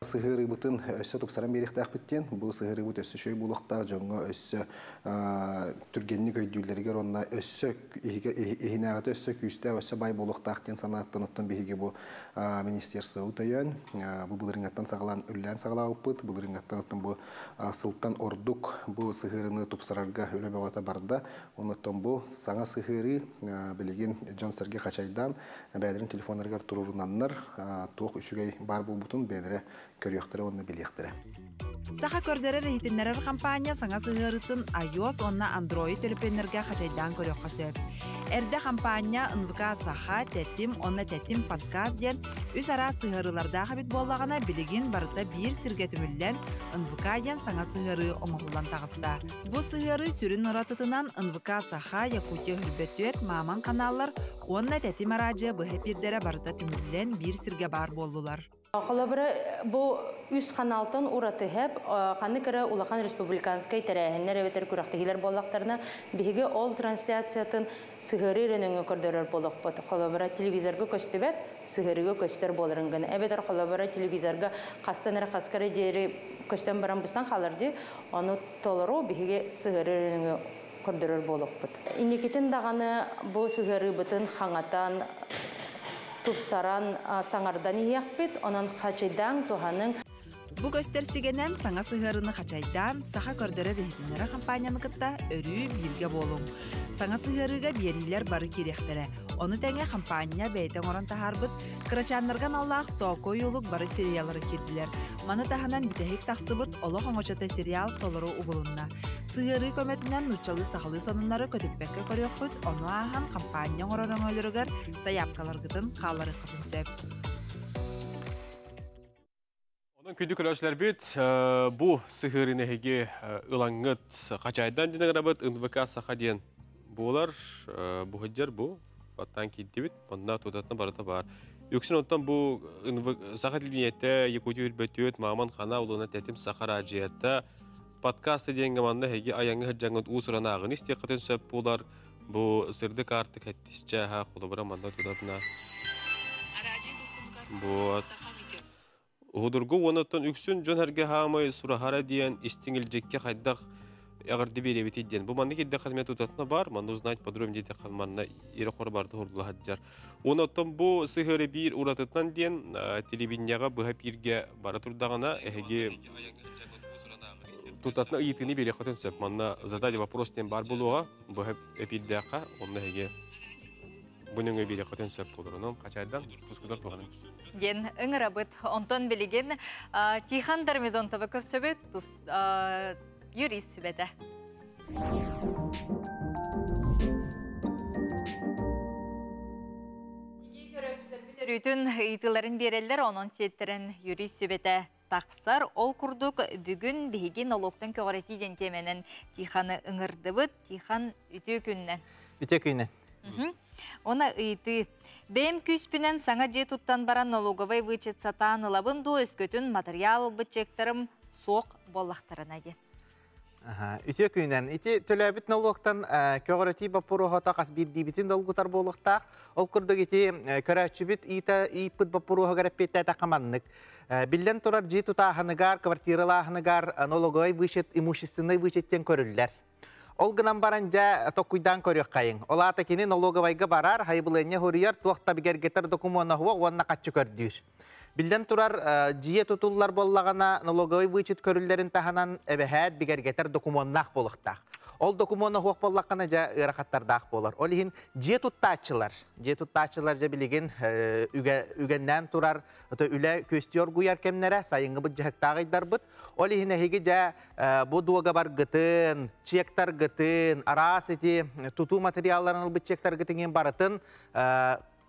Сыһыарыыбытын өссө тупсаран биэриэхтээхпит диэн, бу сыһыарыыбыт өссө үчүгэй буолуохтаах, дьоҥҥо өссө түргэнник өйдүүллэригэр уонна өссө иһинээҕитэ өссө күүстээх, өссө баай буолуохтаах диэн санааттан оттон биһиги бу министерствобыт өйөөн, бу былырыыҥҥаттан саҕалаан үлэлээн саҕалаабыппыт, былырыыҥҥаттан оттон бу сылтан ордук бу сыһыарыыны тупсарарга үлэ бөҕөтө барда. Оннуттан бу саҥа сыһыарыы билигин дьон-сэргэ хачайдаан бэйэлэрин телефоннарыгар туруорунаннар туох үчүгэй баар буолбутун бэйэлэрэ көрүөхтэрэ уонна билиэхтэрэ. Саха көрдөрөр-иһитиннэрэр хампаанньа саҥа сыһыарыытын iOS уонна Android төлөпүөннэргэ хачайдаан көрүөххэ сөп. Эрдэ хампаанньа НВК Саха, Тэтим уонна Тэтим подкаст диэн үс араас сыһыарыылардаах эбит буоллаҕына, билигин барыта биир сиргэ түмүллэн НВК диэн саҥа сыһыарыы оҥоһуллан таҕыста. Бу сыһыарыы сүрүн уратытынан НВК Саха, Якутия Үрбөтүөт, Мааман ханааллар уонна Тэтим араадьыйа быһа эпиирдэрэ барыта түмүллэн биир сиргэ баар буоллулар. Холобура, бу үс ханаалтан ураты хэп, ханнык эрэ улахан республиканскай тэрээһиннэр эбэтэр күрэхтэһиилэр буоллахтарына, биһиги ол трансляциятын сыһыарыы эрэ нөҥүө көрдөрөр буолуохпут. Холобура, телевизорга көстүбэт, сыһыарыыга көстөр буоларын гына. Эбэтэр холобура, телевизорга хастан эрэ хаска эрэ диэри көстөн баран быстан хаалар дии. Ону толору биһиги сыһыарыы эрэ нөҥүө көрдөрөр буолуохпут. Инникитин даҕаны бу сыһыарыыбытын хаҥатан, тупсаран, саҥардан иһиэхпит. Онон хачайдааҥ, туһаныҥ. Бу көстөр сигэнэн саҥа сыһыарыны хачайдаан, саха көрдөрөр-иһитиннэрэр хампаанньаны кытта өрүү бииргэ буолуҥ. Саҥа сыһыарыыга биэриилэр бары киириэхтэрэ. Ону тэҥэ хампаанньа бэйэтэ оҥорон таһаарбыт кырачааннарга аналлаах Токо ойуулук бары сериаллара киирдилэр. Маны таһынан бүтэһик тахсыбыт Олох оҥочото сериал толору угулунна. Сыһыарыы көмөтүнэн нууччалыы-сахалыы сонуннары көтүппэккэ көрүөххүт, ону ааһан хампаанньа оҥорор өҥөлөрүгэр сайаапкаларгытын хаалларыаххытын сөп. Онон күндү көрөөччүлэрбит, бу сыһыарын эһиги ылаҥҥыт хачайдан диэн ыҥырабыт НВК Саха диэн буолар. Бу сылдьар бу баттаан киирдибит. Онно тутатына барыта баар. Үксүн онтон бу Саха телевидениетэ, Якутия Үрбөтүөт, Мааман Хана, Улуна Тэтим Саха радиота, подкаст диэҥҥэ манна эһиги айаҥҥа сылдьаҥҥыт уус-уран ааҕын истиэххитин сөп буолар. Бу сырдык аартык хэттисчэ аһа холобура манна тутатына Вот. Уһудургу уонуттан үксүн дьон эргэ хаамай сураһара диэн истиҥ илдьиккэ хайдах эҕэрдэ биэрэбитий диэн. Бу маннык ирдэххэ эмиэ тутатына бар, манна узнать подробнее диэтэххэ манна ирэ-хоро барыта уһурдулаһаддьар. Уонуттан бу сыһыары биир уратытынан диэн телевидениеҕэ быһа бииргэ бара турдаҕына эһиги тутатына ыйытыыны биэриэххитин сөп. Манна задать вопрос диэн баар буолуоҕа, быһа эпиирдээххэ, онно эһиги бу нөҥүө биэриэххитин сөп буолар. Онон хачайдан тускутар туһанын. Диэн ыҥырабыт. Онтон билигин Тихон Дормидонтовы көрсөбүт тус юрист сүбэтэ. Өрүүтүн ыйытыыларын биэрэллэр, онон сиэттэрэн юрист сүбэтэ тахсар. Ол курдук бүгүн биһиги нолуоктан көҕүрэтии диэн тиэмэнэн Тиханы ыҥырдыбыт. Тихон, үтүө күннэн. Үтүө күннэн. Она ыйытыы. Бэйэм күүспүнэн саҥа дьиэ туттан баран налоговай вычет сатаан ылабын дуо, өскөтүн матырыйаал ылбыт чектарым суох буоллахтарына диэн. Үтүө күнүнэн. Ити төлөөбүт нолуоктан көҕүрэтии боппуруоһа хас биирдиибитин долгутар буолуохтаах. Ол курдук ити көрөөччүбүт иита ииппит боппуруоһугар эппиэттээтэххэ маннык. Биллэн турар дьиэ тутааһыныгар, квартиралааһыныгар налоговай вычет, имущественный вычет диэн көрүллэр. Ол гынан баран дьэ токкуйдаан көрүөххэйиҥ. Ол аата кини налоговайга барар, хайбылыанньа хуруйар, туох да бигэргэтэр докумуона суох уонна хаччы көрдүүр. Биллэн турар, дьиэ тутуллар буоллаҕына, налоговай вычет көрүллэрин таһынан эбэһээт бигэргэтэр докумуоннаах буолуохтаах. Ол докумуона суох буоллаххына дьэ ыарахаттардаах буолар. Ол иһин дьиэ туттааччылар, дьиэ туттааччылар дьэ билигин үгэннээн турар үлэ күөстүү оргуйар кэмнэрэ, сайыҥҥыбыт дьаһыктаах ыйдарбыт. Ол иһин эһиги дьэ бу дуогабаргытын, чектаргытын, араас ити тутуу материалларын ылбыт чектаргытын барытын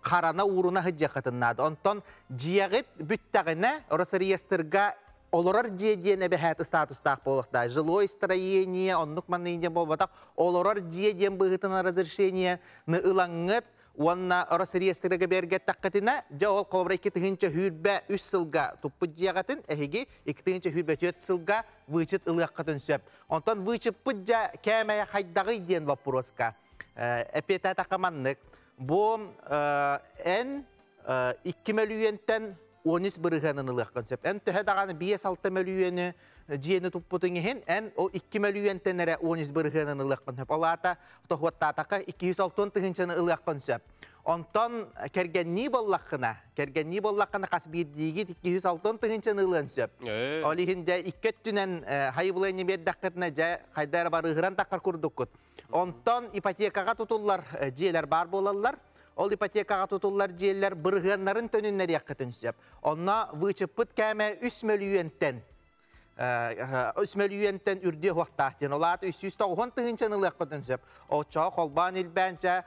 харана ууруна сылдьыаххытын наада. Онтон дьиэҕит бүттэҕинэ Росреестрга Олорор дьиэ диэн эбэһээт статустаах буолуохтаах. Жилой строение, оннук маннык диэн буолбатах. Олорор дьиэ диэн быһыытынан разрешение ылаҥҥыт уонна Росреестрга бэргэттэххитинэ, дьэ ол холобура 2023 сылга туппут дьиэҕитин эһиги 2024 сылга вычет ылыаххытын сөп. Онтон вычеппыт дьэ кээмэйэ хайдаҕый диэн вопроска. Эпиэтээтэххэ маннык. Бу эн 2 мөлүйүөнтэн 13 бырыһыанын ылыаххын сөп. Эн төһө даҕаны 5-6 мөлүйүөнү дьиэни туппутуҥ иһин, эн ол 2 мөлүйүөнтэн эрэ 13 бырыһыанын ылыаххын сөп. Ол аата тоһуоттаатахха 260 тыһыынчаны ылыаххын сөп. Онтон кэргэннии буоллаххына, кэргэннии буоллаххына хас биирдиигит 260 тыһыынчаны ылыан сөп. Ол иһин дьэ икки өттүнэн хайыбылыанньа биэрдэххитинэ дьэ хайда эрэ барыыһыран таххар курдуккут. Онтон ипотекаҕа тутуллар дьиэлэр баар буолаллар. Ол ипотекаҕа тутуллар дьиэлэр бырыһыаннарын төнүннэриэххитин сөп. Онно вычеппыт кээмэ 3 мөлүйүөнтэн 3 мөлүйүөнтэн үрдүө уохтаах диэн. Ол аата 390 тыһыынчаны ылыаххытын сөп. Оччоҕо холбоон илбээнчэ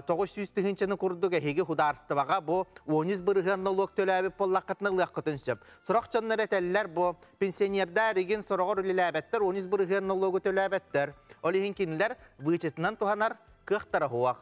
900 тыһыынчаны курдук эһиги худаарыстыбаҕа бу 13 бырыһыан нолуок төлөөбүт буоллаххытына ылыаххытын сөп. Сорох дьоннор этэллэр бу пенсионердар игин сороҕор үлэлээбэттэр 13 бырыһыан нолуогу төлөөбөттөр. Ол иһин кинилэр вычетынан туһанар кыахтара суох.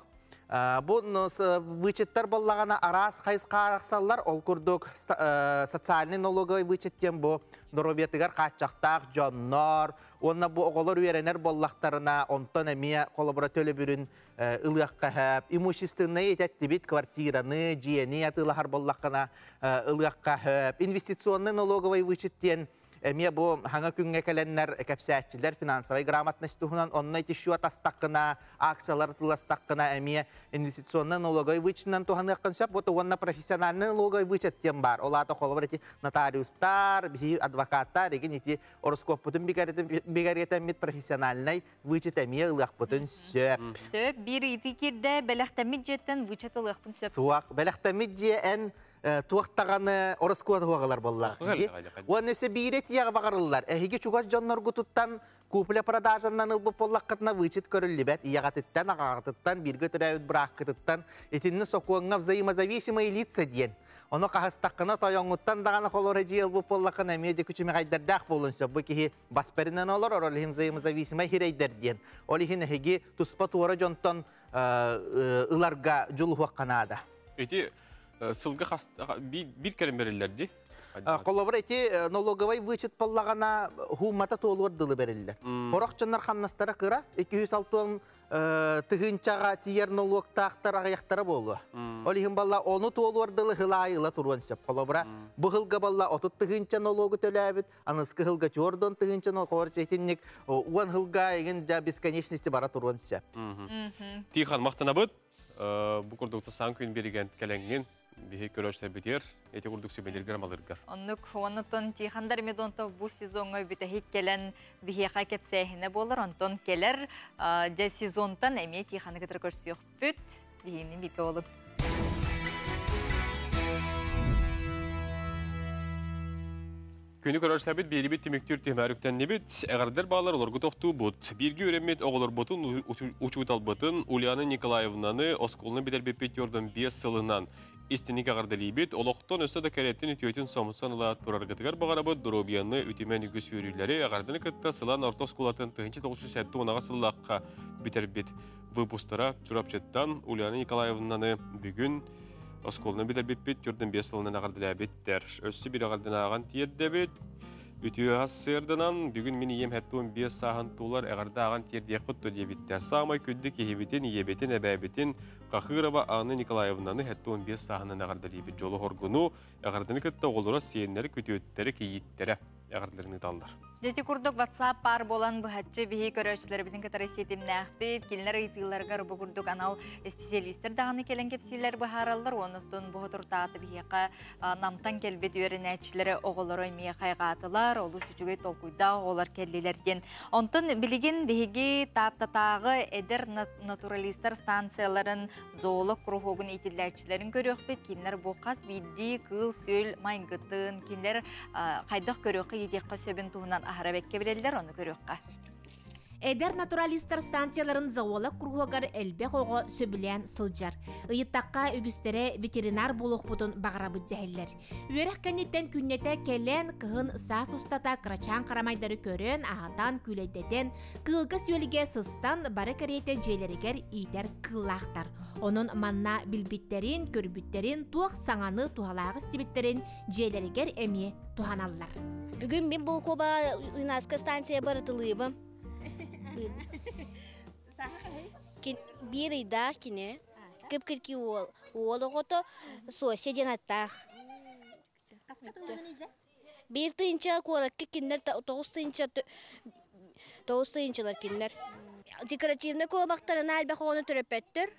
Бу вычеттар боллаҕына араас хайысха арахсаллар. Ол курдук социальный налоговый вычет диэн бу доруобуйатыгар хааччахтаах дьоннор уонна бу оҕолор үөрэнэр буоллахтарына онтон эмиэ холобура төлөбүрүн ылыахха сөп. Имущественнай этэттибит квартираны, дьиэни атыылаһар буоллаххына ылыахха сөп. Инвестиционный налоговый вычет диэн Эмиэ бу хаҥа күҥҥэ кэлэннэр кэпсээччилэр финансовай грамотность туһунан онно ити счет астаххына, акциялар тыластаххына эмиэ инвестиционный налоговый вычетынан туһаныаххын сөп. Вот уонна профессиональный налоговый вычет диэн баар. Ол аата холобур ити нотариустар, биһи адвокаттар игин ити ороскуоппутун бигэргэтэммит профессиональный вычет эмиэ ылыахпытын сөп. Сөп, биир ыйытыы киирдэ, бэлэхтэммит дьиэттэн вычет ылыахпын сөп. Суох, бэлэхтэммит дьиэ эн туох даҕаны ороскуот уоҕалар буоллаах. Уонна өссө биири этиэҕи баҕарыллар. Эһиги чугас дьонноргутуттан купля продажаннан ылбыт буоллаххытына вычет көрүллүбэт. Ийэҕититтэн, аҕаҕытыттан, бииргэ төрөөбүт бырааккытыттан итинни сокуоҥҥа взаимозависимые лица диэн. Ону хаһыстаххына тойоҥҥуттан даҕаны холоро дьиэ ылбыт буоллаххына эмиэ дьэ күчүмэҕэйдэрдээх буолуон сөп. Бу киһи бас бэринэн олорор, ол иһин взаимозависимай хирэйдэр диэн. Ол иһин эһиги туспа туора дьонтон ыларга дьулуһуохха наада. Ити сылга хас биир кэлин бериллэр дии. Холобур ити налоговый вычет боллаҕына хууммата туолуор дылы бериллэр. Сорох дьоннор хамнастара кыра, 260 тыһыынчаҕа тиийэр нолуоктаахтар аҕыйахтара буолуо. Ол иһин балла ону туолуор дылы хылаайыла туруон сөп. Холобура бу хылга балла 30 тыһыынча нолуогу төлөөбүт, аныскы хылга 40 тыһыынча нолуогу итинник 10 хылга эгин да бесконечности бара туруон сөп. Тихан мактанабыт. Бу курдук саҥ күн беригэн кэлэҥҥин биһи көрөөччүлэрбитигэр эти курдук сүбэлиргэр малыргар. Оннук оннуттан Тихондар Медонтов бу сезоҥҥа бүтэһик кэлэн биһиэхэ кэпсээһинэ буолар. Онтон кэлэр дьэ сезонтан эмиэ Тихоны кытары көрсүөхпүт. Биһигини бииргэ болун. Күнү көрөрсөбүт биэрибит түмүктүүр түһмәрүктэннибит, эҕэрдэр баалар олоргу тохтуубут. Бииргэ үөрэммит оҕолорбутун, учууталбытын Ульяна Николаевнаны оскуоланы бүтэрбиппит yorдон 5 сылынан истиник эҕэрдэлиибит. Олохтон өссө да кэрэтин үтүөтүн сомсон ыла тураргытыгар баҕарабыт доруобуйаны үтүмэн үгүс үөрүүлэри эҕэрдэни кытта Сылан орто оскуолатын 1978 сыллаахха бүтэрбит выпустара Чурапчыттан Ульяна Николаевнаны бүгүн Оскуоланы бүтэрбиппит түрдэн биэс сылынан эҕэрдэлээбиттэр. Өссө биир эҕэрдэнааҕан тиэрдэбит. Үтүө ас сыырданан, бүгүн мин ийэм 75 сааһын туолар эҕэрдэ ааҕан тиэрдиэххит дуо диэбиттэр. Саамай күндү киһибитин, ийэбитин, эбээбитин Кахырова Анна Николаевнаны 75 сааһынан эҕэрдэлиибит. Дьолу хоргуну, эҕэрдэни кытта оҕолоро, сиэннэри, күтүөттэри, кийииттэрэ эҕэрдэлэрин ыыталлар. Дьэ курдук WhatsApp баар буолан быһаччы биһи көрөөччүлэрбитин кытары ситимнээхпит. Кинилэр ыйытыыларыгар бу курдук анал специалистер даҕаны кэлэн кэпсииллэр быһаараллар. Онуттан бу туртааты биһиэхэ Намтан кэлбит үөрэнээччилэри оҕолоро эмиэ хайҕаатылар. Олус үчүгэй толкуйдаах оҕолор кэллилэр диэн. Онтон билигин биһиги Тааттатааҕы эдэр натуралистар станцияларын зоолог куруһуогун иитиллээччилэрин көрүөхпүт. Кинилэр бу хас биирдии кыыл-сүөл майгытын, кинилэр хайдах көрүөххэ, иитиэххэ сөбүн туһунан аһара бэккэ билэллэр, ону көрүөххэ. Эдэр натуралистар станцияларын зоолог круһуогар элбэх оҕо сөбүлээн сылдьар. Ыйыттахха үгүстэрэ ветеринар буолуохпутун баҕарабыт дэһэллэр. Үөрэх кэнниттэн күннэтэ кэлэн, кыһын саас устата кырачаан харамайдары көрөн, аһатан, күүлэйдэтэн, кыылга-сүөлгэ сыстан бары кэриэтэ дьиэлэригэр иитэр кыыллаахтар. Онон манна билбиттэрин, көрбүттэрин, туох саҥаны туһалааҕы истибиттэрин дьиэлэригэр эмиэ туһаналлар. Бүгүн мин бу куба Юнарская станция барытылыыбын. Биир ыйдаах кини кып-кырки уол. Уол оҕото Сося диэн аттаах. Биир тыынча куоракка кинилэр 9 тыһыынчалар кинилэр. Декоративный куобахтарына элбэх оҕону төрөппөттөр.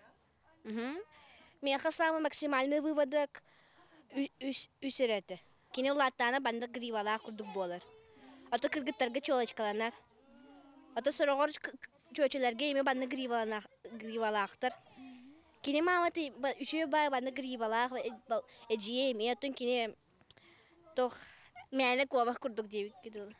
Миэхэ самый максимальный выводок үс эрэ. Кини улааттаана баннык гривалаах курдук буолар. Ото кыргыттарга челочкаланар. Ото сороҕор чүөчэлэргэ эми баннык гривалаахтар. Кини мааматы үчүгэй баай баннык гривалаах эдьиийэ эми оттон кини тох мээнэ куобах курдук диэбиккэ дылы.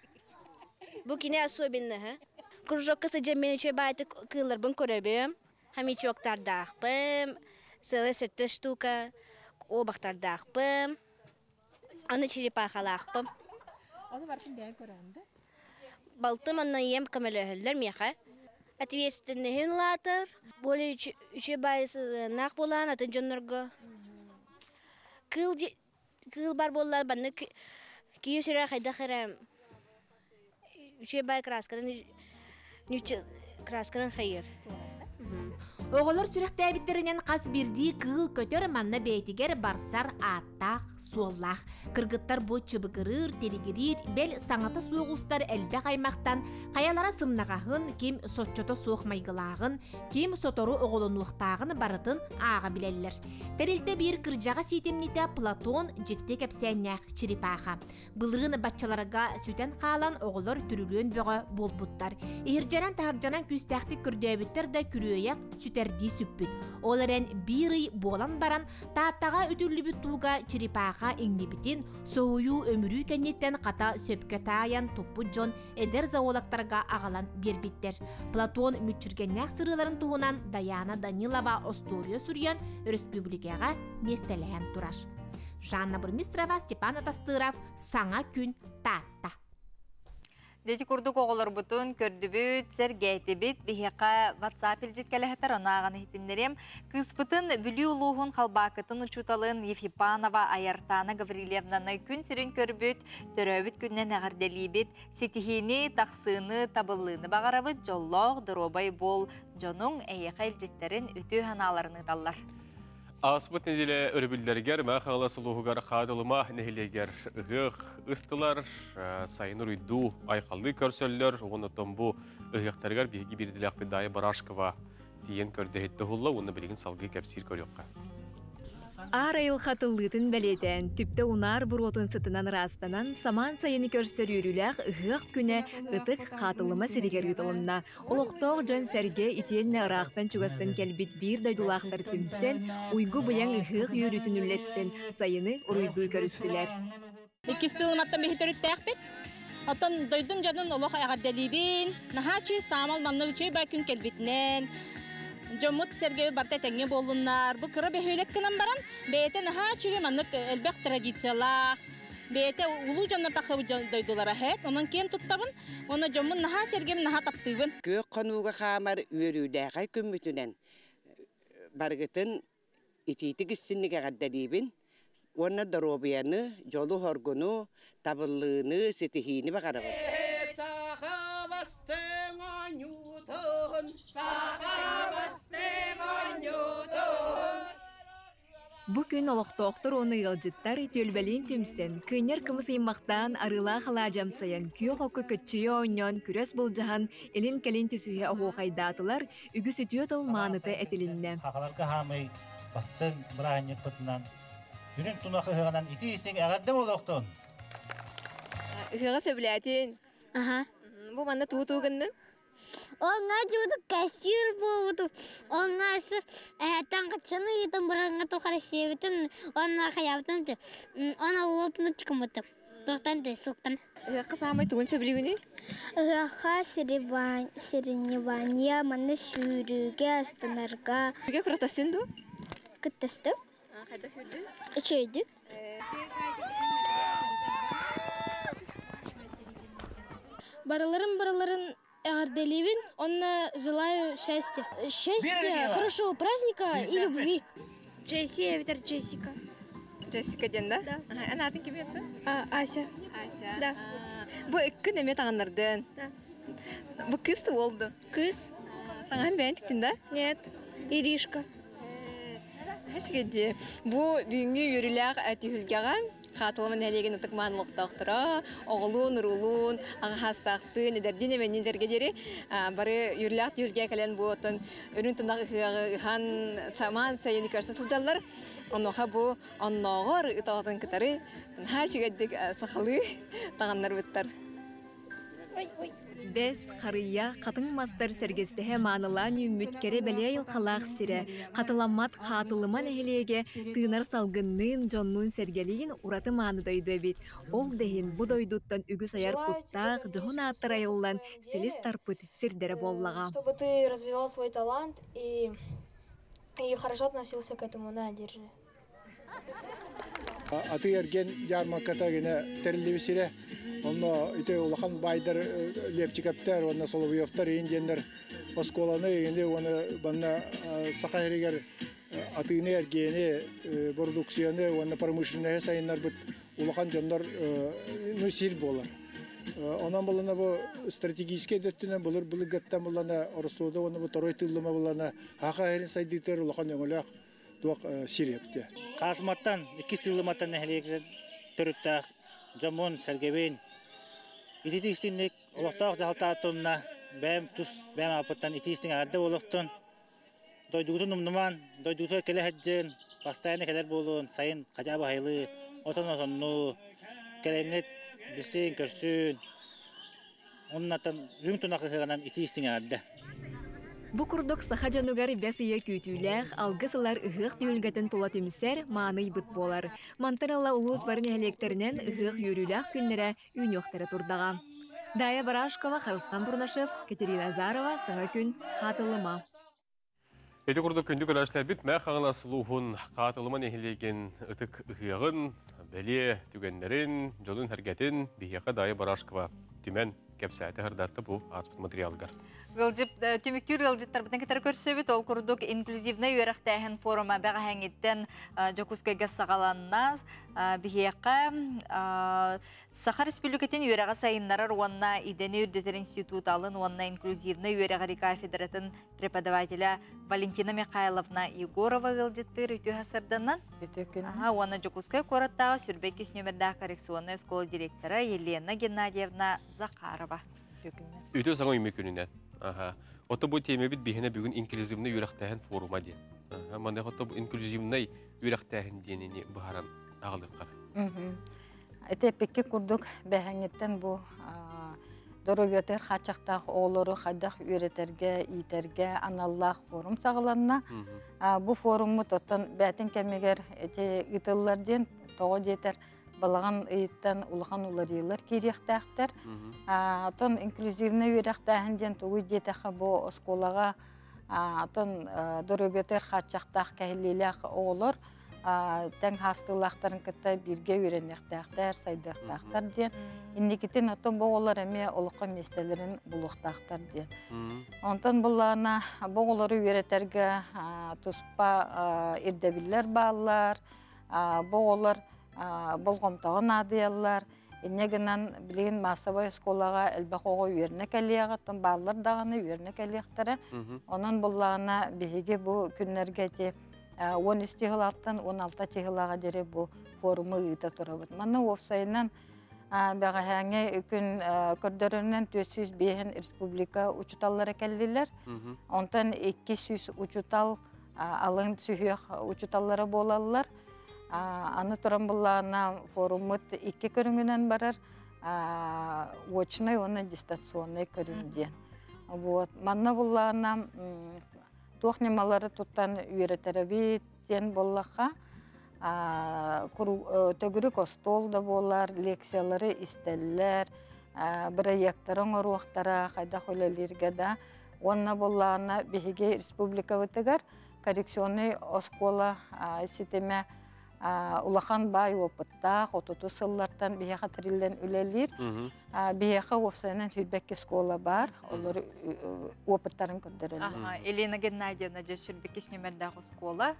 Бу кини особенноһа. Кружокка сылдьан мен үчүгэй баайтык кыылларбын көрөбүм. Хомячоктардаахпын, целая сэттэ штука куобахтардаахпын, аны черепахалаахпын. Ону барытын бэйэн көрөҕүн да? Балтым онно ийэм көмөлөһөллөр миэхэ. Ответственноһын улаатар, более үчүгэй баай сыһыаннаах буолаан атын дьоннорго. Кыыл кыыл бар буоллар баннык киһи сүрэ хайдах эрэ үчүгэй баай красканан красканан хайыр. Оҕолор сүрэхтээбиттэринэн хас биирдии кыыл көтөр манна бэйэтигэр барсар ааттаах, суоллаах. Кыргыттар бу чыбыгырыыр, тилигириир, бэл саҥата суох устар элбэх аймахтан хайалара сымнаҕаһын, ким соччото суох майгылааҕын, ким сотору оҕолонуохтааҕын барытын ааҕа билэллэр. Тэрилтэ биир кырдьаҕас иитимньитэ Платон дьикти кэпсээннээх черепаха. Былырыын баччаларга сүтэн хаалан оҕолор түрүлүөн бөҕө буолбуттар. Иһирдьэнэн таһырдьанан күүстээхтик көрдөөбүттэр да күрүөйэх сүтэрдии сүппүт. Ол эрэн биир ый буолан баран Тааттаҕа үтүллүбүт тууга черепаха иҥнибитин, соһуйуу өмүрүү кэнниттэн хата сөпкө таайан туппут дьон эдэр зоологтарга аҕалан биэрбиттэр. Платон мүччүргэннээх сырыыларын туһунан Даяна Данилова остуоруйа суруйан өрөспүүбүлүкэҕэ миэстэлэһэн турар. Жанна Бурмистрова, Степан Атастыров, Саҥа күн, Таатта. Дети курдук оҕолорбутун көрдүбүт, сэргээтибит, биһиэхэ WhatsApp илдьит кэлэһэтэр онааҕын иһитиннэрим. Кыыспытын Бүлүү улууһун Халбаакытын учууталын Ефипанова Аяртана Гаврильевнаны күн сирин көрбүт, төрөөбүт күнүнэн эҕэрдэлиибит, ситиһиини, тахсыыны, табыллыыны баҕарабыт, дьоллоох, доруобай буол, дьонуҥ эйиэхэ илдьиттэрин үтүө санааларын ыыталлар. Ааспыт нэдиэлэ өрөбүллэригэр Мэҥэ Хаҥалас улууһугар Хаадылыма нэһилиэгэр ыһыах ыстылар, сайын уруйдуу айхаллыы көрсөллөр. Уонна бу ыһыахтарыгар биһиги биирдилээхпит Дайа Барашкова тиийэн көрдөһүттэ уһулла уонна билигин салгыы кэпсиир көрүөххэ. Аар айылҕа тыллыытын бэлиэтээн, түптэ унаар буруотун сытынан ыраастанан, самаан сайыны көрсөр үөрүүлээх ыһыах күнэ ытык Хаатылыма сиригэр ыытылынна. Олохтоох дьон-сэргэ итиэннэ ыраахтан чугастан кэлбит биир дойдулаахтар түмсэн, уйгу-быйаҥ ыһыах үөрүүтүн үллэстэн, сайыны уруйдуу көрүстүлэр. Иккис сылыматтан биһи төрүттээхпит. Оттон дойдум дьонун олох эҕэрдэлиибин. Наһаа үчүгэй саамал манна үчүгэй бай күн кэлбитинэн. Дьоммут сэргэби барта этэҥҥэ буоллуннар. Бу кыра бөһүөлэк гынан баран, бэйэтэ наһаа үчүгэй маннык элбэх традициялаах, бэйэтэ улуу дьоннор тахсыбыт дойдулара һэт. Онон киэн туттабын. Онно дьоммун наһаа сэргэбин, наһаа таптыыбын. Күөх хонууга хаамар үөрүүлээхэй күммүтүнэн барыгытын итиитик истинник эҕэрдэлиибин уонна доруобуйаны, дьолу-соргуну, табыллыыны, ситиһиини баҕарабын. Саха бастыҥ оонньуутун, саха бастыҥ оонньуутун. Бу күн олохтоохтор уонна ыалдьыттар түөлбэлиин түмсэн, кыынньар кымыс ыймахтаан, арыылаах алаадьы амсайан, күөх окко көччүйэ оонньоон, күрэс былдьаһан, илин-кэлин түсүһэ оһуохайдаатылар, үгүс үтүө тыл мааныта этилиннэ. Хахаларга хаамый бастыҥ бырааһынньыкпытынан үрүҥ тунах ыһыаҕынан итии истиҥ эҕэрдэ буолуохтун! Ыһыаҕы сөбүлээтин. Аха. Бу манна туу-туу гыннын? Онга жуду кассир буолбутум. Онга эһэттэн каччаны ыытан баранга тухары сиэбитим. Онна хаябытым. Она лопнуть кымытым. Тохтан де суктан. Ыһыахха саамай тугун сөбүлүүгүнүй? Ыһыахха соревнования, манна сүүрүүгэ, астынарга. Сүүрүүгэ кыратастын дуу? Кыттастым. Хайдах сүүрдүн? Үчүгэйдик. Барыларын-барыларын эҕэрдэлиибин уонна желаю счастья. Счастья, хорошего праздника и любви. Джесси эбэтэр Джессика. Джессика диэн да? Да. Эн аатын ким еттин? Ася. Ася. Да. Бу иккин эмиэ таҥыннардын. Да. Бу кыыс да уол ду? Кыыс. Таҥаһын бэйэн тиктин да? Нет. Иришка. Эшгеди. Бу бүгүҥҥү үөрүүлээх түһүлгэҕэ Хаатылама нэһилиэгин ытык-маан олохтоохторо, оҕолуун, уруулуун, аҕа хаастаахтыын, эдэрдиин эмэнниин эргэ диэри бары үөрүүлээх түһүлгэ кэлэн бу оттон үрүҥ тунах ыһыаҕы ыһан самаан сайыны көрсө сылдьаллар. Онуоха бу оннооҕор ыт оҕотун кытары наһаа үчүгэйдик сахалыы таҥыннарбыттар. Бэс, харыйа, хатыҥ мастар сэргэстэһэ маанылаан үүммүт кэрэ-бэлиэ айылҕалаах сирэ, хатыламмат Хаатылыма нэһилиэгэ тыынар салгынныын, дьоннуун-сэргэлиин ураты мааны дойду эбит. Ол да иһин бу дойдуттан үгүс айар Желаю куттаах, тебе дьоһун жизни ааттар айыллан, в силис деле, тарпыт сирдэрэ буоллаҕа. чтобы ты развивал свой талант и, и хорошо относился к этому. На, держи. Атыы-эргиэн ярмарката гинэ тэриллибит сирэ. Онно ити улахан баайдар Лепчиковтар уонна Соловьевтар иин диэннэр оскуоланы игини уонна банна Саха сиригэр атыыны-эргиэни, бородууксуйаны уонна промышленноһы сайыннарбыт улахан дьоннор ну сир буолар. Онон булана бу стратегическай өттүнэн былыр былыргаттан булана Ороссуода уонна бу Торой тыыллыма булана Саха сирин сайдыытыгар улахан өҥөлөөх туох сир эбитэ. Хаасыматтан, иккис тыыллыматтан нэһилиэк төрүттээх дьоммун, сэргэбин итити истинник олохтоох дьаһалтаатынна бэйэм тус бэйэм ааппыттан ити истиҥ эҕэрдэ буолуохтун. Дойдугутун умнуман, дойдугутугар кэлэ сылдьын, постоянно кэлэр буолуон, сайын хотя бы аһылыы, отон отоннуу, кэлэннит билсин, көрсүн, Оннаттан үрүҥ тунах ыһыаҕынан итии истиҥ эҕэрдэ. Бу курдук саха дьонугар бэс ыйа күүтүүлээх, алгыс ылар ыһыах түһүлгэтин тула түмсэр мааны ыйбыт буолар. Мантан ыла улуус бары нэһилиэктэринэн ыһыах үөрүүлээх күннэрэ үүнүөхтэрэ турдаҕа. Дая Барашкова, Харысхан Бурнашев, Катерина Азарова, Саҥа күн, Хаатылыма. Ити курдук күндү көрөөччүлэрбит Мээх Хаҥалас улууһун Хаатылыма нэһилиэгин ытык ыһыаҕын, бэлиэ түгэннэрин, дьонун-сэргэтин биһиэхэ Дайа Барашкова түмэн кэпсээтэ сырдатта бу ааспыт материалыгар. Ыалдьып түмүктүүр ыалдьыттарбытын кытары көрсөбүт. Ол курдук инклюзивнай үөрэхтээһин форума бэҕэһээҥҥиттэн Дьокуускайга саҕаланна. Биһиэхэ Саха Республикатын үөрэҕи сайыннарар уонна идэни үрдэтэр институт алын уонна инклюзивнай үөрэҕири кафедратын преподавателя Валентина Михайловна Егорова ыалдьыттыыр үтүө сарданан. Үтүө күн. Аха, уонна Дьокуускай куораттааҕы 22 нүөмэрдээх коррекционнай оскуола директора Елена Геннадьевна Захарова. Үтүө саҥа үмү күнүнэн. Аха. Ото бу тиэмэбит биһиэнэ бүгүн инклюзивнай үөрэхтээһин форума диэн. Аха, маннык ото бу инклюзивнай үөрэхтээһин диэнини быһааран аҕалыаххара. Ити эппикки курдук бэһэҥҥиттэн бу доруобуйатыгар хааччахтаах оҕолору хайдах үөрэтэргэ, иитэргэ аналлаах форум саҕаланна. Бу форуммут оттон бээтин кэмигэр ити ыытыллар диэн тоҕо диэтэр балаҕан ыйыттан улахан уларыйыылар киириэхтээхтэр. Оттон инклюзивнай үөрэхтээһин диэн тугуй диэтэххэ бу оскуолаҕа оттон доруобуйатыгар хааччахтаах кэһиллиилээх оҕолор тэҥ хаастыылаахтарын кытта бииргэ үөрэниэхтээхтэр, сайдыахтаахтар диэн. Инникитин оттон бу оҕолор эмиэ олоххо миэстэлэрин булуохтаахтар диэн. Онтон буллаҕына бу оҕолору үөрэтэргэ туспа ирдэбиллэр бааллар, бу оҕолор болҕомтоҕо наадыйаллар. Инньэ гынан билигин маассабай оскуолаҕа элбэх оҕо үөрэнэ кэлиэҕэ, оттон бааллар даҕаны үөрэнэ кэлиэхтэрэ. Онон буллаҕына биһиги бу күннэргэ ити 13 чыһылааттан 16 чыһылаҕа диэри бу форуму ыыта турабыт. Манна уопсайынан бэҕэһээҥҥи күн көрдөрөрүнэн 405 республика учуталлара кэллилэр. Онтон 200 учутал алын сүһүөх учуталлара буолаллар. Аны туран буллаана форуммут икки көрүҥүнэн барар очный уонна дистанционный көрүҥ диэн. Вот. Манна буллаана туох ньымалары туттан үөрэтэрэбит диэн буоллахха, Төгүрүк остуол да буолар, лекциялары истэллэр, бырайыактары оҥоруохтара, хайдах үлэлииргэ да. Уонна буоллаҕына биһиги республикабытыгар коррекционный оскуола ситимэ улахан баай опыттаах, отуту сыллартан биһиэхэ тэриллэн үлэлиир. Биһиэхэ уопсайынан 22 школа бар, олор опыттарын көрдөрөллөр. Елена Геннадьевна, дьэ 22 нөмердээх оскуола,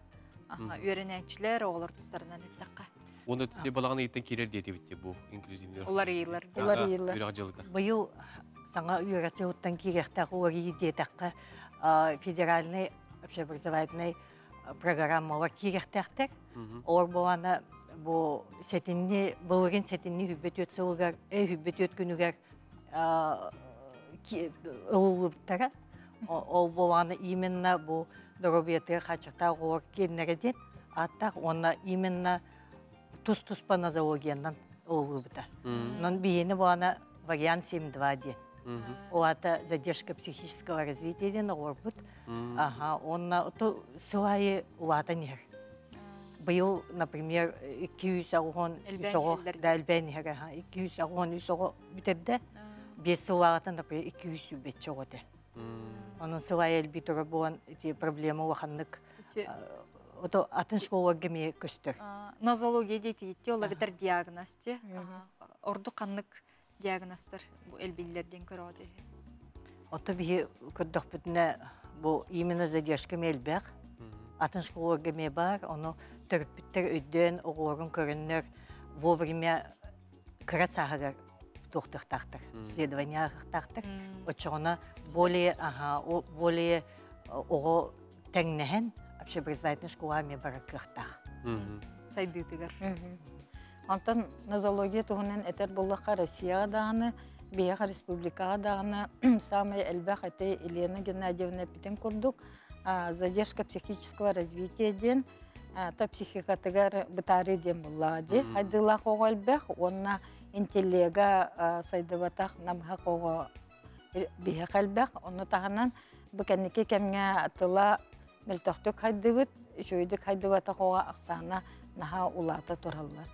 үөрэнээччилэр, оҕолор тустарынан эттэххэ. Уонна балаҕан ыйыттан киирэр диэтибит бу инклюзивный. Уларыйылар. Уларыйылар. Үөрэх дьылыгар. Быйыл саҥа үөрэх дьылыттан киириэхтээх уларыйыы диэтэххэ, федеральный общеобразовательный программалар киириэхтээхтэр. Олор буолана бу сэтинни былырын сэтинни 24 сылыгар, 24 күнүгэр ылыллыбыттара. Ол буолана именно бу доруобуйатыгар хааччахтаах оҕолор киэннэрэ диэн ааттаах уонна именно тус-туспа нозологиянан ылыллыбыта. Онон биһиэни буолана вариант 7.2 диэн. Ол аата задержка психического развития диэн оҕолорбут. Аха, уонна сыл аайы улаатан иһэр. Быйыл, например, 283 оҕо да элбээн иһэр, 283 оҕо бүтэрдэ. 5 сыллааҕыттан, например, 200 оҕо этэ. Онон сыл аайы элбии турар буолан, ити проблема улаханнык ото атын школаларга эмиэ көстөр. Нозология диэтигитти, ол эбэтэр диагноз ти. Ордук ханнык диагнозтар бу элбиллэр диэн көрөҕүт? Ото биһи көрдөхпүтүнэ бу именно задержка элбэх. Атын школаларга эмиэ бар, ону төрөппүттэр өйдөөн оҕолорун көрөннөр вовремя кыра сааһыгар туохтуохтаахтар, следование ааһыахтаахтар. Оччоҕуна более ага, более оҕо тэҥнэһэн общеобразовательный школа эмиэ барар кыахтаах. Сайдыытыгар. Онтон нозология туһунан этэр буоллахха, Россияҕа даҕаны, биһиэхэ республикаҕа даҕаны самый элбэх эти Елена Геннадьевна эппитин курдук задержка психического развития диэн та психикатыгар бытаарыы диэн буллаҕа дии. Хайдыылаах оҕо элбэх уонна интеллега сайдыбатах намыһах оҕо биһиэхэ элбэх. Ону таһынан бу кэнники кэмҥэ тыла мөлтөхтүк хайдыбыт, үчүгэйдик хайдыбатах оҕо ахсаана наһаа улаата тураллар.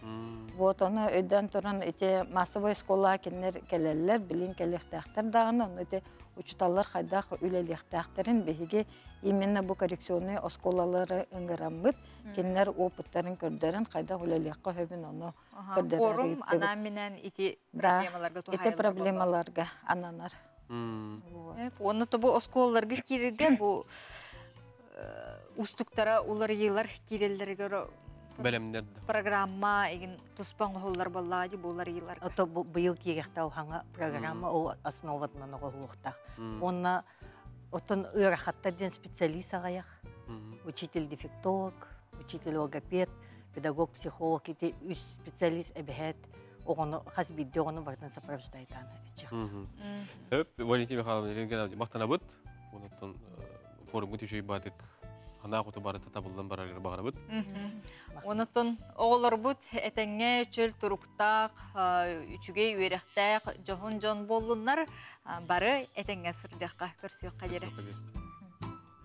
Вот ону өйдөөн туран ити массовой школа кинилэр кэлэллэр, билин кэлиэхтээхтэр даҕаны, ону ити учуталлар хайдах үлэлиэхтээхтэрин биһиги именно бу коррекционный оскуолалары ыҥыраммыт, кинилэр опыттарын көрдөрөн хайдах үлэлиэххэ сөбүн ону көрдөрөр. Форум анаан ити проблемаларга Ити проблемаларга ананар. Онно бу оскуолаларга киирэргэ бу устуктара уларыйылар кииреллеригер бэлэмнер программа эгин туспан оһоллар боллаа ди булар ыйылар. Ото быйыл киирехтау хаңа программа ол основатынан оҕоһуохтаах. Онна оттон ыарахаттар диэн специалист аҕайах, учитель-дефектолог, учитель-логопед, педагог-психолог ити үс специалист эбэһээт оҕону хас биирдии оҕону барытын сопровождайтаан иччэх. Өп, Валентина Михайловна Геннадьевна мактанабыт. Онуттан форумгут үчүй баатык ханаа хоту барыта табыллан барарыгар баҕарабыт. Онуттан оҕолорбут этэҥҥэ чөл туруктаах, үчүгэй үөрэхтээх дьоһун дьон буоллуннар, бары этэҥҥэ сырдьахха көрсүөххэ диэри.